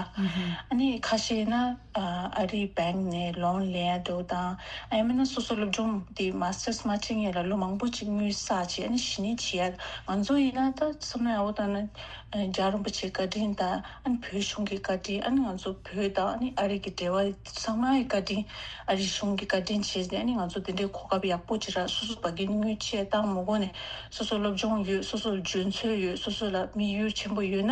ཨ་ནི་ཁ་ཤས་ཡིན་ན་ཨ་རིའི་bank ནས་loan ལེན་ཡ་འདྲ་བོ་དང་། ཨ་ཡང་མིན་ན་སོ་སོ་སློབ་སྦྱོང་དེ་Masters མ་བྱེད་སྔོན་ལ་ལོ་མང་པོ་ཅིག་དངུལ་བསགས་བྱས་ཨ་ནི་གཞི་ནས་བྱེད་ཡ། ང་ཚོ་ཡིན་ན་ད་བསམ་བློ་ཡག་པོ་བཏང་ན། རྒྱལ་བ་རིན་པོ་ཆེའི་བཀའ་དྲིན་དང་ཨ་ནི་བོད་གཞུང་གི་བཀའ་དྲིན། ཨ་ནི་ང་ཚོ་བོད་དང་ཨ་ནི་ཨ་རི་གི་འབྲེལ་བ་ཚང་མའི་བཀའ་དྲིན། ཨ་རི་གཞུང་གི་བཀའ་དྲིན་བྱས་ཏེ་ཨ་ནི་ང་ཚོ་དེ་འདྲའི་ གོ་སྐབས་ཡག་པོ་ཅིག་རག་སོ་སོ་བ་གི་དངུལ་ཆེ་བཏང་མ་དགོས་ནས་སོ་སོ་སློབ་སྦྱོང་ཡོད། སོ་སོ་ལ་འཇོན་ཚོད་ཡོད། སོ་སོ་ལ་དམིགས་ཡུལ་ཆེན་པོ་ཡོད་ན་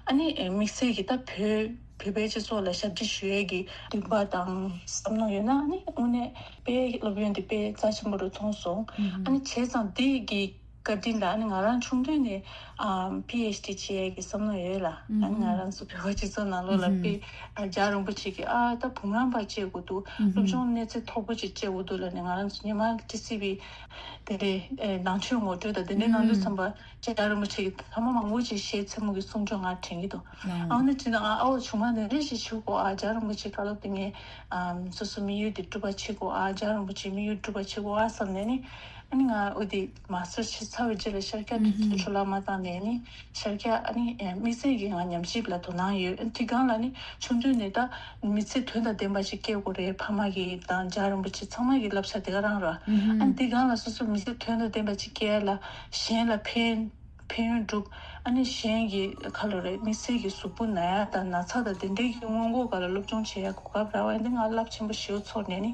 ཨ་ནི་དམིགས་བསལ་གྱི་ད་བོད་བོད་པའི་སྤྱི་ཚོགས་ལ་ཞབས་ཕྱི་ཞུ་ཡས་ཀྱི་འདུན་པ་དང་བསམ་བློ་ཡོད་ན་ཨ་ནི་དངོས་གནས་དཔེ་སློབ་ཡོན་དེ་དཔེ་རྩ་ཆེན་པོ་རུ་མཐོང་སོང་། ཨ་ནི་བྱས་ཙང་དེ་གི་བཀའ་དྲིན་ལ་ཨ་ནི་ང་རང་ཆུང་དུས་ནས་ཨམ་པི་ཨེཆ་ཌི་བྱེད་ཡས་ཀྱི་བསམ་བློ་ཡོད་ལ། ཨ་ནི་ང་རང་ཚོ་བོད་པ་སྤྱི་ཚོགས་ནང་ལོགས་ལ་དཔེ་ཨ་རྒྱལ་བ་རིན་པོ་ཆེ་གི་ཨ་ད་བུམ་རམས་པ་བྱེད་དགོས་འདུག་སློབ་སྦྱོང་གནས་ཚད་མཐོ་པོ་ཅིག་བྱེད་དགོས་འདུག་ལབ་ནས་ང་རང་ཚོ་ཉི་མ་ཊི་སི་ཝི་དེ་འདྲའི་ནང་ཆོས་ངོ་སྤྲོད་དང་དེ་འདྲའི་ནང་དུས་ཙམ་པ་རྒྱལ་བ་རིན་པོ་ཆེ་གི་ཐ་མ་མང་པོ་ཅིག་ཞལ་མཚན་མོ་གི་གསུང་ཆོས་ང་དྲན་གྱི་འདུག་ཨ་ནི་དྲན་ན་ང་ཨ་འོ་ཆུང་མ་དེ་འདྲ་ཞིག་ཞུ་གོ་ཨ་རྒྱལ་བ་རིན་པོ་ཆེ་བཀའ་སློབ་དེ་ངས་ཨམ་སོ་སོ་དམིགས་ཡུལ་དེ་འགྲུབ་པ་བྱེད་གོ་ཨ་རྒྱལ་བ་རིན་པོ་ཆེ་དམིགས་ཡུལ་འགྲུབ་པ་བྱེད་གོ་ཨ་བསམ་ནས་ནི། ཨ་ནི་ང་འོ་དེ་མ་སི་ཊར་བྱས་ཚར་བའི་རྗེས་ལ་ཤར་རྒྱག་དུས་ཚོད་འཕྲོ་བརླག་མ་བཏང་ནས་ནི་ཤར་རྒྱག་ཨ་ནི་དམིགས་བསལ་གྱི་ང་ཉམས་ཞིབ་ལ་དོ་སྣང་ཡོད། ཨ་ནི་དེ་སྒང་ལ་ནི་ཆུང་དུས་ནས་ད་མི་ཚེ་དོན་དང་ལྡན་པ་ཞིག་སྐྱེལ་དགོས་རེད། ཕ་མ་གི་དང་རྒྱལ་བ་རིན་པོ་ཆེ་ཚང་མ་གི་བསླབ་བྱ་དེ་ག་རང་ར། ཨ་ནི་དེ་སྒང་ལ་སོ་སོ་མི་ཚེ་དོན་དང་ལྡན་པ་ཅིག་སྐྱེལ་ལ་གཞན་ལ་ཕན་ཕན་ཡོན་སྒྲུབ། ཨ་ནི་གཞན་གྱི་ཁ་ལོ་རེད་དམིགས་བསལ་གྱི་གཟུགས་པོ་ན་ཡ་དང་ན་ཚ་དང་དེ་འདྲའི་གི་སྔོན་འགོག་སྒང་ལ་སློབ་སྦྱོང་བྱེད་ཡ་གོ་སྐབས་རག་པ་ཡིན་དུས་ང་རླབས་ཆེན་པོ་ཞེ་པོ་ཚོར་ནས་ནི་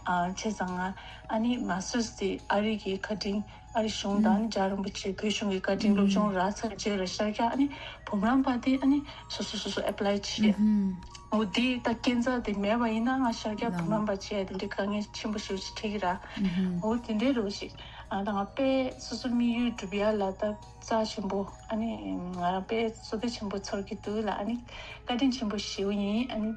ཨ་བྱས་ཙང་ང་ཨ་ནི་མ་སི་ཊར་དེ་ཨ་རི་གི་བཀའ་དྲིན་ཨ་རི་གཞུང་དང་ཨ་ནི་རྒྱལ་བ་རིན་པོ་ཆེ་བོད་གཞུང་གི་བཀའ་དྲིན་སློབ་སྦྱོང་རག་ཚར་རྗེས་ལ་ཤར་རྒྱག་ཨ་ནི་བུམ་རམས་པ་དེ་ཨ་ནི་སོ་སོ་སོ་སོ་ཨེ་པ་ལའི་བྱེད། འོ་དེ་ད་སྐྱེན་རྩ་དེ་མེད་པ་ཡིན་ན་ང་ཤར་རྒྱག་བུམ་རམས་པ་བྱེད་ཡ་དེ་འདྲའི་དཀའ་ངལ་ཆེན་པོ་ཞེ་པོ་ཅིག་འཕྲད་ཀྱི་ར། འོ་དེ་འདྲའི་རོ་ཞིག་ཨ་ད་ང་དཔེ་སོ་སོ་དམིགས་ཡུལ་འགྲུབ་ཡ་ལ་ད་རྩ་ཆེན་པོ་ཨ་ནི་ང་རང་དཔེ་བསོད་བདེ་ཆེན་པོ་ཚོར་གྱི་འདུག་ལ། ཨ་ནི་བཀའ་དྲིན་ཆེན་པོ་ཞེ་པོ་ཡིན། ཨ་ནི་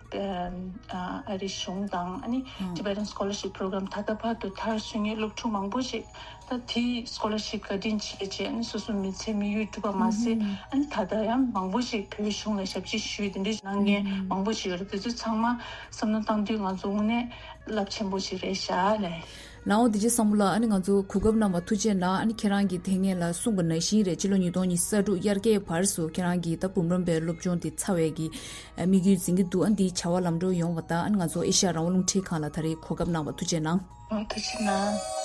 ཨ་རི་གཞུང་དང་ཨ་ནི་Tibetan Scholarship Program ད་ལྟ་བར་དུ་མཐར་སོན་མཁན་སློབ་ཕྲུག་མང་པོ་ཞིག་ད་དེའི་scholarship བཀའ་དྲིན་ཆེ་བྱས་ཨ་ནི་སོ་སོ་མི་ཚེ་དམིགས་ཡུལ་འགྲུབ་པ་མ་ཟད་ཨ་ནི་ད་ལྟ་ཡང་མང་པོ་ཞིག་བོད་གཞུང་ལ་ཞབས་ཕྱི་ཞུས་དེ་འདྲ་གནང་མཁན་མང་པོ་ཞིག་ཡོད་རེད། དེ་ཚོ་ཚང་མ་བསམ་བློ་བཏང་དུས་ང་ཚོ་དངོས་གནས་རླབས་ཆེན་པོ་ཞིག་རེད་ཤག་ལས། ལའོ་དེ་རྗེས་བསམ་བློ་ལ་ཨ་ནི་ང་ཚོ་གོ་སྐབས་གནང་བ་ཐུགས་རྗེ་གནང་། ཨ་ནི་ཁྱེད་རང་གིས་དེ་སྔོན་ལ་གསུངས་པ་ནང་བཞིན་རེད། ཕྱི་ལོ་ཉིས་སྟོང་ཉི་ཤུ་རྩ་དྲུག་དབྱར་ཁའི་བར་སུ་ཁྱེད་རང་གིས་ད་བུམ་རམས་པའི་སློབ་སྦྱོང་དེ་ཚར་བའི་གི་དམིགས་ཡུལ་འཛིན་གྱི་འདུག་ཨ་འདིའི་བྱ་བ་ལམ་འགྲོ་ཡོང་བ་དང་ཨ་ནི་ང་ཚོ་ཨེ་ཤ་ཡ་རང་དབང་རླུང་འཕྲིན་ཁང་ལ་ད་རེས་གོ་སྐབས་གནང་བ་ཐུགས་རྗེ་གནང་། ཐུགས་རྗེ་གནང་།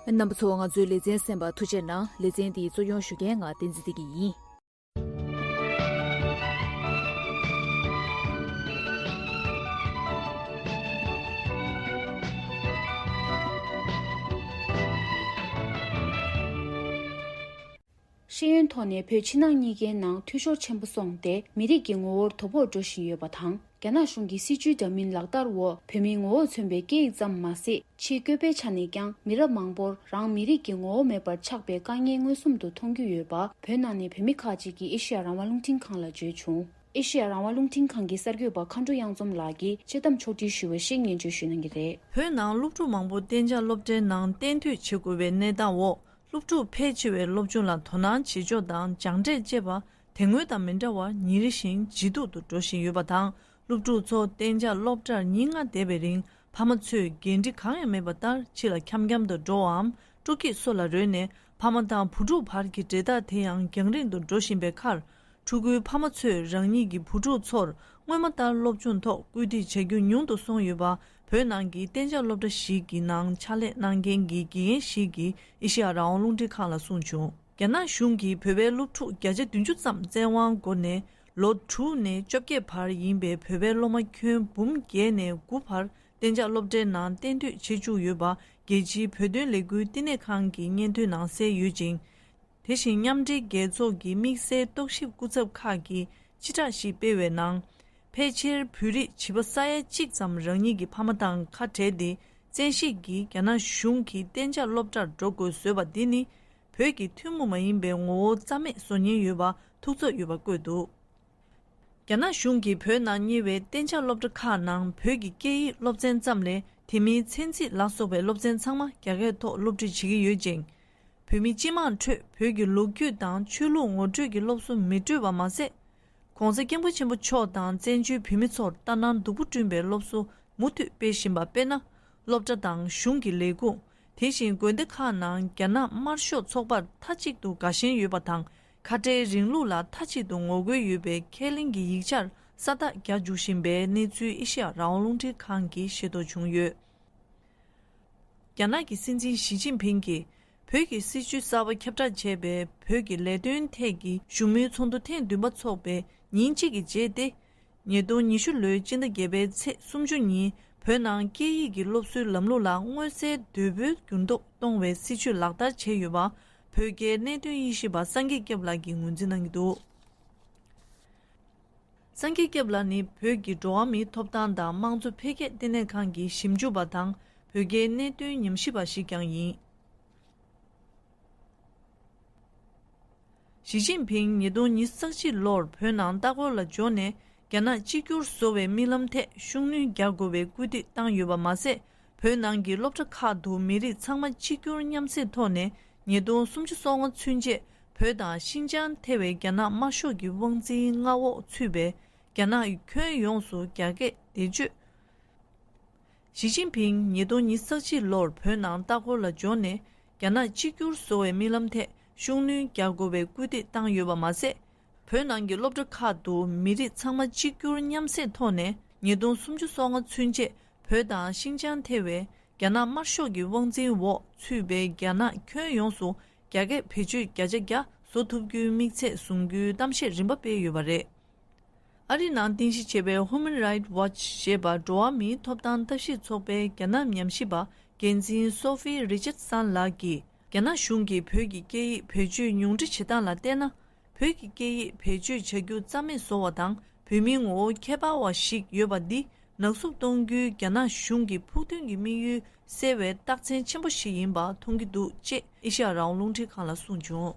རྣམ་པ་ཚོ་ང་ཚོའི་ལེ་ཚན་གསན་པར་ཐུགས་རྗེ་གནང་། ལེ་ཚན་འདི་གཙོ་སྐྱོང་ཞུ་མཁན་ང་བསྟན་འཛིན་བདེ་སྐྱིད་ཡིན། ཤེས་ཡོན་ཐོག་ནས་བོད་ཕྱི་ནང་གཉིས་ཀའི་ནང་འཐུས་ཤོར་ཆེན་པོ་སོང་སྟེ་མི་རིགས་ཀྱི་ངོ་བོར་དོ་ཕོག་འགྲོ་བཞིན་ཡོད་པ་དང་། རྒྱ་ནག་གཞུང་གི་སྲིད་བྱུས་འདྲ་མིན་ལག་བསྟར་འོག་བོད་མིའི་ངོ་བོ་མཚོན་པའི་སྐད་ཡིག་ཙམ་མ་ཟད། ཆེས་བཀོད་པའི་ཆ་ནས་ཀྱང་མི་རབས་མང་པོར་རང་མི་རིགས་ཀྱི་ངོ་བོ་མེད་པར་ཆགས་པའི་དཀའ་ངལ་མངོན་སུམ་དུ་མཐོང་རྒྱུ་ཡོད་པ། བོད་ནང་ནས་བོད་མི་ཁག་ཅིག་གིས་ཨེ་ཤེ་ཡ་རང་དབང་རླུང་འཕྲིན་ཁང་ལ་བརྗོད་བྱུང་། ཨེ་ཤེ་ཡ་རང་དབང་རླུང་འཕྲིན་ཁང་གི་གསར་འགོད་པ་མཁའ་འགྲོ་གཡང་འཛོམས་ལགས་ཀྱིས་དཔྱད་གཏམ་ཕྱོགས་བསྒྲིགས་ཞུས་པ་ཞིག་སྙན་སྒྲོན་ཞུ་གནང་གི་རེད། བོད་ནང་སློབ་ཕྲུག་མང་པོ་གཏན་འཇགས་སློབ་གྲྭའི་ནང་གཏན་སྡོད་བྱེད་དགོས་པའི་གནས་སྟངས་འོག་སློབ་ཕྲུག་ཕལ་ཆེ་བས་སློབ་སྦྱོང་ལ་དོ་སྣང་བྱེད་ཕྱོགས་དང་སྦྱངས་འབྲས་བཅས་པ་དེ་སྔོན་དང་མི་འདྲ་བར་ཉིན་རེ་བཞིན་ཇེ་སྡུག་ཏུ་འགྲོ་བཞིན་ཡོད་པ་དང་། སློབ་ཕྲུག་ཚོ་གཏན་འཇགས་སློབ་གྲྭར་ཉིན་ལྔ་བསྡད་པའི་རིང་ཕ་མ་ཚོས་འགན་འཁྲི་གང་ཡང་མེད་པ་ལྟར་ཕྱི་ལ་འཁྱམ་འཁྱམ་དུ་འགྲོ་བའམ་སྤྲོ་སྐྱིད་སོགས་ལ་རོལ་ནས་ཕ་མ་དང་བུ་ཕྲུག་བར་གྱི་འབྲེལ་ཐག་དེ་ཡང་རྒྱང་རིང་དུ་འགྲོ་བཞིན་པའི་ཁར། ཕྲུ་གུའི་ཕ་མ་ཚོས་རང་ཉིད་ཀྱི་བུ་ཕྲུག་ཚོར་སྔོན་མ་ལྟར་སློབ་སྦྱོང་ཐོག་སྐུལ་འདེད་བྱ་རྒྱུ་ཉུང་དུ་སོང་ཡོད་པ། བོད་ནང་གི་གཏན་འཇགས་སློབ་གྲྭ་ཞིག་གི་ནང་ཕྱག་ལས་གནང་མཁན་གྱི་དགེ་རྒན་ཞིག་གིས་ཨེ་ཤེ་ཡ་རང་དབང་རླུང་འཕྲིན་ཁང་ལ་གསུངས་བྱུང་། རྒྱ་ནག་གཞུང་གིས་བོད་པའི་སློབ་ཕྲུག་བརྒྱ་ཆ་བདུན་ཅུ་ཙམ་བཙན་དབང་སྒོ་ནས་ལོ་དྲུག་ནས་བཅོ་བརྒྱད་བར་ཡིན་པའི་བོད་པའི་སློབ་མ་ཁྱོན་འབུམ་བརྒྱད་ནས་དགུ་བར་གཏན་འཇགས་སློབ་གྲྭའི་ནང་གཏན་སྡོད་བྱེད་བཅུག་ཡོད་པ། རྒྱལ་སྤྱིའི་བོད་དོན་ལས་འགུལ་བསྟི་གནས་ཁང་གི་སྙན་ཐོའི་ནང་གསལ་ཡོད་ཅིང་། དེ་བཞིན་མཉམ་འབྲེལ་རྒྱལ་ཚོགས་ཀྱི་དམིགས་བསལ་རྟོག་ཞིབ་སྐུ་ཚབ་ཁག་གིས་སྤྱི་བསྒྲགས་ཤིག་སྤེལ་བའི་ནང་། ཕལ་ཆེར་བོད་རིགས་བྱིས་པ་ས་ཡ་གཅིག་ཙམ་རང་ཉིད་ཀྱི་ཕ་མ་དང་ཁ་བྲལ་ཏེ་བཙན་ཤེད་ཀྱིས་རྒྱ་ནག་གཞུང་གི་གཏན་འཇགས་སློབ་གྲྭར་འགྲོ་དགོས་བཟོས་པ་འདི་ནི་བོད་ཀྱི་ཐུན་མོང་མ་ཡིན་པའི་ངོ་བོ་རྩ་མེད་བཟོ་ཉེན་ཡོད་པ་ཐུགས་འཚབ་ཡོད་པ་བཀོད་འདུག་རྒྱ་ནག་གཞུང་གིས་བོད་ནང་གཉེར་བའི་གཏན་འཇགས་སློབ་གྲྭ་ཁག་ནང་བོད་ཀྱི་སྐད་ཡིག་སློབ་ཚན་ཙམ་ལས་དེ་མིན་ཚན་རྩིས་ལ་སོགས་པའི་སློབ་ཚན་ཚང་མ་རྒྱ་སྐད་ཐོག་སློབ་ཁྲིད་བྱེད་ཀྱི་ཡོད་ཅིང་། བོད་མི་སྤྱི་དམངས་ཁྲོད་བོད་ཀྱི་ལོ་རྒྱུས་དང་ཆོས་ལུགས་ངོ་སྤྲོད་ཀྱི་སློབ་གསོ་མི་སྤྲོད་པ་མ་ཟད། ༸གོང་ས་སྐྱབས་མགོན་ཆེན་པོ་མཆོག་དང་བཙན་བྱོལ་བོད་མི་ཚོར་ལྟ་སྣང་སྡུག་པོ་བསྐྲུན་པའི་སློབ་གསོ་མུ་མཐུད་སྤེལ་བཞིན་པ་དཔེར་ན། སློབ་གྲྭ་དང་གཞུང་གི་ལས་ཁུངས། དེ་བཞིན་དགོན་སྡེ་ཁག་ནང་རྒྱ་ནག་དམར་ཤོག་ཚོགས་པར་མཐའ་གཅིག་ཏུ་དགའ་ཞེན་ཡོད་པ་དང་། ཁ་བྲལ་རིང་ལུགས་ལ་མཐའ་གཅིག་ཏུ་ངོ་རྒོལ་ཡོད་པའི་ཁས་ལེན་གྱི་ཡིག་ཆར་ས་རྟགས་རྒྱག་འཇུག་བཞིན་པའི་གནས་ཚུལ་ཨེ་ཤེ་ཡ་རང་དབང་རླུང་འཕྲིན་ཁང་གིས་ཤེས་རྟོགས་བྱུང་ཡོད། རྒྱ་ནག་གི་སྲིད་འཛིན་ཞི་ཅིན་ཕིང་གིས་བོད་ཀྱི་སྲིད་བྱུས་གསར་པ་ཁྱབ་བསྒྲགས་བྱས་པའི་བོད་ཀྱི་ལས་དོན་ཐད་ཀྱི་བཞུགས་མོལ་ཚོགས་འདུ་ཐེངས་བདུན་པ་འཚོགས་པའི་ཉིན་གཅིག་གི་རྗེས་ཏེ། ཉིས་སྟོང་ཉི་ཤུ་ལོའི་སྤྱི་ཟླ་བརྒྱད་པའི་ཚེས་སུམ་ཅུ་ཉིན་ བོད་ནང་སྐད་ཡིག་གི་སློབ་གསོའི་ལམ་ལུགས་ལ་མངོན་གསལ་དོད་པོས་འགྱུར་ལྡོག་གཏོང་བའི་སྲིད་བྱུས་ལག་བསྟར་བྱས་ཡོད་པ། བོད་རྒྱའི་གནད་དོན་དབྱེ་ཞིབ་པ་སངས་རྒྱས་སྐྱབས་ལགས་ཀྱིས་ངོས་འཛིན་གནང་གི་འདུག་སངས་རྒྱས་སྐྱབས་ལགས་ནི་བོད་ཀྱི་འགྲོ་བ་མིའི་ཐོབ་ཐང་དང་དམངས་གཙོ་འཕེལ་རྒྱས་ལྟེ་གནས་ཁང་གི་ཞིབ་འཇུག་པ་དང་། བོད་རྒྱའི་གནད་དོན་ཉམས་ཞིབ་པ་ཞིག་ཀྱང་ཡིན། ཞི་ཅིན་ཕིང་ཉིས་སྟོང་ཉི་ཤུ་རྩ་གཅིག་ལོར་བོད་ནང་ལྟ་སྐོར་ལ་འབྱོར་ནས། རྒྱ་ནག་གཅིག་གྱུར་བཟོ་བའི་རྨི་ལམ་ཐད་ཤུགས་སྣོན་རྒྱག་དགོས་པའི་སྐུལ་འདེད་བཏང་ཡོད་པ་མ་ཟད། བོད་ནང་གི་སློབ་གྲྭ་ཁག་ཏུ་མི་རིགས་ཚང་མ་གཅིག་གྱུར་མཉམ་བསྲེས་ཐོག་ནས། ཉིས་སྟོང་སུམ་ཅུ་སོ་ལྔ་ཚུན་ཆད་བོད་དང་ཤིན་ཅང་ཐེ་བའི་རྒྱ་ནག་དམར་ཤོག་གི་དབང་འཛིན་མངའ་འོག་ཚུད་པའི་རྒྱ་ནག་ཁྱོན་ཡོངས་སུ་རྒྱ་སྐད་བེད་སྤྱོད། ཞི་ཅིན་ཕིང་ཉིས་སྟོང་ཉི་ཤུ་རྩ་གཅིག་ལོར་བོད་ནང་ལྟ་སྐོར་ལ་འབྱོར་ནས། རྒྱ་ནག་གཅིག་གྱུར་བཟོ་བའི་རྨི་ལམ་ཐད་ཤུགས་སྣོན་རྒྱག་དགོས་པའི་སྐུལ་འདེད་བཏང་ཡོད་པ་མ་ཟད། བོད་ནང་གི་སློབ་གྲྭ་ཁག་ཏུ་མི་རིགས་ཚང་མ་གཅིག་གྱུར་མཉམ་བསྲེས་ཐོག་ནས། ཉིས་སྟོང་སུམ་ཅུ་སོ་ལྔ་ཚུན་ཆད་བོད་དང་ཤིན་ཅང་ཐེ་བའི་རྒྱ་ནག་དམར་ཤོག་གི་དབང་འཛིན་འོག་ཚུད་པའི་རྒྱ་ནག་ཁྱོན་ཡོངས་སུ་རྒྱ་སྐད་བེད་སྤྱོད་བརྒྱ་ཆ་བརྒྱ་བཟོ་ཐུབ་རྒྱུའི་དམིགས་ཚད་བཟུང་རྒྱུའི་གཏམ་བཤད་རིམ་པ་སྤེལ་ཡོད་པ་རེད། ཨ་རི་ནང་རྟེན་གཞི་བྱས་པའི་Human Rights Watch ཞེས་པ་འགྲོ་བ་མིའི་ཐོབ་ཐང་ལྟ་ཞིབ་ཚོགས་པའི་རྒྱ་ནག་ཉམས་ཞིབ་པ་འགན་འཛིན་སོ་ཧྥི་རི་ཅར་སན་ལགས་ཀྱིས། རྒྱ་ནག་གཞུང་གིས་བོད་ཀྱི་སྐད་ཡིག་བེད་སྤྱོད་ཉུང་འཕྲི་བྱེད་སྟངས་ལ་བལྟས་ན། བོད་ཀྱི་སྐད་ཡིག་བེད་སྤྱོད་བྱ་རྒྱུ་རྩ་མེད་བཟོ་བ་དང་། བོད་མིའི་ངོ་བོ་ཁྱད་པར་བ་ཞིག་ཡོད་པ་འདི་ནག་བསུབ་གཏོང་རྒྱུའི་རྒྱ་ནག་གཞུང་གི་ཕུགས་འདུན་གྱི་དམིགས་ཡུལ་གསལ་བའི་རྟགས་མཚན་ཆེན་པོ་ཞིག་ཡིན་པ་མཐོང་གི་འདུག་ཅེས་ཨེ་ཤེ་ཡ་རང་དབང་རླུང་འཕྲིན་ཁང་ལ་གསུངས་བྱུང་།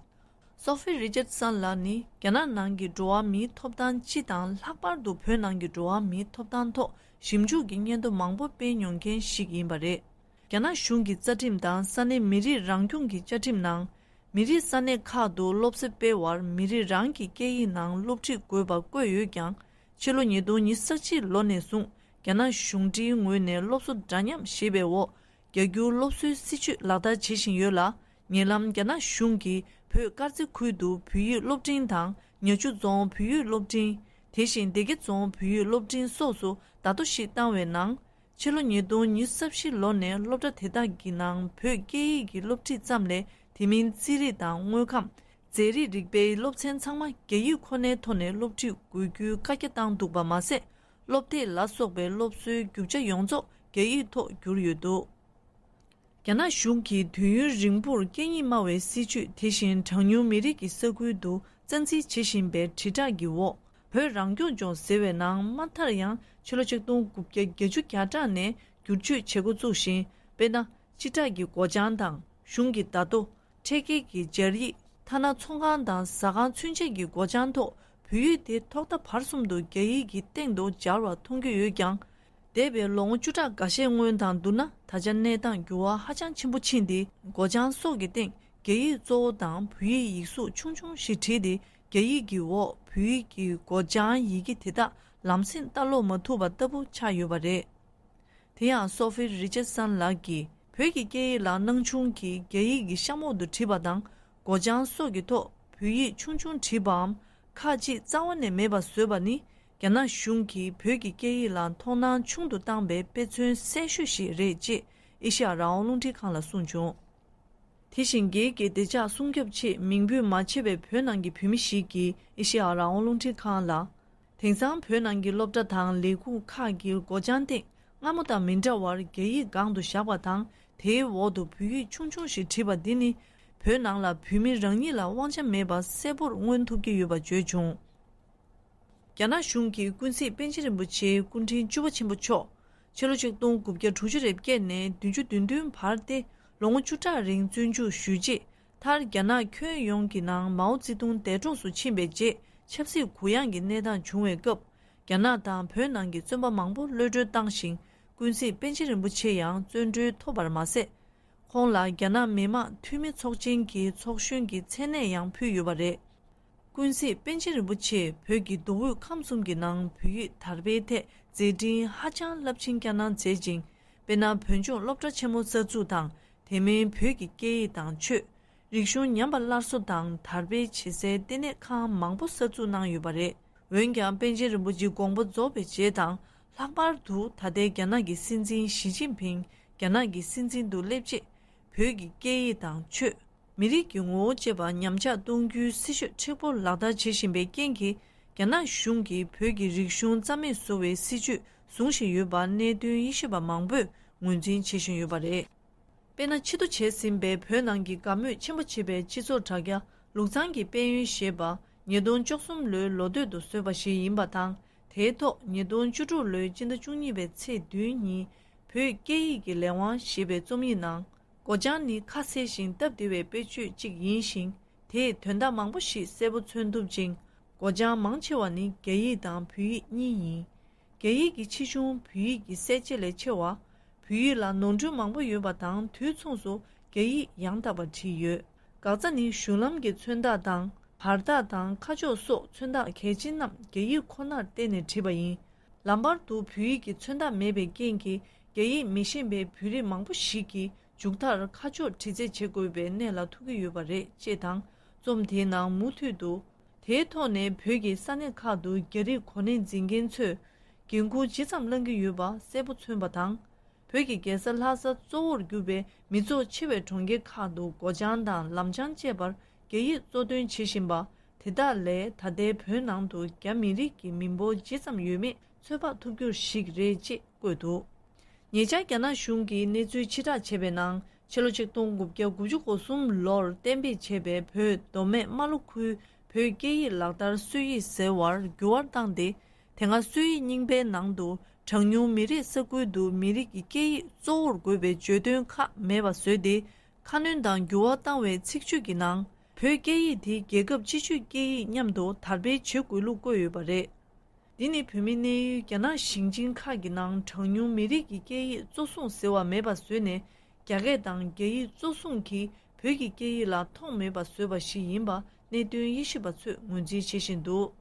སོ་ཧྥི་རི་ཅར་སན་ལགས་ནི་རྒྱ་ནག་ནང་གི་འགྲོ་བ་མིའི་ཐོབ་ཐང་སྤྱི་དང་། ལྷག་པར་དུ་བོད་ནང་གི་འགྲོ་བ་མིའི་ཐོབ་ཐང་ཐོག་ཞིབ་འཇུག་གི་སྙན་ཐོ་མང་པོ་སྤེལ་མྱོང་མཁན་ཞིག་ཡིན་པ་རེད། རྒྱ་ནག་གཞུང་གི་རྩ་ཁྲིམས་དང་ས་གནས་མི་རིགས་རང་སྐྱོང་གི་བཅའ་ཁྲིམས་ནང་། མི་རིགས་ས་གནས་ཁག་ཏུ་སློབ་གསོ་སྤེལ་བར་མི་རིགས་རང་གི་སྐད་ཡིག་ནང་སློབ་ཁྲིད་དགོས་པ་བཀོད་ཡོད་ཀྱང་། ཕྱི་ལོ་ཉིས་སྟོང་ཉི་ཤུ་རྩ་གཅིག་ལོ་ནས་བཟུང་རྒྱ་ནག་གཞུང་འབྲེལ་ངོས་ནས་སློབ་གསོ་འདྲ་མཉམ་ཞེས་པའི་འོག་རྒྱ་སྒྱུར་སློབ་གསོའི་སྲིད་བྱུས་ལག་བསྟར་བྱེད་བཞིན་ཡོད་ལ། ཉེ་ལམ་རྒྱ་ནག་གཞུང་གིས་བོད་དཀར་མཛེས་ཁུལ་དུ་བོད་ཡིག་སློབ་འབྲིང་དང་། ཉ་ཆུ་རྫོང་བོད་ཡིག་སློབ་འབྲིང་། དེ་བཞིན་སྡེ་དགེ་རྫོང་བོད་ཡིག་སློབ་འབྲིང་སོགས་སུ་བརྡ་ཐོ་ཞིག་བཏང་བའི་ནང་། ཕྱི་ལོ་ཉིས་སྟོང་ཉི་ཤུ་རྩ་བཞི་ལོ་ནས་སློབ་གྲྭ་དེ་དག་གི་ནང་བོད་སྐད་ཡིག་གི་སློབ་ཁྲིད་ཙམ་ལས། དེ་མིན་རྩིས་རིག་དང་དངོས་ཁམས། རྫས་རིག་རིག་པའི་སློབ་ཚན་ཚང་མ་རྒྱ་ཡིག་ཁོ་ནའི་ཐོག་ནས་སློབ་ཁྲིད་དགོས་རྒྱུའི་བཀའ་རྒྱ་བཏང་འདུག་པ་མ་ཟད། སློབ་དེབ་ལ་སོགས་པའི་སློབ་གསོའི་རྒྱུ་ཆ་ཡོངས་རྫོགས་རྒྱ་ཡིག་ཐོག་བསྒྱུར་ཡོད་འདུག་རྒྱ་ནག་གཞུང་གིས་དུས་ཡུན་རིང་པོར་སྐད་གཉིས་སྨྲ་བའི་སྲིད་བྱུས་དེ་བཞིན་གྲངས་ཉུང་མི་རིགས་ཀྱི་ས་ཁུལ་དུ་རྩ་འཛིན་བྱེད་བཞིན་པའི་དྲིལ་བསྒྲགས་ཀྱི་འོག་བོད་རང་སྐྱོང་ལྗོངས་ཟེར་བའི་ནང་མ་མཐར་ཡང་ཕྱི་ལོ་ཆིག་སྟོང་དགུ་བརྒྱ་བརྒྱད་ཅུ་གྱ་གྲངས་ནས་བསྒྱུར་བཅོས་བྱེད་འགོ་བཙུགས་ཤིང་། དཔེར་ན། སྤྱི་བསྒྲགས་ཀྱི་སྒོ་བྱང་དང་གཞུང་གི་བརྡ་ཐོ། འཕྲེད་འགེལ་གྱི་སྦྱར་ཡིག་ཐ་ན་ཚོང་ཁང་དང་ཟ་ཁང་ཚུན་ཆད་ཀྱི་སྒོ་བྱང་ཐོག་བོད་ཡིག་དེ་ཐོག་མཐའ་བར་གསུམ་དུ་རྒྱ་ཡིག་གི་སྟེང་དུ་སྦྱར་བ་མཐོང་རྒྱུ་ཡོད་ཀྱང་། འདས་པའི་ལོ་ངོ་བཅུ་ཕྲག་འགའ་ཤས་སྔོན་དང་བསྡུར་ན། ད་ཆ་གནས་སྟངས་འགྱུར་བ་ཧ་ཅང་ཆེན་པོ་ཕྱིན་ཏེ། སྒོ་བྱང་སོགས་ཀྱི་སྟེང་རྒྱ་ཡིག་གཙོ་བོ་དང་བོད་ཡིག་ཡིག་གཟུགས་ཆུང་ཆུང་ཞིག་བྲིས་ཏེ། རྒྱ་ཡིག་གི་འོག་བོད་ཡིག་གི་སྒོ་བྱང་ཡི་གེ་དེ་དག་ལམ་སེང་ལྟ་ཀློག་མ་ཐུབ་པ་ལྟ་བུ་ཆགས་ཡོད་པ་རེད། དེ་ཡང་སོ་ཧྥི་རི་ཅར་སན་ལགས་ཀྱིས། བོད་ཀྱི་སྐད་ཡིག་ལ་སྣང་ཆུང་གིས་རྒྱ་ཡིག་གི་གཤམ་འོག་ཏུ་བྲིས་པ་དང་། སྒོ་བྱང་སོགས་ཀྱི་ཐོག་བོད་ཡིག་ཆུང་ཆུང་བྲིས་པའམ། ཁག་ཅིག་རྩ་བ་ནས་མེད་པ་བཟོས་པ་ནི། རྒྱ་ནག་གཞུང་གིས་བོད་ཀྱི་སྐད་ཡིག་ལ་མཐོང་སྣང་ཆུང་དུ་བཏང་པའི་དཔེ་མཚོན་གསལ་ཤོས་ཤིག་རེད་ཅེས་ཨེ་ཤེ་ཡ་རང་དབང་རླུང་འཕྲིན་ཁང་ལ་གསུངས་བྱུང་། དེ་བཞིན་སྒེར་གྱི་བདེ་འཇགས་སྲུང་སྐྱོབ་ཆེད་མིང་འབོད་མ་བྱས་པའི་བོད་ནང་གི་བོད་མི་ཞིག་གིས་ཨེ་ཤེ་ཡ་རང་དབང་རླུང་འཕྲིན་ཁང་ལ། དེང་སང་བོད་ནང་གི་སློབ་གྲྭ་དང་ལས་ཁུངས་ཁག་གི་སྒོ་བྱང་སྟེང་སྔ་མོ་དང་མི་འདྲ་བར་རྒྱ་ཡིག་སྒང་དུ་བཞག་པ་དང་། དེའི་འོག་ཏུ་བོད་ཡིག་ཆུང་ཆུང་ཞིག་བྲིས་པ་འདི་ནི། བོད་ནང་ལ་བོད་མི་རང་ཉིད་ལ་དབང་ཆ་མེད་པ་གསལ་པོར་མངོན་ཐུབ་ཀྱི་ཡོད་པ་བརྗོད་བྱུང་། རྒྱ་ནག་གཞུང་གིས་ཀུན་གཟིགས་པཎ་ཆེན་རིན་པོ་ཆེའི་སྐུ་ཕྲེང་བཅུ་པ་ཆེན་པོ་མཆོག་ཕྱི་ལོ་ཆིག་སྟོང་དགུ་བརྒྱ་དྲུག་ཅུ་རེ་བརྒྱད་ནས་བདུན་ཅུ་དོན་བདུན་བར་ཏེ་ལོ་ངོ་བཅུ་ཕྲག་རིང་བཙོན་འཇུག་ཞུས་རྗེས། མཐར་རྒྱ་ནག་ཁྱོན་ཡོངས་ཀྱི་ནང་མའོ་ཙེ་ཏུང་འདས་གྲོངས་སུ་ཕྱིན་པའི་རྗེས། ཆབ་སྲིད་གུ་ཡངས་ཀྱི་གནས་སྟངས་བྱུང་བའི་སྐབས། རྒྱ་ནག་དང་བོད་ནང་གི་བཙོན་པ་མང་པོ་གློད་གྲོལ་བཏང་ཞིང་། ཀུན་གཟིགས་པཎ་ཆེན་རིན་པོ་ཆེ་ཡང་བཙོན་གྲོལ་ཐོབ་པར་མ་ཟད། ཁོང་ལ་རྒྱ་ནག་མི་དམངས་འཐུས་མི་ཚོགས་ཆེན་གྱི་ཚོགས་གཞོན་གྱི་མཚན་གནས་ཡང་ཕུལ་ཡོད་པ་རེད། ཀུན་གཟིགས་པཎ་ཆེན་རིན་པོ་ཆེས་བོད་ཀྱི་མདོ་དབུས་ཁམས་གསུམ་གྱི་ནང་བོད་ཡིག་དར་སྤེལ་ཐད་མཛད་འཕྲིན་ཧ་ཅང་རླབས་ཆེན་བསྐྱངས་གནང་མཛད་ཅིང་། དཔེར་ན། བོད་ལྗོངས་སློབ་གྲྭ་ཆེན་མོ་གསར་འཛུགས་དང་། དེ་མིན་བོད་ཀྱི་སྐད་ཡིག་དང་ཆོས། རིག་གཞུང་ཉམས་པ་སླར་གསོ་དང་དར་སྤེལ་བྱེད་སའི་ལྟེ་གནས་ཁང་མང་པོ་གསར་འཛུགས་གནང་ཡོད་པ་རེད། འོན་ཀྱང་པཎ་ཆེན་རིན་པོ་ཆེ་དགོངས་པ་རྫོགས་པའི་རྗེས་དང་། ལྷག་པར་དུ་ད་ལྟའི་རྒྱ་ནག་གི་སྲིད་འཛིན་ཞི་ཅིན་ཕིང་རྒྱ་ནག་གི་སྲིད་འཛིན་དུ་སླེབས་རྗེས། བོད་ཀྱི་སྐད་ཡིག་དང་ཆོས། མི་རིགས་ཀྱི་ངོ་བོ་བཅས་པ་ཉམས་ཆག་གཏོང་རྒྱུའི་སྲིད་བྱུས་མཁྲེགས་པོ་ལག་བསྟར་བྱེད་བཞིན་པའི་རྐྱེན་གྱིས། རྒྱ་ནག་གཞུང་གིས་བོད་ཀྱི་རིག་གཞུང་རྩ་མེད་བཟོ་བའི་སྲིད་བྱུས་ བཟུང་བཞིན་ཡོད་པ་གནད་དོན་དབྱེ་ཞིབ་པ་མང་པོས་ངོས་འཛིན་བྱེད་བཞིན་ཡོད་པ་རེད། དཔེར་ན། ཕྱིར་བསྡུ་བྱས་ཟིན་པའི་བོད་ནང་གི་དགའ་མོས་ཆེན་པོ་བྱེད་པའི་སྤྱི་ཚོགས་དྲ་རྒྱ་ལུག་ཚང་གི་དཔལ་ཡོན་ཞེས་པ་ཉིས་སྟོང་བཅུ་གསུམ་ལོའི་ལོ་སྟོད་དུ་བཟོས་པ་ཞིག་ཡིན་པ་དང་། དེའི་ཐོག་ཉིས་སྟོང་བཅུ་དྲུག་ལོའི་སྤྱི་ཟླ་བཅུ་གཉིས་པའི་ཚེས་བདུན་ཉིན་བོད་སྐད་ཡིག་གི་ལས་དབང་ཞེས་པའི་རྩོམ་ཡིག་ནང་། སྒོ་བྱང་ནི་ཁ་གསལ་ཞིང་སྟབས་བདེ་བའི་དཔེ་བརྗོད་ཅིག་ཡིན་ཞིང་། དེས་དོན་དག་མང་པོ་ཞིག་གསལ་པོ་མཚོན་ཐུབ་ཅིང་། སྒོ་བྱང་མང་ཆེ་བ་ནི་རྒྱ་ཡིག་དང་བོད་ཡིག་གཉིས་ཡིན། རྒྱ་ཡིག་གི་ཆེ་ཆུང་བོད་ཡིག་གི་གསལ་བྱེད་ལས་ཆེ་བ། བོད་ཡིག་ལ་ནོར་འཁྲུལ་མང་པོ་ཡོད་པ་དང་། དུས་མཚུངས་སུ་རྒྱ་ཡིག་ཡང་དག་པར་བྲིས་ཡོད། འགག་རྩ་ནི་གཞུང་ལམ་གྱི་མཚོན་རྟགས་དང་། བར་ཐག་དང་ཁ་ཕྱོགས་སོགས་མཚོན་རྟགས་གལ་ཆེན་རྣམས་རྒྱ་ཡིག་ཁོ་ནར་བརྟེན་ནས་བྲིས་པ་ཡིན། ལམ་བར་དུ་བོད་ཡིག་གི་མཚོན་རྟགས་མེད་པའི་རྐྱེན་གྱིས། རྒྱ་ཡིག་མི་ཤེས་པའི་བོད་རིགས་མང་པོ་ཞིག་གིས་མཇུག་མཐར་ཁ་ཕྱོགས་བྲི་རྩད་བྱེད་དགོས་པའི་གནས་ལ་ཐུག་གི་ཡོད་པ་རེད། ཅེས་དང་། རྩོམ་དེའི་ནང་མུ་མཐུད་དུ། དེའི་ཐོག་ནས་བོད་ཀྱི་ས་གནས་ཁག་ཏུ་རྒྱ་རིགས་གོ་གནས་འཛིན་མཁན་ཚོས་འགན་འཁུར་ཇི་ཙམ་བླང་གི་ཡོད་པ་གསལ་པོ་མཚོན་པ་དང་། བོད་ཀྱི་རྒྱལ་ས་ལྷ་ས་གཙོ་བོར་གྱུར་པའི་མི་ཚོགས་ཆེ་བའི་གྲོང་ཁྱེར་ཁག་ཏུ་སྒོ་བྱང་དང་ལམ་བྱང་བཅས་པར་རྒྱ་ཡིག་གཙོ་འདོན་བྱེད་བཞིན་པ། དེ་དག་ལས་ད་ལྟའི་བོད་ནང་དུ་རྒྱ་མི་རིགས་ཀྱི་མི་འབོར་ཇི་ཙམ་ཡོད་མེད་ཚོད་དཔག་ཐུབ་རྒྱུ་ཞིག་རེད་ཅེས་བཀོད་འདུག་ཉེ་ཆར་རྒྱ་ནག་གཞུང་གིས་གནས་ཚུལ་ཕྱིར་བསྒྲགས་བྱས་པའི་ནང་། ཕྱི་ལོ་ཆིག་སྟོང་དགུ་བརྒྱ་དགུ་བཅུ་གོ་གསུམ་ལོར་གཏན་འབེབས་བྱས་པའི་བོད་མདོ་སྨད་རྨ་ལྷོ་ཁུལ་བོད་སྐད་ཡིག་ལག་བསྟར་སྲོལ་ཡིག་ཟེར་བར་འགྱུར་བ་བཏང་སྟེ། དེ་སྔ་སྲོལ་ཡིག་རྙིང་པའི་ནང་དུ་གྲངས་ཉུང་མི་རིགས་ས་ཁུལ་དུ་མི་རིགས་ཀྱི་སྐད་ཡིག་གཙོ་བོར་དགོས་པའི་བརྗོད་དོན་ཁག་མེད་པ་བཟོས་ཏེ། ཁ་སྣོན་དང་འགྱུར་བ་བཏང་བའི་ཚིག་བརྗོད་ཀྱི་ནང་། བོད་སྐད་ཡིག་དེ་རྒྱལ་ཁབ་སྤྱི་སྤྱོད་སྐད་ཡིག་མཉམ་དུ་དར་སྤེལ་བྱེད་དགོས་ལུགས་བཀོད་ཡོད་པ་རེད། འདི་ནི་བོད་མིའི་གནས་ཡུལ་རྒྱ་ནག་ཞིང་ཆེན་ཁག་གི་ནང་གྲངས་ཉུང་མི་རིགས་ཀྱི་སྐད་ཡིག་གཙོ་བཟུང་ཟེར་བ་མེད་པ་བཟོས་ནས། རྒྱ་སྐད་དང་རྒྱ་ཡིག་གཙོ་བཟུང་གིས་བོད་ཀྱི་སྐད་ཡིག་ལ་མཐོང་མེད་པ་བཟོས་པ་ཞིག་ཡིན་པ་གནད་དོན་དབྱེ་ཞིབ་པ་ཚོས་ངོས་འཛིན་བྱེད་བཞིན་འདུག་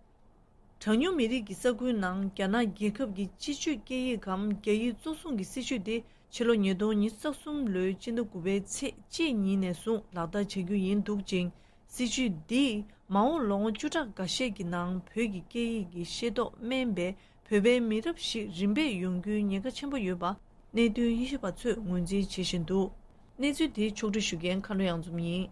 གྲངས་ཉུང་མི་རིགས་ཀྱི་ས་ཁུལ་ནང་རྒྱ་ནག་རྒྱལ་ཁབ་ཀྱི་སྤྱི་སྤྱོད་སྐད་ཡིག་གམ་རྒྱ་ཡིག་གཙོ་བཟུང་གི་སྲིད་བྱུས་དེ། ཕྱི་ལོ་ཉིས་སྟོང་ཉི་ཤུ་རྩ་གསུམ་ལོའི་སྤྱི་ཟླ་དགུ་པའི་ཚེས་གཅིག་ཉིན་ནས་བཟུང་ལག་བསྟར་བྱ་རྒྱུ་ཡིན་འདུག་ཅིང་། སྲིད་བྱུས་འདིས་མ་འོངས་ལོ་ངོ་བཅུ་ཕྲག་འགའ་ཤས་ཀྱི་ནང་བོད་ཀྱི་སྐད་ཡིག་གི་ཤེས་རྟོགས་དམན་པའི་བོད་པའི་མི་རབས་ཤིག་རིམ་པས་ཡོང་རྒྱུའི་ཉེན་ཁ་ཆེན་པོ་ཡོད་པ་གནད་དོན་དབྱེ་ཞིབ་པ་ཚོས་ངོས་འཛིན་བྱེད་བཞིན་འདུག་གནས་ཚུལ་དེ་ཕྱོགས་སྒྲིག་ཞུ་མཁན་མཁའ་འགྲོ་གཡང་འཛོམས་ཡིན།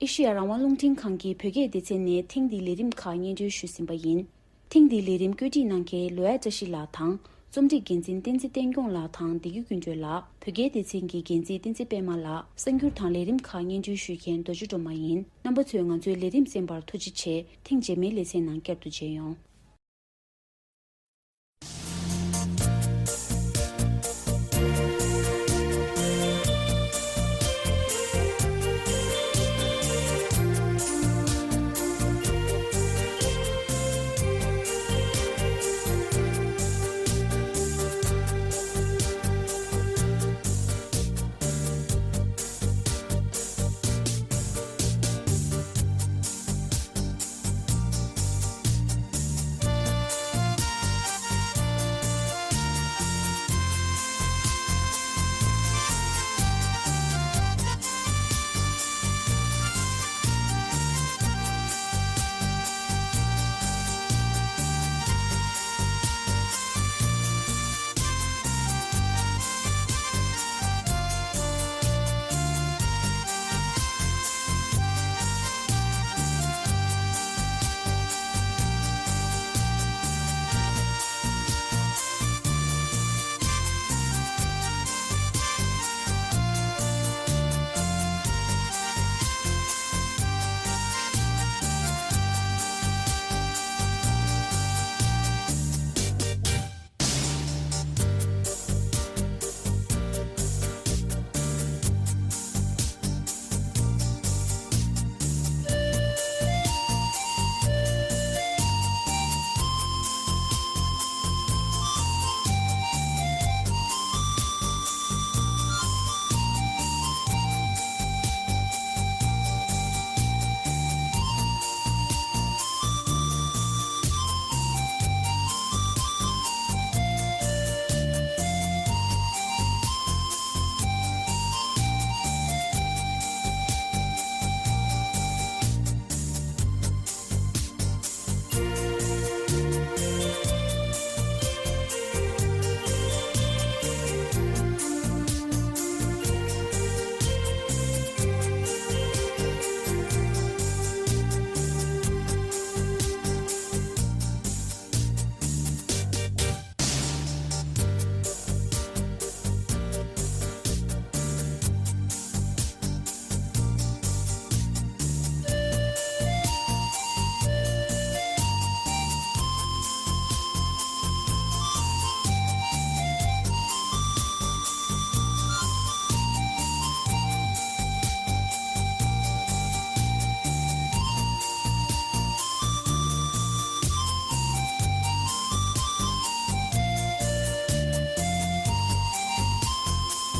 ཨེ་ཤེ་ཡ་རང་དབང་རླུང་འཕྲིན་ཁང་གི་བོད་སྐད་སྡེ་ཚན་ནས་ཐེངས་འདིའི་ལས་རིམ་ཁག་སྙན་སྒྲོན་ཞུས་ཟིན་པ་ཡིན། ཐེངས་འདིའི་ལས་རིམ་བཀོད་སྒྲིག་གནང་མཁན་ལོ་ཡ་བཀྲ་ཤིས་ལགས་དང་། རྩོམ་སྒྲིག་འགན་འཛིན་བསྟན་འཛིན་བསྟན་སྐྱོང་ལགས་དང་བདེ་སྐྱིད་ཀུན་སྒྲོན་ལགས། བོད་སྐད་སྡེ་ཚན་གྱི་འགན་འཛིན་བསྟན་འཛིན་པད་མ་ལགས། གསར་འགྱུར་དང་ལས་རིམ་ཁག་སྙན་སྒྲོན་ཞུ་མཁན་རྡོ་རྗེ་སྒྲོལ་མ་ཡིན། རྣམ་པ་ཚོས་ང་ཚོའི་ལས་རིམ་གསན་པར་ཐུགས་རྗེ་ཆེ། ཐེངས་རྗེས་མའི་ལེ་ཚན་ནང་བསྐྱར་དུ་མཇལ་ཡོང་།